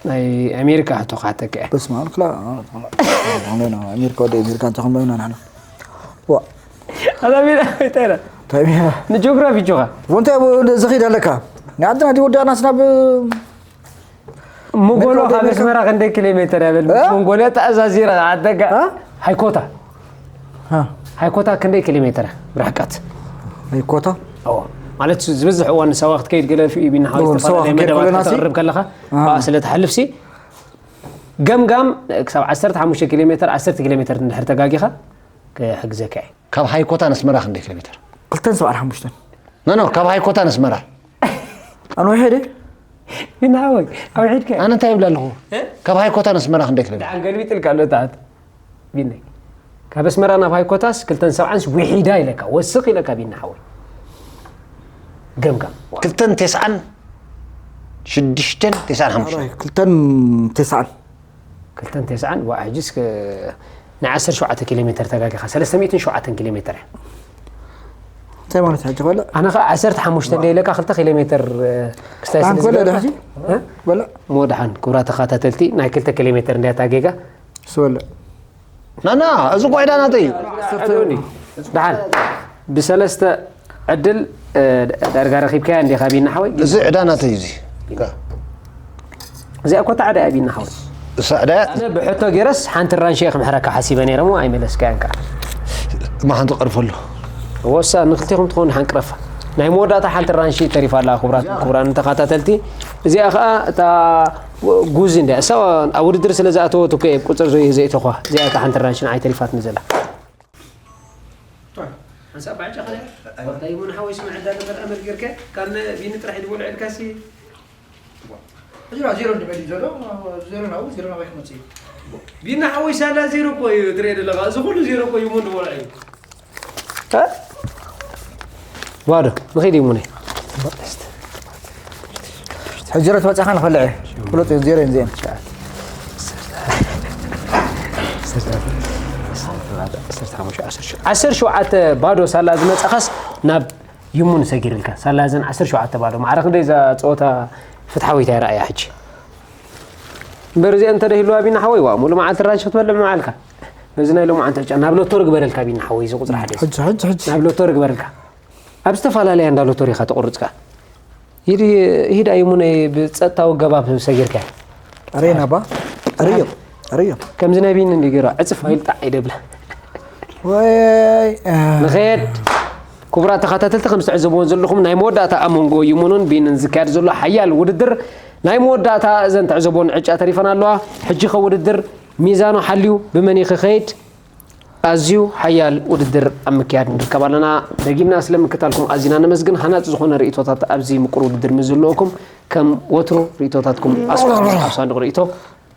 ናይ ኣሜሪካ ሕቶ ክሓተካ እየ። በስመ ኣብ ክላ-፣ ኣሜሪካ ወደ ኣሜሪካ እንተኾን በይና ንሕና። ዋ። ኣታ ሜዳ እንታይ ኢላ? እንታይ ሜዳ? ንጂኦግራፊ ጆኻ። ወንታይ ብ-፣ ዝኸይድ ኣለካ? ንዓድና ዲ ወዳእናስ ናብ ሞንጎሎ ሜትሮ ካብ ሜትሮ። ኣስመራ ክንደይ ኪሎ ሜትር እያ በል? እ? ሞንጎልያ ተኣዛዚረ ዓደጋ። እ? ሃይኮታ። እ። ሃይኮታ ክንደይ ኪሎ ሜትር እያ ብርሕቀት? ሃይኮታ? እዎ። ማለት ዝበዝሕ እዋን ንሳዋ ክትከይድ ገለ ፊ-፣ ቢና ሓወይ እዎ፣ ንሳዋ ዝተፈላለዩ ክንከይድ መደባት ከለና ሲ? ከተቕርብ ከለኻ፣ እ። ብኣ ስለ ትሓልፍ ሲ፣ ገምጋም ክሳብ ዓሰርተ ሓሙሽተ ኪሎ ሜትር፣ ዓሰርተ ኪሎ ሜትር እንድሕር ተጋጊኻ ክሕግዘካ እየ። ካብ ሃይኮታ ነስመራ ክንደይ ኪሎ ሜትር? ክልተን ሰብዓን ሓሙሽተን። ኖ፣ ኖ፣ ካብ ሃይኮታ ነስመራ። ኣነ ወይ ሄደ? ቢና ሓወይ፣ ኣውሒድካ። ኣነ እንታይ ይብል ኣለኹ? እ? ካብ ሃይኮታ ነስመራ ክንደይ ኪሎ ሜትር? ደሓን ገልቢጥልካ ኣሎ ተዓት። ቢነይ። ካብ ኣስመራ ናብ ሃይኮታስ ክልተን ሰብዓንስ ውሒዳ ኢለካ፣ ወስኽ ኢለካ ቢና ሓወይ። ገምጋም። ክልተን ተስዓን ሽዱሽተን ተስዓን ሓሙሽተን። ኣራይ፣ ክልተን ተስዓን። ክልተን ተስዓን፣ ዋ፣ ሕጂስ ከ-፣ ናይ ዓሰርተ ሸውዓተ ኪሎ ሜትር ተጋጊኻ፣ ሰለስተ ሚእትን ሸውዓተን ኪሎ ሜትር እያ። እንታይ ማለት ሕጂ ከሎ? ኣነ ኸኣ ዓሰርተ ሓሙሽተ እንደ ኢለካ ክልተ ኪሎ ሜትር፣ እ፣ ክስታይ ስለ ኣንኮለ ዝገበርካ። ሕጂ? እ? በላ። እሞ ደሓን፣ ክቡራት ተኸታተልቲ፣ ናይ ክልተ ኪሎ ሜትር እንድያ እታ ጌጋ። ስበለ። ናና፣ እዚ እኮ ዕዳ ናተይ እዩ። ደሓን፣ ብሰለስተ ዕድል፣ እ፣ ዳርጋ ረኺብካያ እንዲኻ ቢና ሓወይ? እዚ ዕዳ ናተይ እዩ እዚ። እዚኣ እኮ ታዕዳ እያ ቢና ሓወይ። እሳ ዕዳ እያ? ኣነ ብሕቶ ገይረስ ሓንቲ ራንሺ እየ ክምሕረካ ሓሲበ ነይረ እሞ ኣይመለስካያን ከኣ። እማ ሓንቲ ቀርፈሉ። ወሳ ንክልቴኹም ትኸውን ሓንቅረፋ። ናይ መወዳእታ ሓንቲ ራንሺ ተሪፋ ኣላ ክቡራት፣ ክቡራን ተኸታተልቲ። እዚኣ ከኣ እታ ጉዚ እንድያ። እሳ ኣብ ውድድር ስለ ዝኣተወት እኮ እየ ቁጽር ዘይ-፣ ዘእተኹዋ። እዚኣ እታ ሓንቲ ራንሺ ንዓይ ተሪፋትኒ ዘላ። ሓንሳብ ባዕጫ ኸደ፣ ወርዳይ እውን ሓወይ ስምዕ ዕዳ ነበር ኣመል ጌርከ፣ ካብ ነ-፣ ቢኒ ጥራሕ ድበልዑ ኢልካሲ። ሕጂ ዜሮ እንድመዲ ዘሎ፣ ዜሮ ናብኡ፣ ዜሮ ናባይ ክመጽእ እዩ። ቢኒ ሓወይ ሳላ ዜሮ እኮ እዩ ትርኢ ዘለኻ። እዚ ኩሉ ዜሮ እኮ እዩ፣ ምን ድበልዑ እዩ። እ? ባዶ፣ ንኸይድ እዩ ሙነይ። ሕጂ ረት መጻኻ ንኸልዐ። ፍሉጥ እዩ፣ ዜሮ እዩ፣ ዜን። ዓሰርተ ሸውዓተ ባዶ ሳላ ዝመጻኻስ ናብ ይሙን ሰጊርልካ። ሳላ ዘን ዓሰርተ ሸውዓተ ባዶ። ማዕረ ክንደይ እዛ ጸወታ ፍትሓዊት እያ ረኣያ ሕጂ። እምበር እዚኣ እንተ ደይህልዋ ቢና ሓወይ፣ ዋ፣ ሙሉ መዓልቲ ራንሽ ክትበልዕ ምዓልካ። በዚ ናይ ሎማዓንቲ ዕጫ ናብ ሎቶሪ ግበረልካ ቢና ሓወይ፣ እዚ ቁጽሪ ሓደ። ሕጂ፣ ሕጂ፣ ሕጂ። ናብ ሎቶሪ ግበረልካ። ኣብ ዝተፈላለያ እንዳ ሎቶሪ ኢኻ ተቑርጽካ። ሂድ፣ ሂድ ኣይሙነይ ብጸጥታዊ ኣገባብ ሰጊርካ። ኣሬና ባ፣ ኣሬዮ፣ ኣሬዮ። ከምዚ ናይ ቢኒ እንዲ ገይሩ ዕጽፍ ኢሉ ጣዕ ይደብለ። ወይ፣ እ። ንኸየድ። ክቡራት ተኸታተልቲ፣ ከም ዝተዕዘብዎ ዘለኹም ናይ መወዳእታ ኣብ መንጎ ይሙኑን ቢንን ዝካየድ ዘሎ ሓያል ውድድር ናይ መወዳእታ እዘን ትዕዘብዎን ዕጫ ተሪፈን ኣለዋ። ሕጂ ኸ ውድድር ሚዛኑ ሓልዩ ብመን እዩ ክኸይድ? ኣዝዩ ሓያል ውድድር ኣብ ምክያድ ንርከብ ኣለና። ደጊምና ስለ ምክታልኩም ኣዚና ነመስግን። ሃናጺ ዝኾነ ርእይቶታት ኣብዚ ምቁር ውድድር ምስ ዝህልወኩም፣ ከም ወትሩ ርእይቶታትኩም ኣስፍሩልና ኣብ ሳንዱቕ ርእይቶ።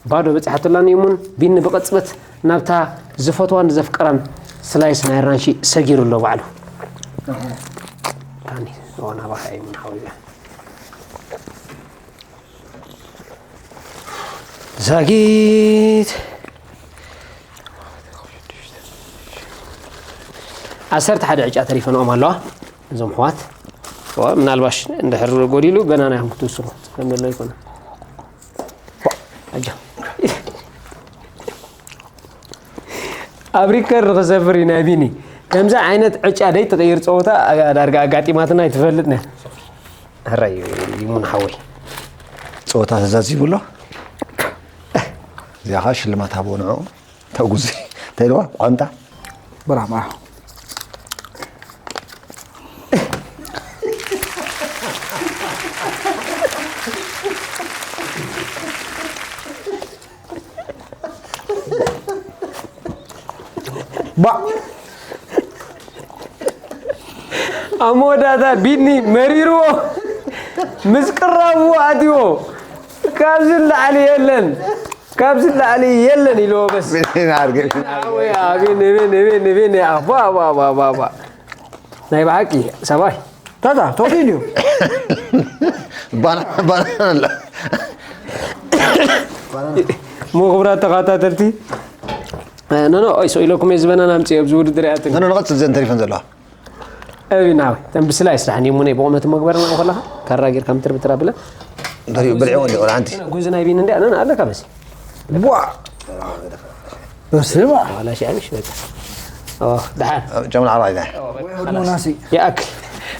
ባዶ በጺሓትላኒ እሙን፣ ቢኒ ብቕጽበት ናብታ ዝፈትዋን ዘፍቅራን ስላይስ ናይ ኣራንሺ ሰጊሩ ኣሎ ባዕሉ። ካኒ፣ ኦ፣ ናባኻ እሙን ሓወይ። ዛጊት ዓሰርተ ሓደ ዕጫ ተሪፈንኦም ኣለዋ እዞም ኣሕዋት። ዋ፣ ምናልባሽ እንድሕር ጎዲሉ ገና ናይ ክትውስኑ ከም ዘሎ ኣይኮነን። ኣጆ። ኣብ ሪከርድ ክሰፍር እዩ ናይ ቢኒ። ከምዚ ዓይነት ዕጫ ደይ ትቕይር ጸወታ ዳርጋ ኣጋጢማትና ኣይትፈልጥን እያ። ሕራይ ይሙን ሓወይ። ጸወታ ተዛዚሙ ኣሎ። እዚኣ ኸኣ ሽልማት ሃብዎ ንዕኡ። ተጉዚ። እንታይ ኢልዋ? ቋንጣ። በራሕ፣ በራሕ። ባ ኣብ መወዳእታ ቢኒ መሪርዎ ምስ ቅራቡ ኣትዎ ካብዚ ንላዕሊ የለን፣ ካብዚ ንላዕሊ የለን ኢልዎ። በስ ቢኒ ኣርገ፣ ቢኒ ኣርገ። ኣወይ፣ ኣቤን፣ ኣቤን፣ ኣቤን፣ ኣቤን፣ ኣባ፣ ኣባ፣ ኣባ፣ ኣባ፣ ኣባ። ናይ ብሓቂ ሰብኣይ ታታ ተወዲኡ እንድዩ። ባና፣ ባና ኣላ። እሞ ክቡራት ተኸታተልቲ፣ ኖ፣ ኖ፣ ኦይ፣ ሰው ኢለኩም እየ ዝበናና ኣምፅእ ኣብዚ ውድድር እያ ትብል። ኖ፣ ኖ፣ ንቐፅል ዘን ተሪፈን ዘለዋ። እቢ ናዊ፣ ተን ብስላ ይስራሕን እሞ ናይ ብቑመት መግበርና ከለኻ ካራ ጌርካ ምትር ብትር ኣብለ። እንተሪኡ ብልዒ ወዲ ቆልዓ ኣንቲ። ጉዚ ናይ ቢን እንዲያ፣ ኖ፣ ኖ፣ ኣለካ በሲ። ቧ! በስመ ኣብ። ዋላ ሺ ዓሚሽ በቃ። ኦ፣ ደሓን። ጨምና ዓባይ ዳ። ወይ ሆድ ሞናሲ። ይኣክል።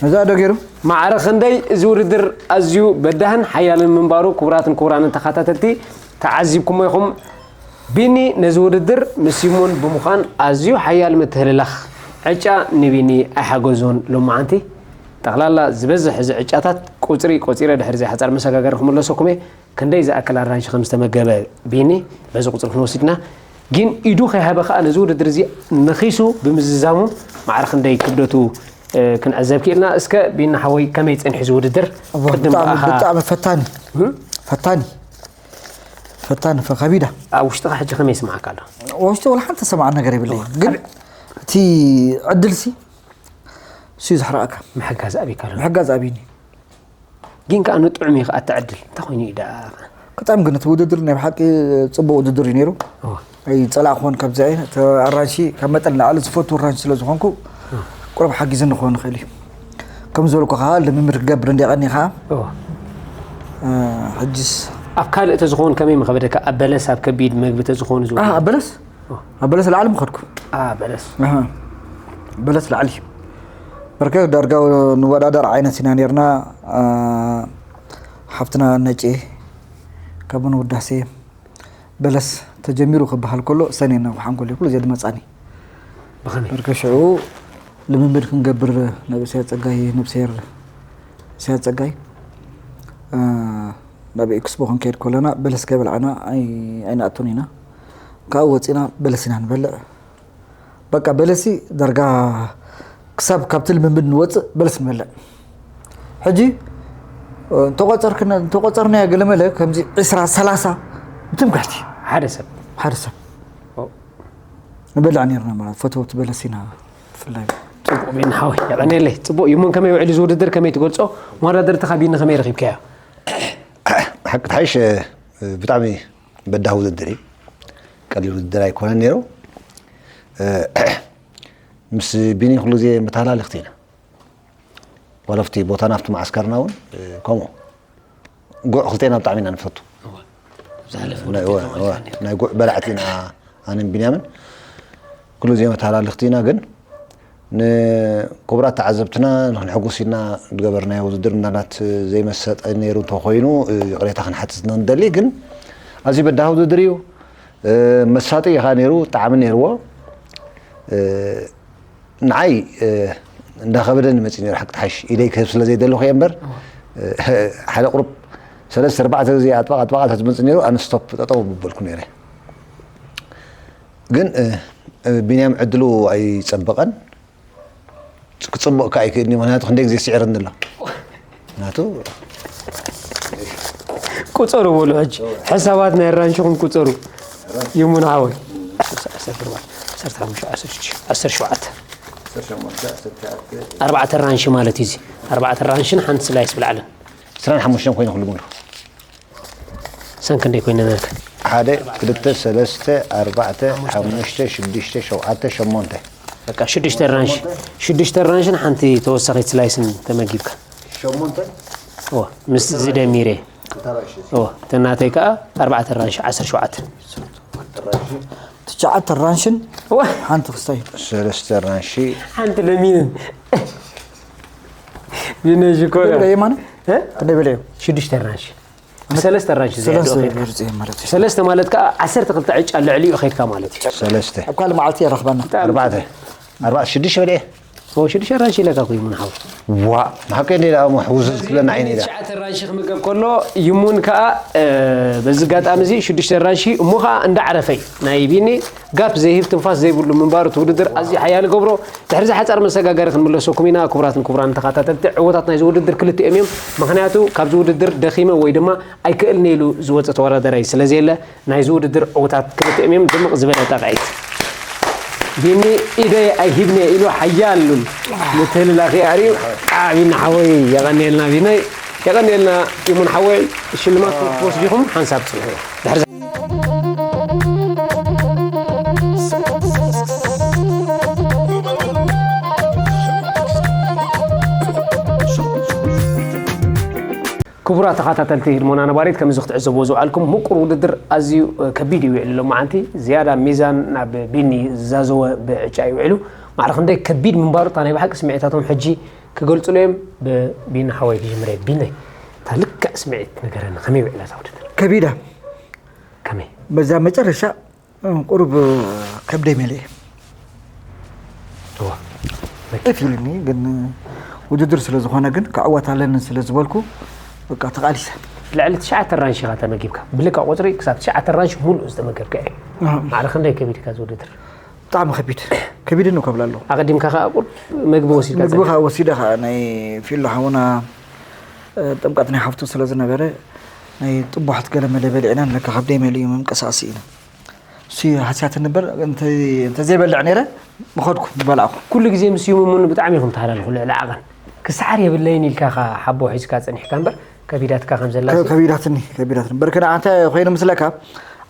ነዛ ዶ ገይሩ? ማዕረ ክንደይ እዚ ውድድር ኣዝዩ በዳህን ሓያልን ምንባሩ ክቡራትን ክቡራንን ተኸታተልቲ ተዓዚብኩሞ ኢኹም። ቢኒ ነዚ ውድድር ምስ ሲሞን ብምዃን ኣዝዩ ሓያል ምትህልላኽ ዕጫ ንቢኒ ኣይሓገዞን። ሎማዓንቲ ጠቕላላ ዝበዝሕ እዚ ዕጫታት ቁፅሪ ቆፂረ ድሕሪ ዘይሓፃር መሰጋገሪ ክምለሰኩም እየ። ክንደይ ዝኣክል ኣራንሺ ከም ዝተመገበ ቢኒ በዚ ቁፅሪ ክንወስድ ኢና። ግን ኢዱ ከይሃበ ከዓ ነዚ ውድድር እዚ ነኺሱ ብምዝዛሙ ማዕረ ክንደይ ክብደቱ፣ እ፣ ክንዕዘብ ክኢልና። እስከ ቢኒ ሓወይ ከመይ ፀኒሑ እዚ ውድድር? እወ፣ ቅድም ብጣዕሚ፣ ብኣኻ ብጣዕሚ ፈታኒ። እም? ፈታኒ። ፈታኒ፣ ፈ-፣ ከቢዳ። ኣብ ውሽጥኻ ሕጂ ከመይ ይስምዓካ ኣሎ? ውሽጢ ወላ ሓንቲ ዝሰማዕ ነገር የብለይ። እወ። ግን እቲ ዕድልሲ እሱ እዩ ዘሕርቐካ። ምሕጋዝ ኣብይካ ኣሎ። ምሕጋዝ ኣብይኒ። ግን ከኣ ንጥዑም እዩ ከኣ እቲ ዕድል። እንታይ ኮይኑ እዩ ደኣ? ክጣም ግን እቲ ውድድር ናይ ብሓቂ ጽቡቕ ውድድር እዩ ነይሩ። እወ። ኣይጸላእኩዎን ካብዚ እየ። እቲ ኣራንሺ ካብ መጠን ንላዕሊ ዝፈቱ ኣራንሺ ስለ ዝኾንኩ፣ እወ። ቁሩብ ሓጊዝኒ ክኸውን ይኽእል እዩ። ከም ዝበልኩ ከኣ ልምምድ ክገብር እንድየ ቀኒኻ። እወ። እ፣ ሕጅስ ኣብ ካልእ ተዝኸውን ከመይ ምኸበደካ? ኣብ በለስ፣ ኣብ ከቢድ መግቢ ተዝኸውን ዝውዕል? ኣህ፣ ኣብ በለስ? እወ። ኣብ በለስ ላዕሊ ምኸድኩ። ኣ፣ በለስ። ኣህ፣ በለስ ላዕሊ። በርከ ዳርጋ ንወዳደር ዓይነት ኢና ነርና። እ፣ ሓፍትና ነጬ ካብ ንውዳሴ በለስ ተጀሚሩ ክበሃል ከሎ ሰኔ ናብ ሓንጎል ኩሉ ዘድመጻኒ። ብኸመይ? በርከ ሽዑ ልምምድ ክንገብር ናብ እስያ ጸጋይ፣ ነብስሄር እስያ ጸጋይ፣ እ፣ ናብ ኤክስፖ ክንከይድ ከለና በለስ ከይበላዕና ኣይ-፣ ኣይንኣቱን ኢና። ካብኡ ወጺና በለስ ኢና ንበልዕ። በቃ በለሲ ዳርጋ ክሳብ ካብቲ ልምምድ ንወፅእ በለስ ንበልዕ። ሕጂ፣ እ፣ እንተቆፀርክና-፣ እንተቆፀርናዮ ገለመለ ከምዚ ዒስራ ሰላሳ ብትምክሕቲ ሓደ ሰብ። ሓደ ሰብ። ኦ። ንበልዕ ነርና ማለት ፈተውቲ በለስ ኢና ብፍላይ። ጽቡቕ ቤና ሓወይ፣ የቐንየለይ። ጽቡቕ እዩ። እሞ ከመይ ውዕል እዚ ውድድር ከመይ ትገልጾ? መወዳድርትኻ ቢኒ ከመይ ረኺብካዮ? ሓቂ ትሓይሽ፣ እ፣ ብጣዕሚ በዳህ ውድድር እዩ። ቀሊል ውድድር ኣይኮነን ነይሩ። እ፣ ምስ ቢኒ ኩሉ ግዜ መተሃላልኽቲ ኢና። ዋላ ኣብቲ ቦታና ኣብቲ መዓስከርና እውን፣ እ፣ ከምኡ። ጉዕ ክልቴና ብጣዕሚ ኢና ንፈቱ። እወ። ዝሓለፈ ናይ፣ ውድድር እወ፣ ማለት እወ። እዩ። ናይ ጉዕ በላዕቲ ኢና ኣነን ቢንያምን። ኩሉ ግዜ መተሃላልኽቲ ኢና፣ ግን ንክቡራት ተዓዘብትና ንክንሕጉስ ኢልና ዝገበርናዮ ውድድር ምናልባት ዘይመሰጠ ነይሩ እንተኾይኑ፣ እ፣ ይቕሬታ ክንሓትት ንደሊ። ግን ኣዝዩ በዳሂ ውድድር እዩ። እ፣ መሳጢ እዩ ኸዓ ነይሩ፣ ጣዕሚ ነይርዎ። እ፣ ንዓይ፣ እ፣ እንዳኸበደኒ መፂኡ ነይሩ፣ ሓቂ ተሓይሽ ኢደይ ክህብ ስለ ዘይደለኹ እየ እምበር፣ እ፣ ሓደ ቁሩብ ሰለስተ ኣርባዕተ ግዜ ኣጥባቕ ኣጥባቕ እንተዝመፅእ ነይሩ፣ ኣነ ስቶፕ ጠጠው ምበልኩ ነይረ። ግን፣ እ፣ እ፣ ቢንያም ዕድሉ ኣይጸበቐን። ክጽብቕ ከኣ ኣይክእልን እዩ፣ ምኽንያቱ ክንደይ ግዜ ስዒርኒ ኣሎ። ናቱ ቁጸሩ በሉ ሕጂ። ሕሳባት ናይ ኣራንሽኹም ቁጸሩ። ይሙን ሓወይ። ዓሰርተ ኣርባዕተ፣ ዓሰርተ ሓሙሽተ፣ ዓሰርተ ሽዱሽተ፣ ዓሰርተ ሸውዓተ። ኣርባዕተ ኣራንሺ ማለት እዩ እዚ። ኣርባዕተ ኣራንሽን ሓንቲ ስላይስ ብላዕልን። ዕስራን ሓሙሽተን ኮይኑ ኩሉ ሙሉ። ሰን ክንደይ ኮይነን ነርካ? ሓደ፣ ክልተ፣ ሰለስተ፣ ኣርባዕተ፣ ሓሙሽተ፣ ሽዱሽተ፣ ሸውዓተ፣ ሸሞንተ። በቃ ሽዱሽተ ኣራንሽ፣ ሽዱሽተ ኣራንሽን ሓንቲ ተወሳኺት ስላይስን ተመጊብካ። ሸሞንተ? እወ፣ ምስ እዚ ደሚረ። እወ፣ እተን ናተይ ከኣ ኣርባዕተ ኣራንሽ፣ ዓሰርተ ሸውዓተ። ትሽዓተ ኣራንሽን እወ። ሓንቲ ክስታይ። ሰለስተ ኣራንሺ። ሓንቲ ለሚንን። ቢነሽ እኮ ደብረ የማነ? እ? ክንደይ በለዮ? ሽዱሽተ ኣራንሽ። ሰለስተ ኣራንሽ ዝያዳ ሰለስተ ወኺልካ። ብርጽ እየ ማለት እዩ። ሰለስተ ማለት ከኣ ዓሰርተ ክልተ ዕጫ ልዕሊኡ ኸይድካ ማለት እዩ። ሰለስተ። ኣብ ካልእ መዓልቲ የራኽበና። ኣርባዕተ። ኣርባዕተ፣ ሽዱሽተ በለ እየ። ሽዱሽተ ኣራንሺ ኢለካ እኮ ይሙን ሓው። ዋ ንሓቀይ እንደ ደኣ ሕውስስ ክብለና ዓይነ ኢላ። ትሽዓተ ኣራንሺ ክምገብ ከሎ ይሙን ከዓ በዚ ኣጋጣሚ እዚ ሽዱሽተ ኣራንሺ እሞ ከዓ እንዳዓረፈይ ናይ ቢኒ ጋፕ ዘይህብ ትንፋስ ዘይብሉ ምንባሩ እቲ ውድድር ኣዝዩ ሓያል ይገብሮ። ድሕሪ እዚ ሓፃር መሰጋገሪ ክንምለሰኩም ኢና። ክቡራትን ክቡራን ተኸታተልቲ ዕወታት ናይዚ ውድድር ክልቲኦም እዮም። ምክንያቱ ካብዚ ውድድር ደኺመ ወይ ድማ ኣይክእልን ኢሉ ዝወፀ ተወዳደራይ ስለዘየለ ናይዚ ውድድር ዕውታት ክልቲኦም እዮም። ድምቕ ዝበለ ጣቕዒት። ቢኒ ኢደይ ኣይሂብን እየ ኢሉ ሓያል ምትህልላኽ እዩ ኣርእዩ። ቢኒ ሓወይ የቐንየልና ቢነይ የቐንየልና። ይሙን ሓወይ ሽልማት ክትወስዱ ኢኹም ሓንሳብ ፅንሑ። ድሕሪ ክቡራት ተኸታተልቲ ህድሞና ነባሪት ከምዚ ክትዕዘብዎ ዝውዓልኩም ምቁር ውድድር ኣዝዩ ከቢድ እዩ ውዒሉ ሎማዓንቲ ዝያዳ ሚዛን ናብ ቢኒ ዝዛዘወ ብዕጫ እዩ ውዒሉ ማዕረ ክንደይ ከቢድ ምንባሩ እታ ናይ ብሓቂ ስምዒታቶም ሕጂ ክገልጹሉ እዮም ብቢኒ ሓወይ ክጅምር እየ ቢኒ እታ ልክዕ ስምዒት ንገረኒ ከመይ ውዒላ እዛ ውድድር ከቢዳ ከመይ በዛ መጨረሻ ቁሩብ ከብደይ መሊኤ እዋ መኪ- ኢሉኒ ግን ውድድር ስለ ዝኾነ ግን ክዕወት ኣለኒ ስለ ዝበልኩ በቃ ተቓሊሰ ልዕሊ ትሽዓተ ኣራንሺ ኢኻ ተመጊብካ ብልካ ቁፅሪ ክሳብ ትሽዓተ ኣራንሺ ሙሉእ ዝተመገብካ እዩ ማዕረ ክንደይ ከቢድካ እዚ ውድድር ብጣዕሚ ከቢድ ከቢድን ነው ከብላ ኣለዎ ኣቐዲምካ ከዓ ቁር መግቢ ወሲድካ ምግቢ ከዓ ወሲደ ከዓ ናይ ፊሎ ሓውና ጥምቀት ናይ ሓፍቱ ስለ ዝነበረ ናይ ጥቡሓት ገለ መለ በሊዕና ለካ ከብደይ መሊኡ ምንቅስቃስ ኢና እሱ ሓስያት ነበር እንተዘይበልዕ ነይረ ምኸድኩ ምበላዕኩ ኩሉ ግዜ ምስ ይሙሙን ብጣዕሚ ኢኹም ተሃላልኹ ልዕሊ ዓቐን ክስዓር የብለይን ኢልካ ኢኻ ሓቦ ሒዝካ ጸኒሕካ እምበር ከቢዳትካ ከም ዘላ ከቢዳትኒ ከቢዳትኒ በርከ ንዓንተ ኮይነ ምስለካ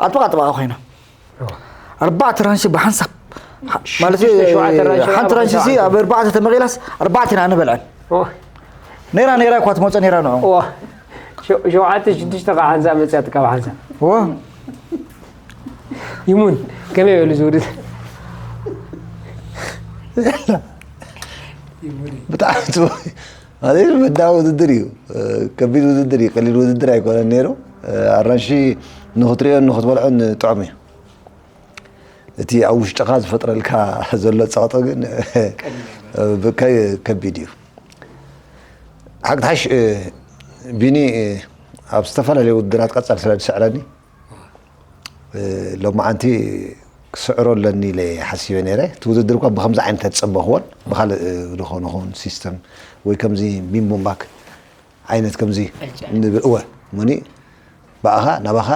ኣጥብቓ ኣጥብቓ ኮይነ ኣርባዕተ ራንሺ ብሓንሳብ ማለት ሓንቲ ራንሺ ሲ ኣብ ኣርባዕተ ተመቒላስ ኣርባዕተ ኢና ንበልዐን ነይራ ነይራ እኳ ትመፀ ነይራ ንዑ ሸውዓተ ሽዱሽተ ካብ ሓንሳብ መፅያት ካብ ሓንሳብ ይሙን ከመይ በሉ ዝውድድ ብጣዕሚ ጽቡቅ ማለት መዳ ውድድር እዩ ከቢድ ውድድር እዩ ቀሊል ውድድር ኣይኮነን ነይሩ ኣራንሺ ንክትሪኦን ንክትበልዖን ጥዑም እዩ እቲ ኣብ ውሽጥኻ ዝፈጥረልካ ዘሎ ጸቕጢ ግን ከቢድ እዩ ሓቂ ሓሽ ቢኒ ኣብ ዝተፈላለዩ ውድድራት ቀጻል ስለ ዝስዕረኒ ሎማዓንቲ ክስዕሮ ኣለኒ ኢለ ሓሲበ ነይረ እቲ ውድድር እኳ ብከምዚ ዓይነት ኣይፀበኽዎን ብካልእ ዝኾነ ኸውን ሲስተም ወይ ከምዚ ቢምቦምባክ ዓይነት ከምዚ ንብል እወ እሞኒ ብኣኻ ናባኻ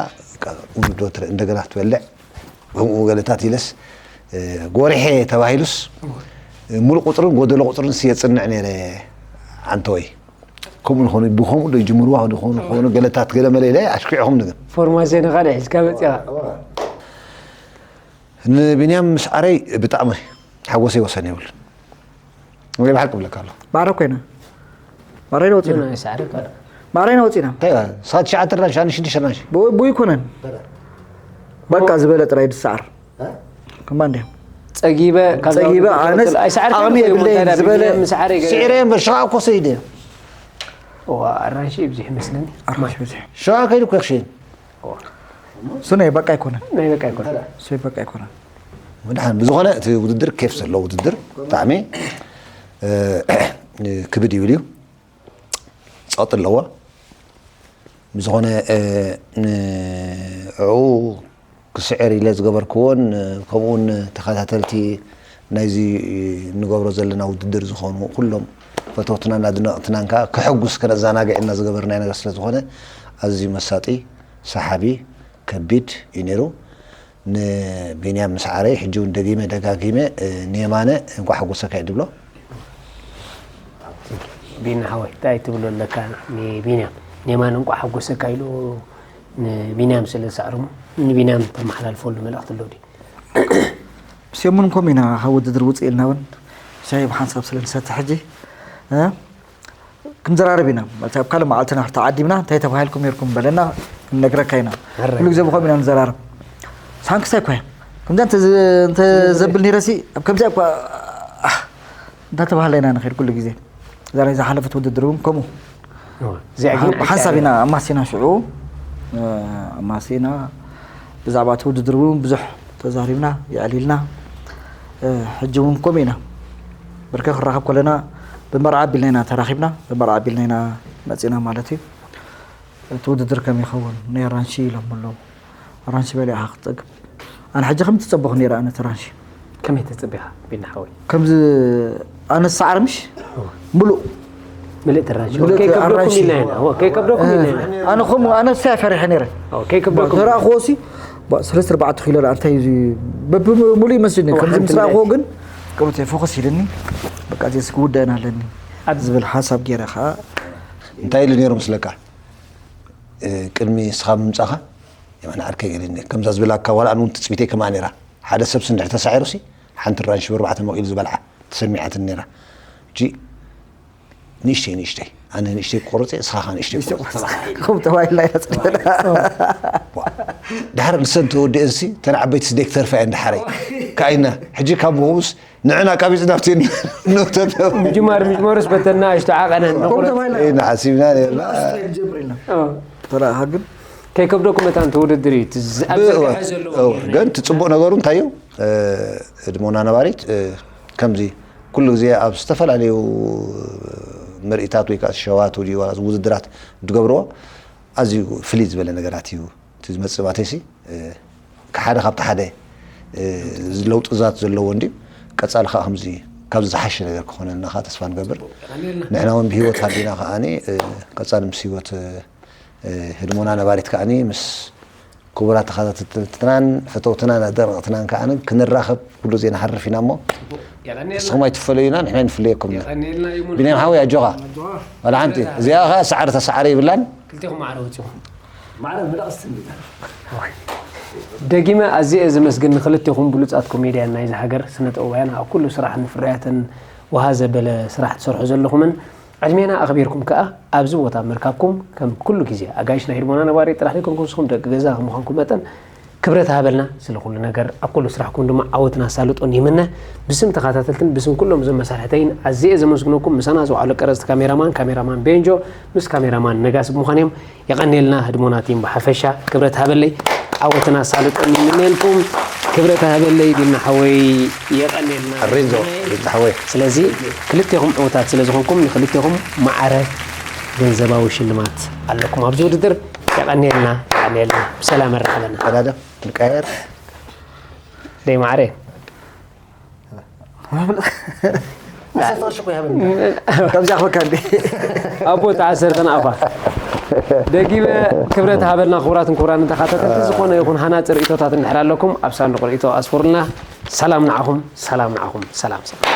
ውድዶ ትርኢ እንደገና ክትበልዕ ከምኡ ገለታት ኢለስ ጎሪሐ ተባሂሉስ ሙሉእ ቁፅርን ጎደሎ ቁፅርን የፅንዕ ነይረ ዓንተወይ ከምኡ ንኾኑ ብኸምኡ ዶ ይጅምርዋ ዶ ኾኑ ኾኑ ገለታት ገለ መለ ኢለ ኣሽኪዕኹም ንግን ፎርማሴ ንኻልእ ሒዝካ መፂኻ ንቢንያም ምስዓረይ ብጣዕሚ ሓጎሰይ ወሰን የብሉን ወይ ብሓቂ ብለካ ኣሎ ማዕረ ኮይና ማዕረይና ወፂና ማዕረይና ወፂና እንታይ እያ? ንስኻ ትሽዓተ ራንሽ ኣነ ሽዱሽተ ራንሽ ብኡ ኣይኮነን በቃ ዝበለ ጥራይ ድሰዓር ከማ እንዲያ ፀጊበ ካብ ጸጊበ ኣነስ ዓቕሚ የብለይን ዝበለ ስዒረ እምበር ሽኻ እኮ ሰይደ ኣራንሺ ብዙሕ ይመስለኒ ኣራሽ ብዙሕ ሽኻ ከይዱ እኮ ክሽን እሱ ናይ በቃ ኣይኮነን ናይ በቃ ኣይኮነን እሱ ናይ በቃ ኣይኮነን መድሓን ብዝኾነ እቲ ውድድር ኬፍ ዘለዎ ውድድር ብጣዕሚ ክብድ ይብል እዩ ጸቕጢ ኣለዎ ብዝኾነ ንዕኡ ክስዕር ኢለ ዝገበርክዎን ከምኡውን ተኸታተልቲ ናይዚ ንገብሮ ዘለና ውድድር ዝኾኑ ኩሎም ፈተውትናን ኣድነቕትናን ከዓ ከሐጉስ ከነዘናግዕ ኢልና ዝገበርናዮ ነገር ስለ ዝኾነ ኣዝዩ መሳጢ ሰሓቢ ከቢድ እዩ ነይሩ ንቢንያም ምስዓረይ ሕጂ እውን ደጊመ ደጋጊመ ንየማነ እንኳዕ ሓጎሰካ እዩ ድብሎ ቢኒ ሓወይ እንታይ ትብሎ ኣለካ ንቢንያም ንየማነ እንኳዕ ሓጎሰካ ኢሉ ንቢንያም ስለ ዝሰዕርሞ ንቢንያም ተመሓላልፈሉ መልእኽቲ ኣሎ ድዩ ምስ የሙን ከምኡ ኢና ካብ ውድድር ውፅእ ኢልና እውን ሻሂ ብሓንሳብ ስለ ንሰቲ ሕጂ ክንዘራረብ ኢና ማለት ኣብ ካልእ መዓልትና ተዓዲምና እንታይ ተባሂልኩም ነርኩም በለና ክንነግረካ ኢና ኩሉ ግዜ ብኸምኡ ኢና ንዘራረብ ሳንክስ ኣይኮ ከምዛ እንተዘብል ነይረሲ ኣብ ከምዚኣ እኳ እንዳተባህለ ኢና ንኸይድ ኩሉ ግዜ እዛ ናይ ዝሓለፈት ውድድር እውን ከምኡ ሓንሳብ ኢና ኣማሲና ሽዑ ኣማሲና ብዛዕባ እቲ ውድድር እውን ብዙሕ ተዛሪብና የዕሊልና ሕጂ እውን ከምኡ ኢና ብርክ ክራኸብ ከለና ብመርዓ ኣቢልና ኢና ተራኺብና፣ ብመርዓ ኣቢልና ኢና መጺና ማለት እዩ። እቲ ውድድር ከም ይኸውን ናይ ኣራንሺ ኢሎም ኣለዉ። ኣራንሺ በሊዕኻ ክትጸግብ። ኣነ ሕጂ ከም ትጸበኹ ነይረ ኣነ እቲ ኣራንሺ። ከመይ ተጸቢኻ ቢና ሓወይ? ከምዚ ኣነ ሳዕር ምሽ ሙሉእ ምልእቲ ኣራንሺ። ምልእቲ ከይከብደኩም ኣራንሺ። ኢልና ኢና። እወ፣ ከይከብደኩም ኢልና ኢና። ኣነ ኸምኡ ኣነ ሳይ ፈሪሐ ነይረ። እወ፣ ከይከብደኩም። ተራእኽዎ ሲ፣ ባ-፣ ሰለስተ ኣርባዕተ ኪሎ ደኣ እንታይ እዩ እዚ? በብሙሉእ ይመስልኒ። እወ፣ ከምዚ ሓንቲ ምስ ረኣኽዎ ምልእቲ። ግን፣ ቆርበተይ ፎከስ ኢልኒ፣ በቃ፣ እዚስ ክውደእን ኣለኒ ኣብ ዝብል ሓሳብ ገይረ ኸኣ እንታይ ኢሉ ነይሩ መስለካ? እ፣ ቅድሚ ንስኻ ምምጻኻ፣ የማነ ዓርከይ ገለ እንደ-፣ ከምዛ ዝበላካ፣ ዋላ ኣነ እውን ትጽቢተይ ከማኣ ነይራ። ሓደ ሰብሲ እንድሕር ተሳዒሩሲ፣ ሓንቲ ኣራንሺ ብኣርባዕተ መቒሉ ዝበልዓ ተሰሚዓትኒ ነይራ። ሕጂ ንእሽተይ፣ ንእሽተይ፣ ኣነ ንእሽተይ ክቆርጽ እየ፣ ንስኻ ኸኣ ንእሽተይ ንእሽተይ ቁረጽ። ቁረጽ። ከምኡ ተባሂልና ኢና ጸኒሕና። ዋ። ድሓር ንሰን ተወዲአንሲ፣ እተን ዓበይቲ ስደይ ክተርፋ እየን ድሓረይ። ካይና፣ ሕጂ ካብ ምሁብስ ንዕና ኣቃቢጽ ናብቲ ንእተተው። ምጅማር፣ ምጅማርስ በተን ንኣሽቱ ዓቐነን ከምኡ ንቑረጽ። ተባሂልና። ኢና ሓሲብና ነርና። ንእሽተይ ንጀምር ኢልና። ኦ። ተራእኻ ግን ከይከብደኩም መታን እቲ ውድድር እዩ። እቲ ዝ-፣ ኣብ ብ-፣ ዘርጋሒ እወ፣ ዘለዎ እወ። ነገር። ግን እቲ ጽቡቕ ነገሩ እንታይ እዩ? እ፣ ህድሞና ነባሪት፣ እ፣ ከምዚ ኩሉ ግዜ ኣብ ዝተፈላለዩ ምርኢታት ወይ ከኣ ሸዋት ወይ ውድድራት ዝገብርዎ ኣዝዩ ፍልይ ዝበለ ነገራት እዩ። እቲ ዝመጽእ ባተይሲ፣ እ፣ ሓደ ካብቲ ሓደ፣ እ፣ ለውጥታት ዘለዎ እንድዩ። ቀጻሊ ከኣ ከምዚ ካብዚ ዝሓሸ ነገር ክኾነልና ከኣ ተስፋ ንገብር። ንሕና እውን ብህይወት ሃሊና ከኣኒ፣ እ፣ ቀጻሊ ምስ ህይወት፣ እ፣ እ፣ ህድሞና ነባሪት ከኣኒ ምስ ክቡራት ተኸታተልትናን ፈተውትናን ኣድነቕትናን ከኣኒ ክንራኸብ ኩሉ ግዜ ንሓርፍ ኢና እሞ፣ የቐንየልና። ንስኹም ኣይትፈለዩና፣ ንሕና ኣይንፍለየኩም ኢና። የቐንየልና ይሙን። ቢንያም ሓወይ ኣጆኻ። ኣጆኻ። ዋላ ሓንቲ። እዚኣ ኸኣ ሰዓሪ ተሰዓሪ ይብላን። ክልቴኹም ማዕረ ወጺኹም። ማዕረ መዳቕስቲ እንዲታ። ደጊመ ኣዝየ እየ ዘመስግን ንክልቴኹም ብሉጻት ኮሜድያን ናይዚ ሃገር ስነ ጥበባውያን ኣብ ኩሉ ስራሕን ፍርያትን ወሃ ዘበለ ስራሕ ትሰርሑ ዘለኹምን ዕድሜና ኣኽቢርኩም ከኣ ኣብዚ ቦታ ምርካብኩም ከም ኩሉ ግዜ ኣጋይሽ ናይ ህድሞና ነባሪ ጥራሕ ዘይኮንኩም ንስኹም ደቂ ገዛ ከም ምዃንኩም መጠን ክብረት ሃበልና። ስለ ኩሉ ነገር ኣብ ኩሉ ስራሕኩም ድማ ዓወትን ኣሳልጦን ይምነ። ብስም ተኸታተልትን ብስም ኩሎም እዞም መሳርሕተይን ኣዝየ እየ ዘመስግነኩም። ምሳና ዝወዓሉ ቀረጽቲ ካሜራማን፣ ካሜራማን ቤንጆ ምስ ካሜራማን ነጋስ ብምዃን እዮም። የቐንየልና ህድሞና ቲም ብሓፈሻ ክብረት ሃበለይ። ዓወትን ኣሳልጦን ይምነየልኩም። ክብረት ሃበለይ ቢና ሓወይ፣ የቐንየልና። ሪንዞ፣ ሪንዞ ሓወይ። ስለዚ ክልቴኹም ዕዉታት ስለ ዝኾንኩም ንክልቴኹም ማዕረ ገንዘባዊ ሽልማት ኣለኩም ኣብዚ ውድድር። የቐንየልና፣ የቐንየልና። ብሰላም ኣራኸበና። ቀዳድም ንቀየር። ደይ ማዕረ። ዓሰርተ ቅርሺ እኮ ይሃበኒ። ከምዚ ኣኽበካ እንዴ? ኣቦ፣ እቲ ዓሰርተ ናቕፋ። ደጊመ ክብረት ሃበልና ክቡራትን ክቡራን ተኸታተልቲ፣ ዝኾነ ይኹን ሃናጺ ርእይቶታት እንድሕር ኣለኩም ኣብ ሳንዱቕ ርእይቶ ኣስፍሩልና። ሰላም ንዓኹም፣ ሰላም ንዓኹም፣ ሰላም፣ ሰላም።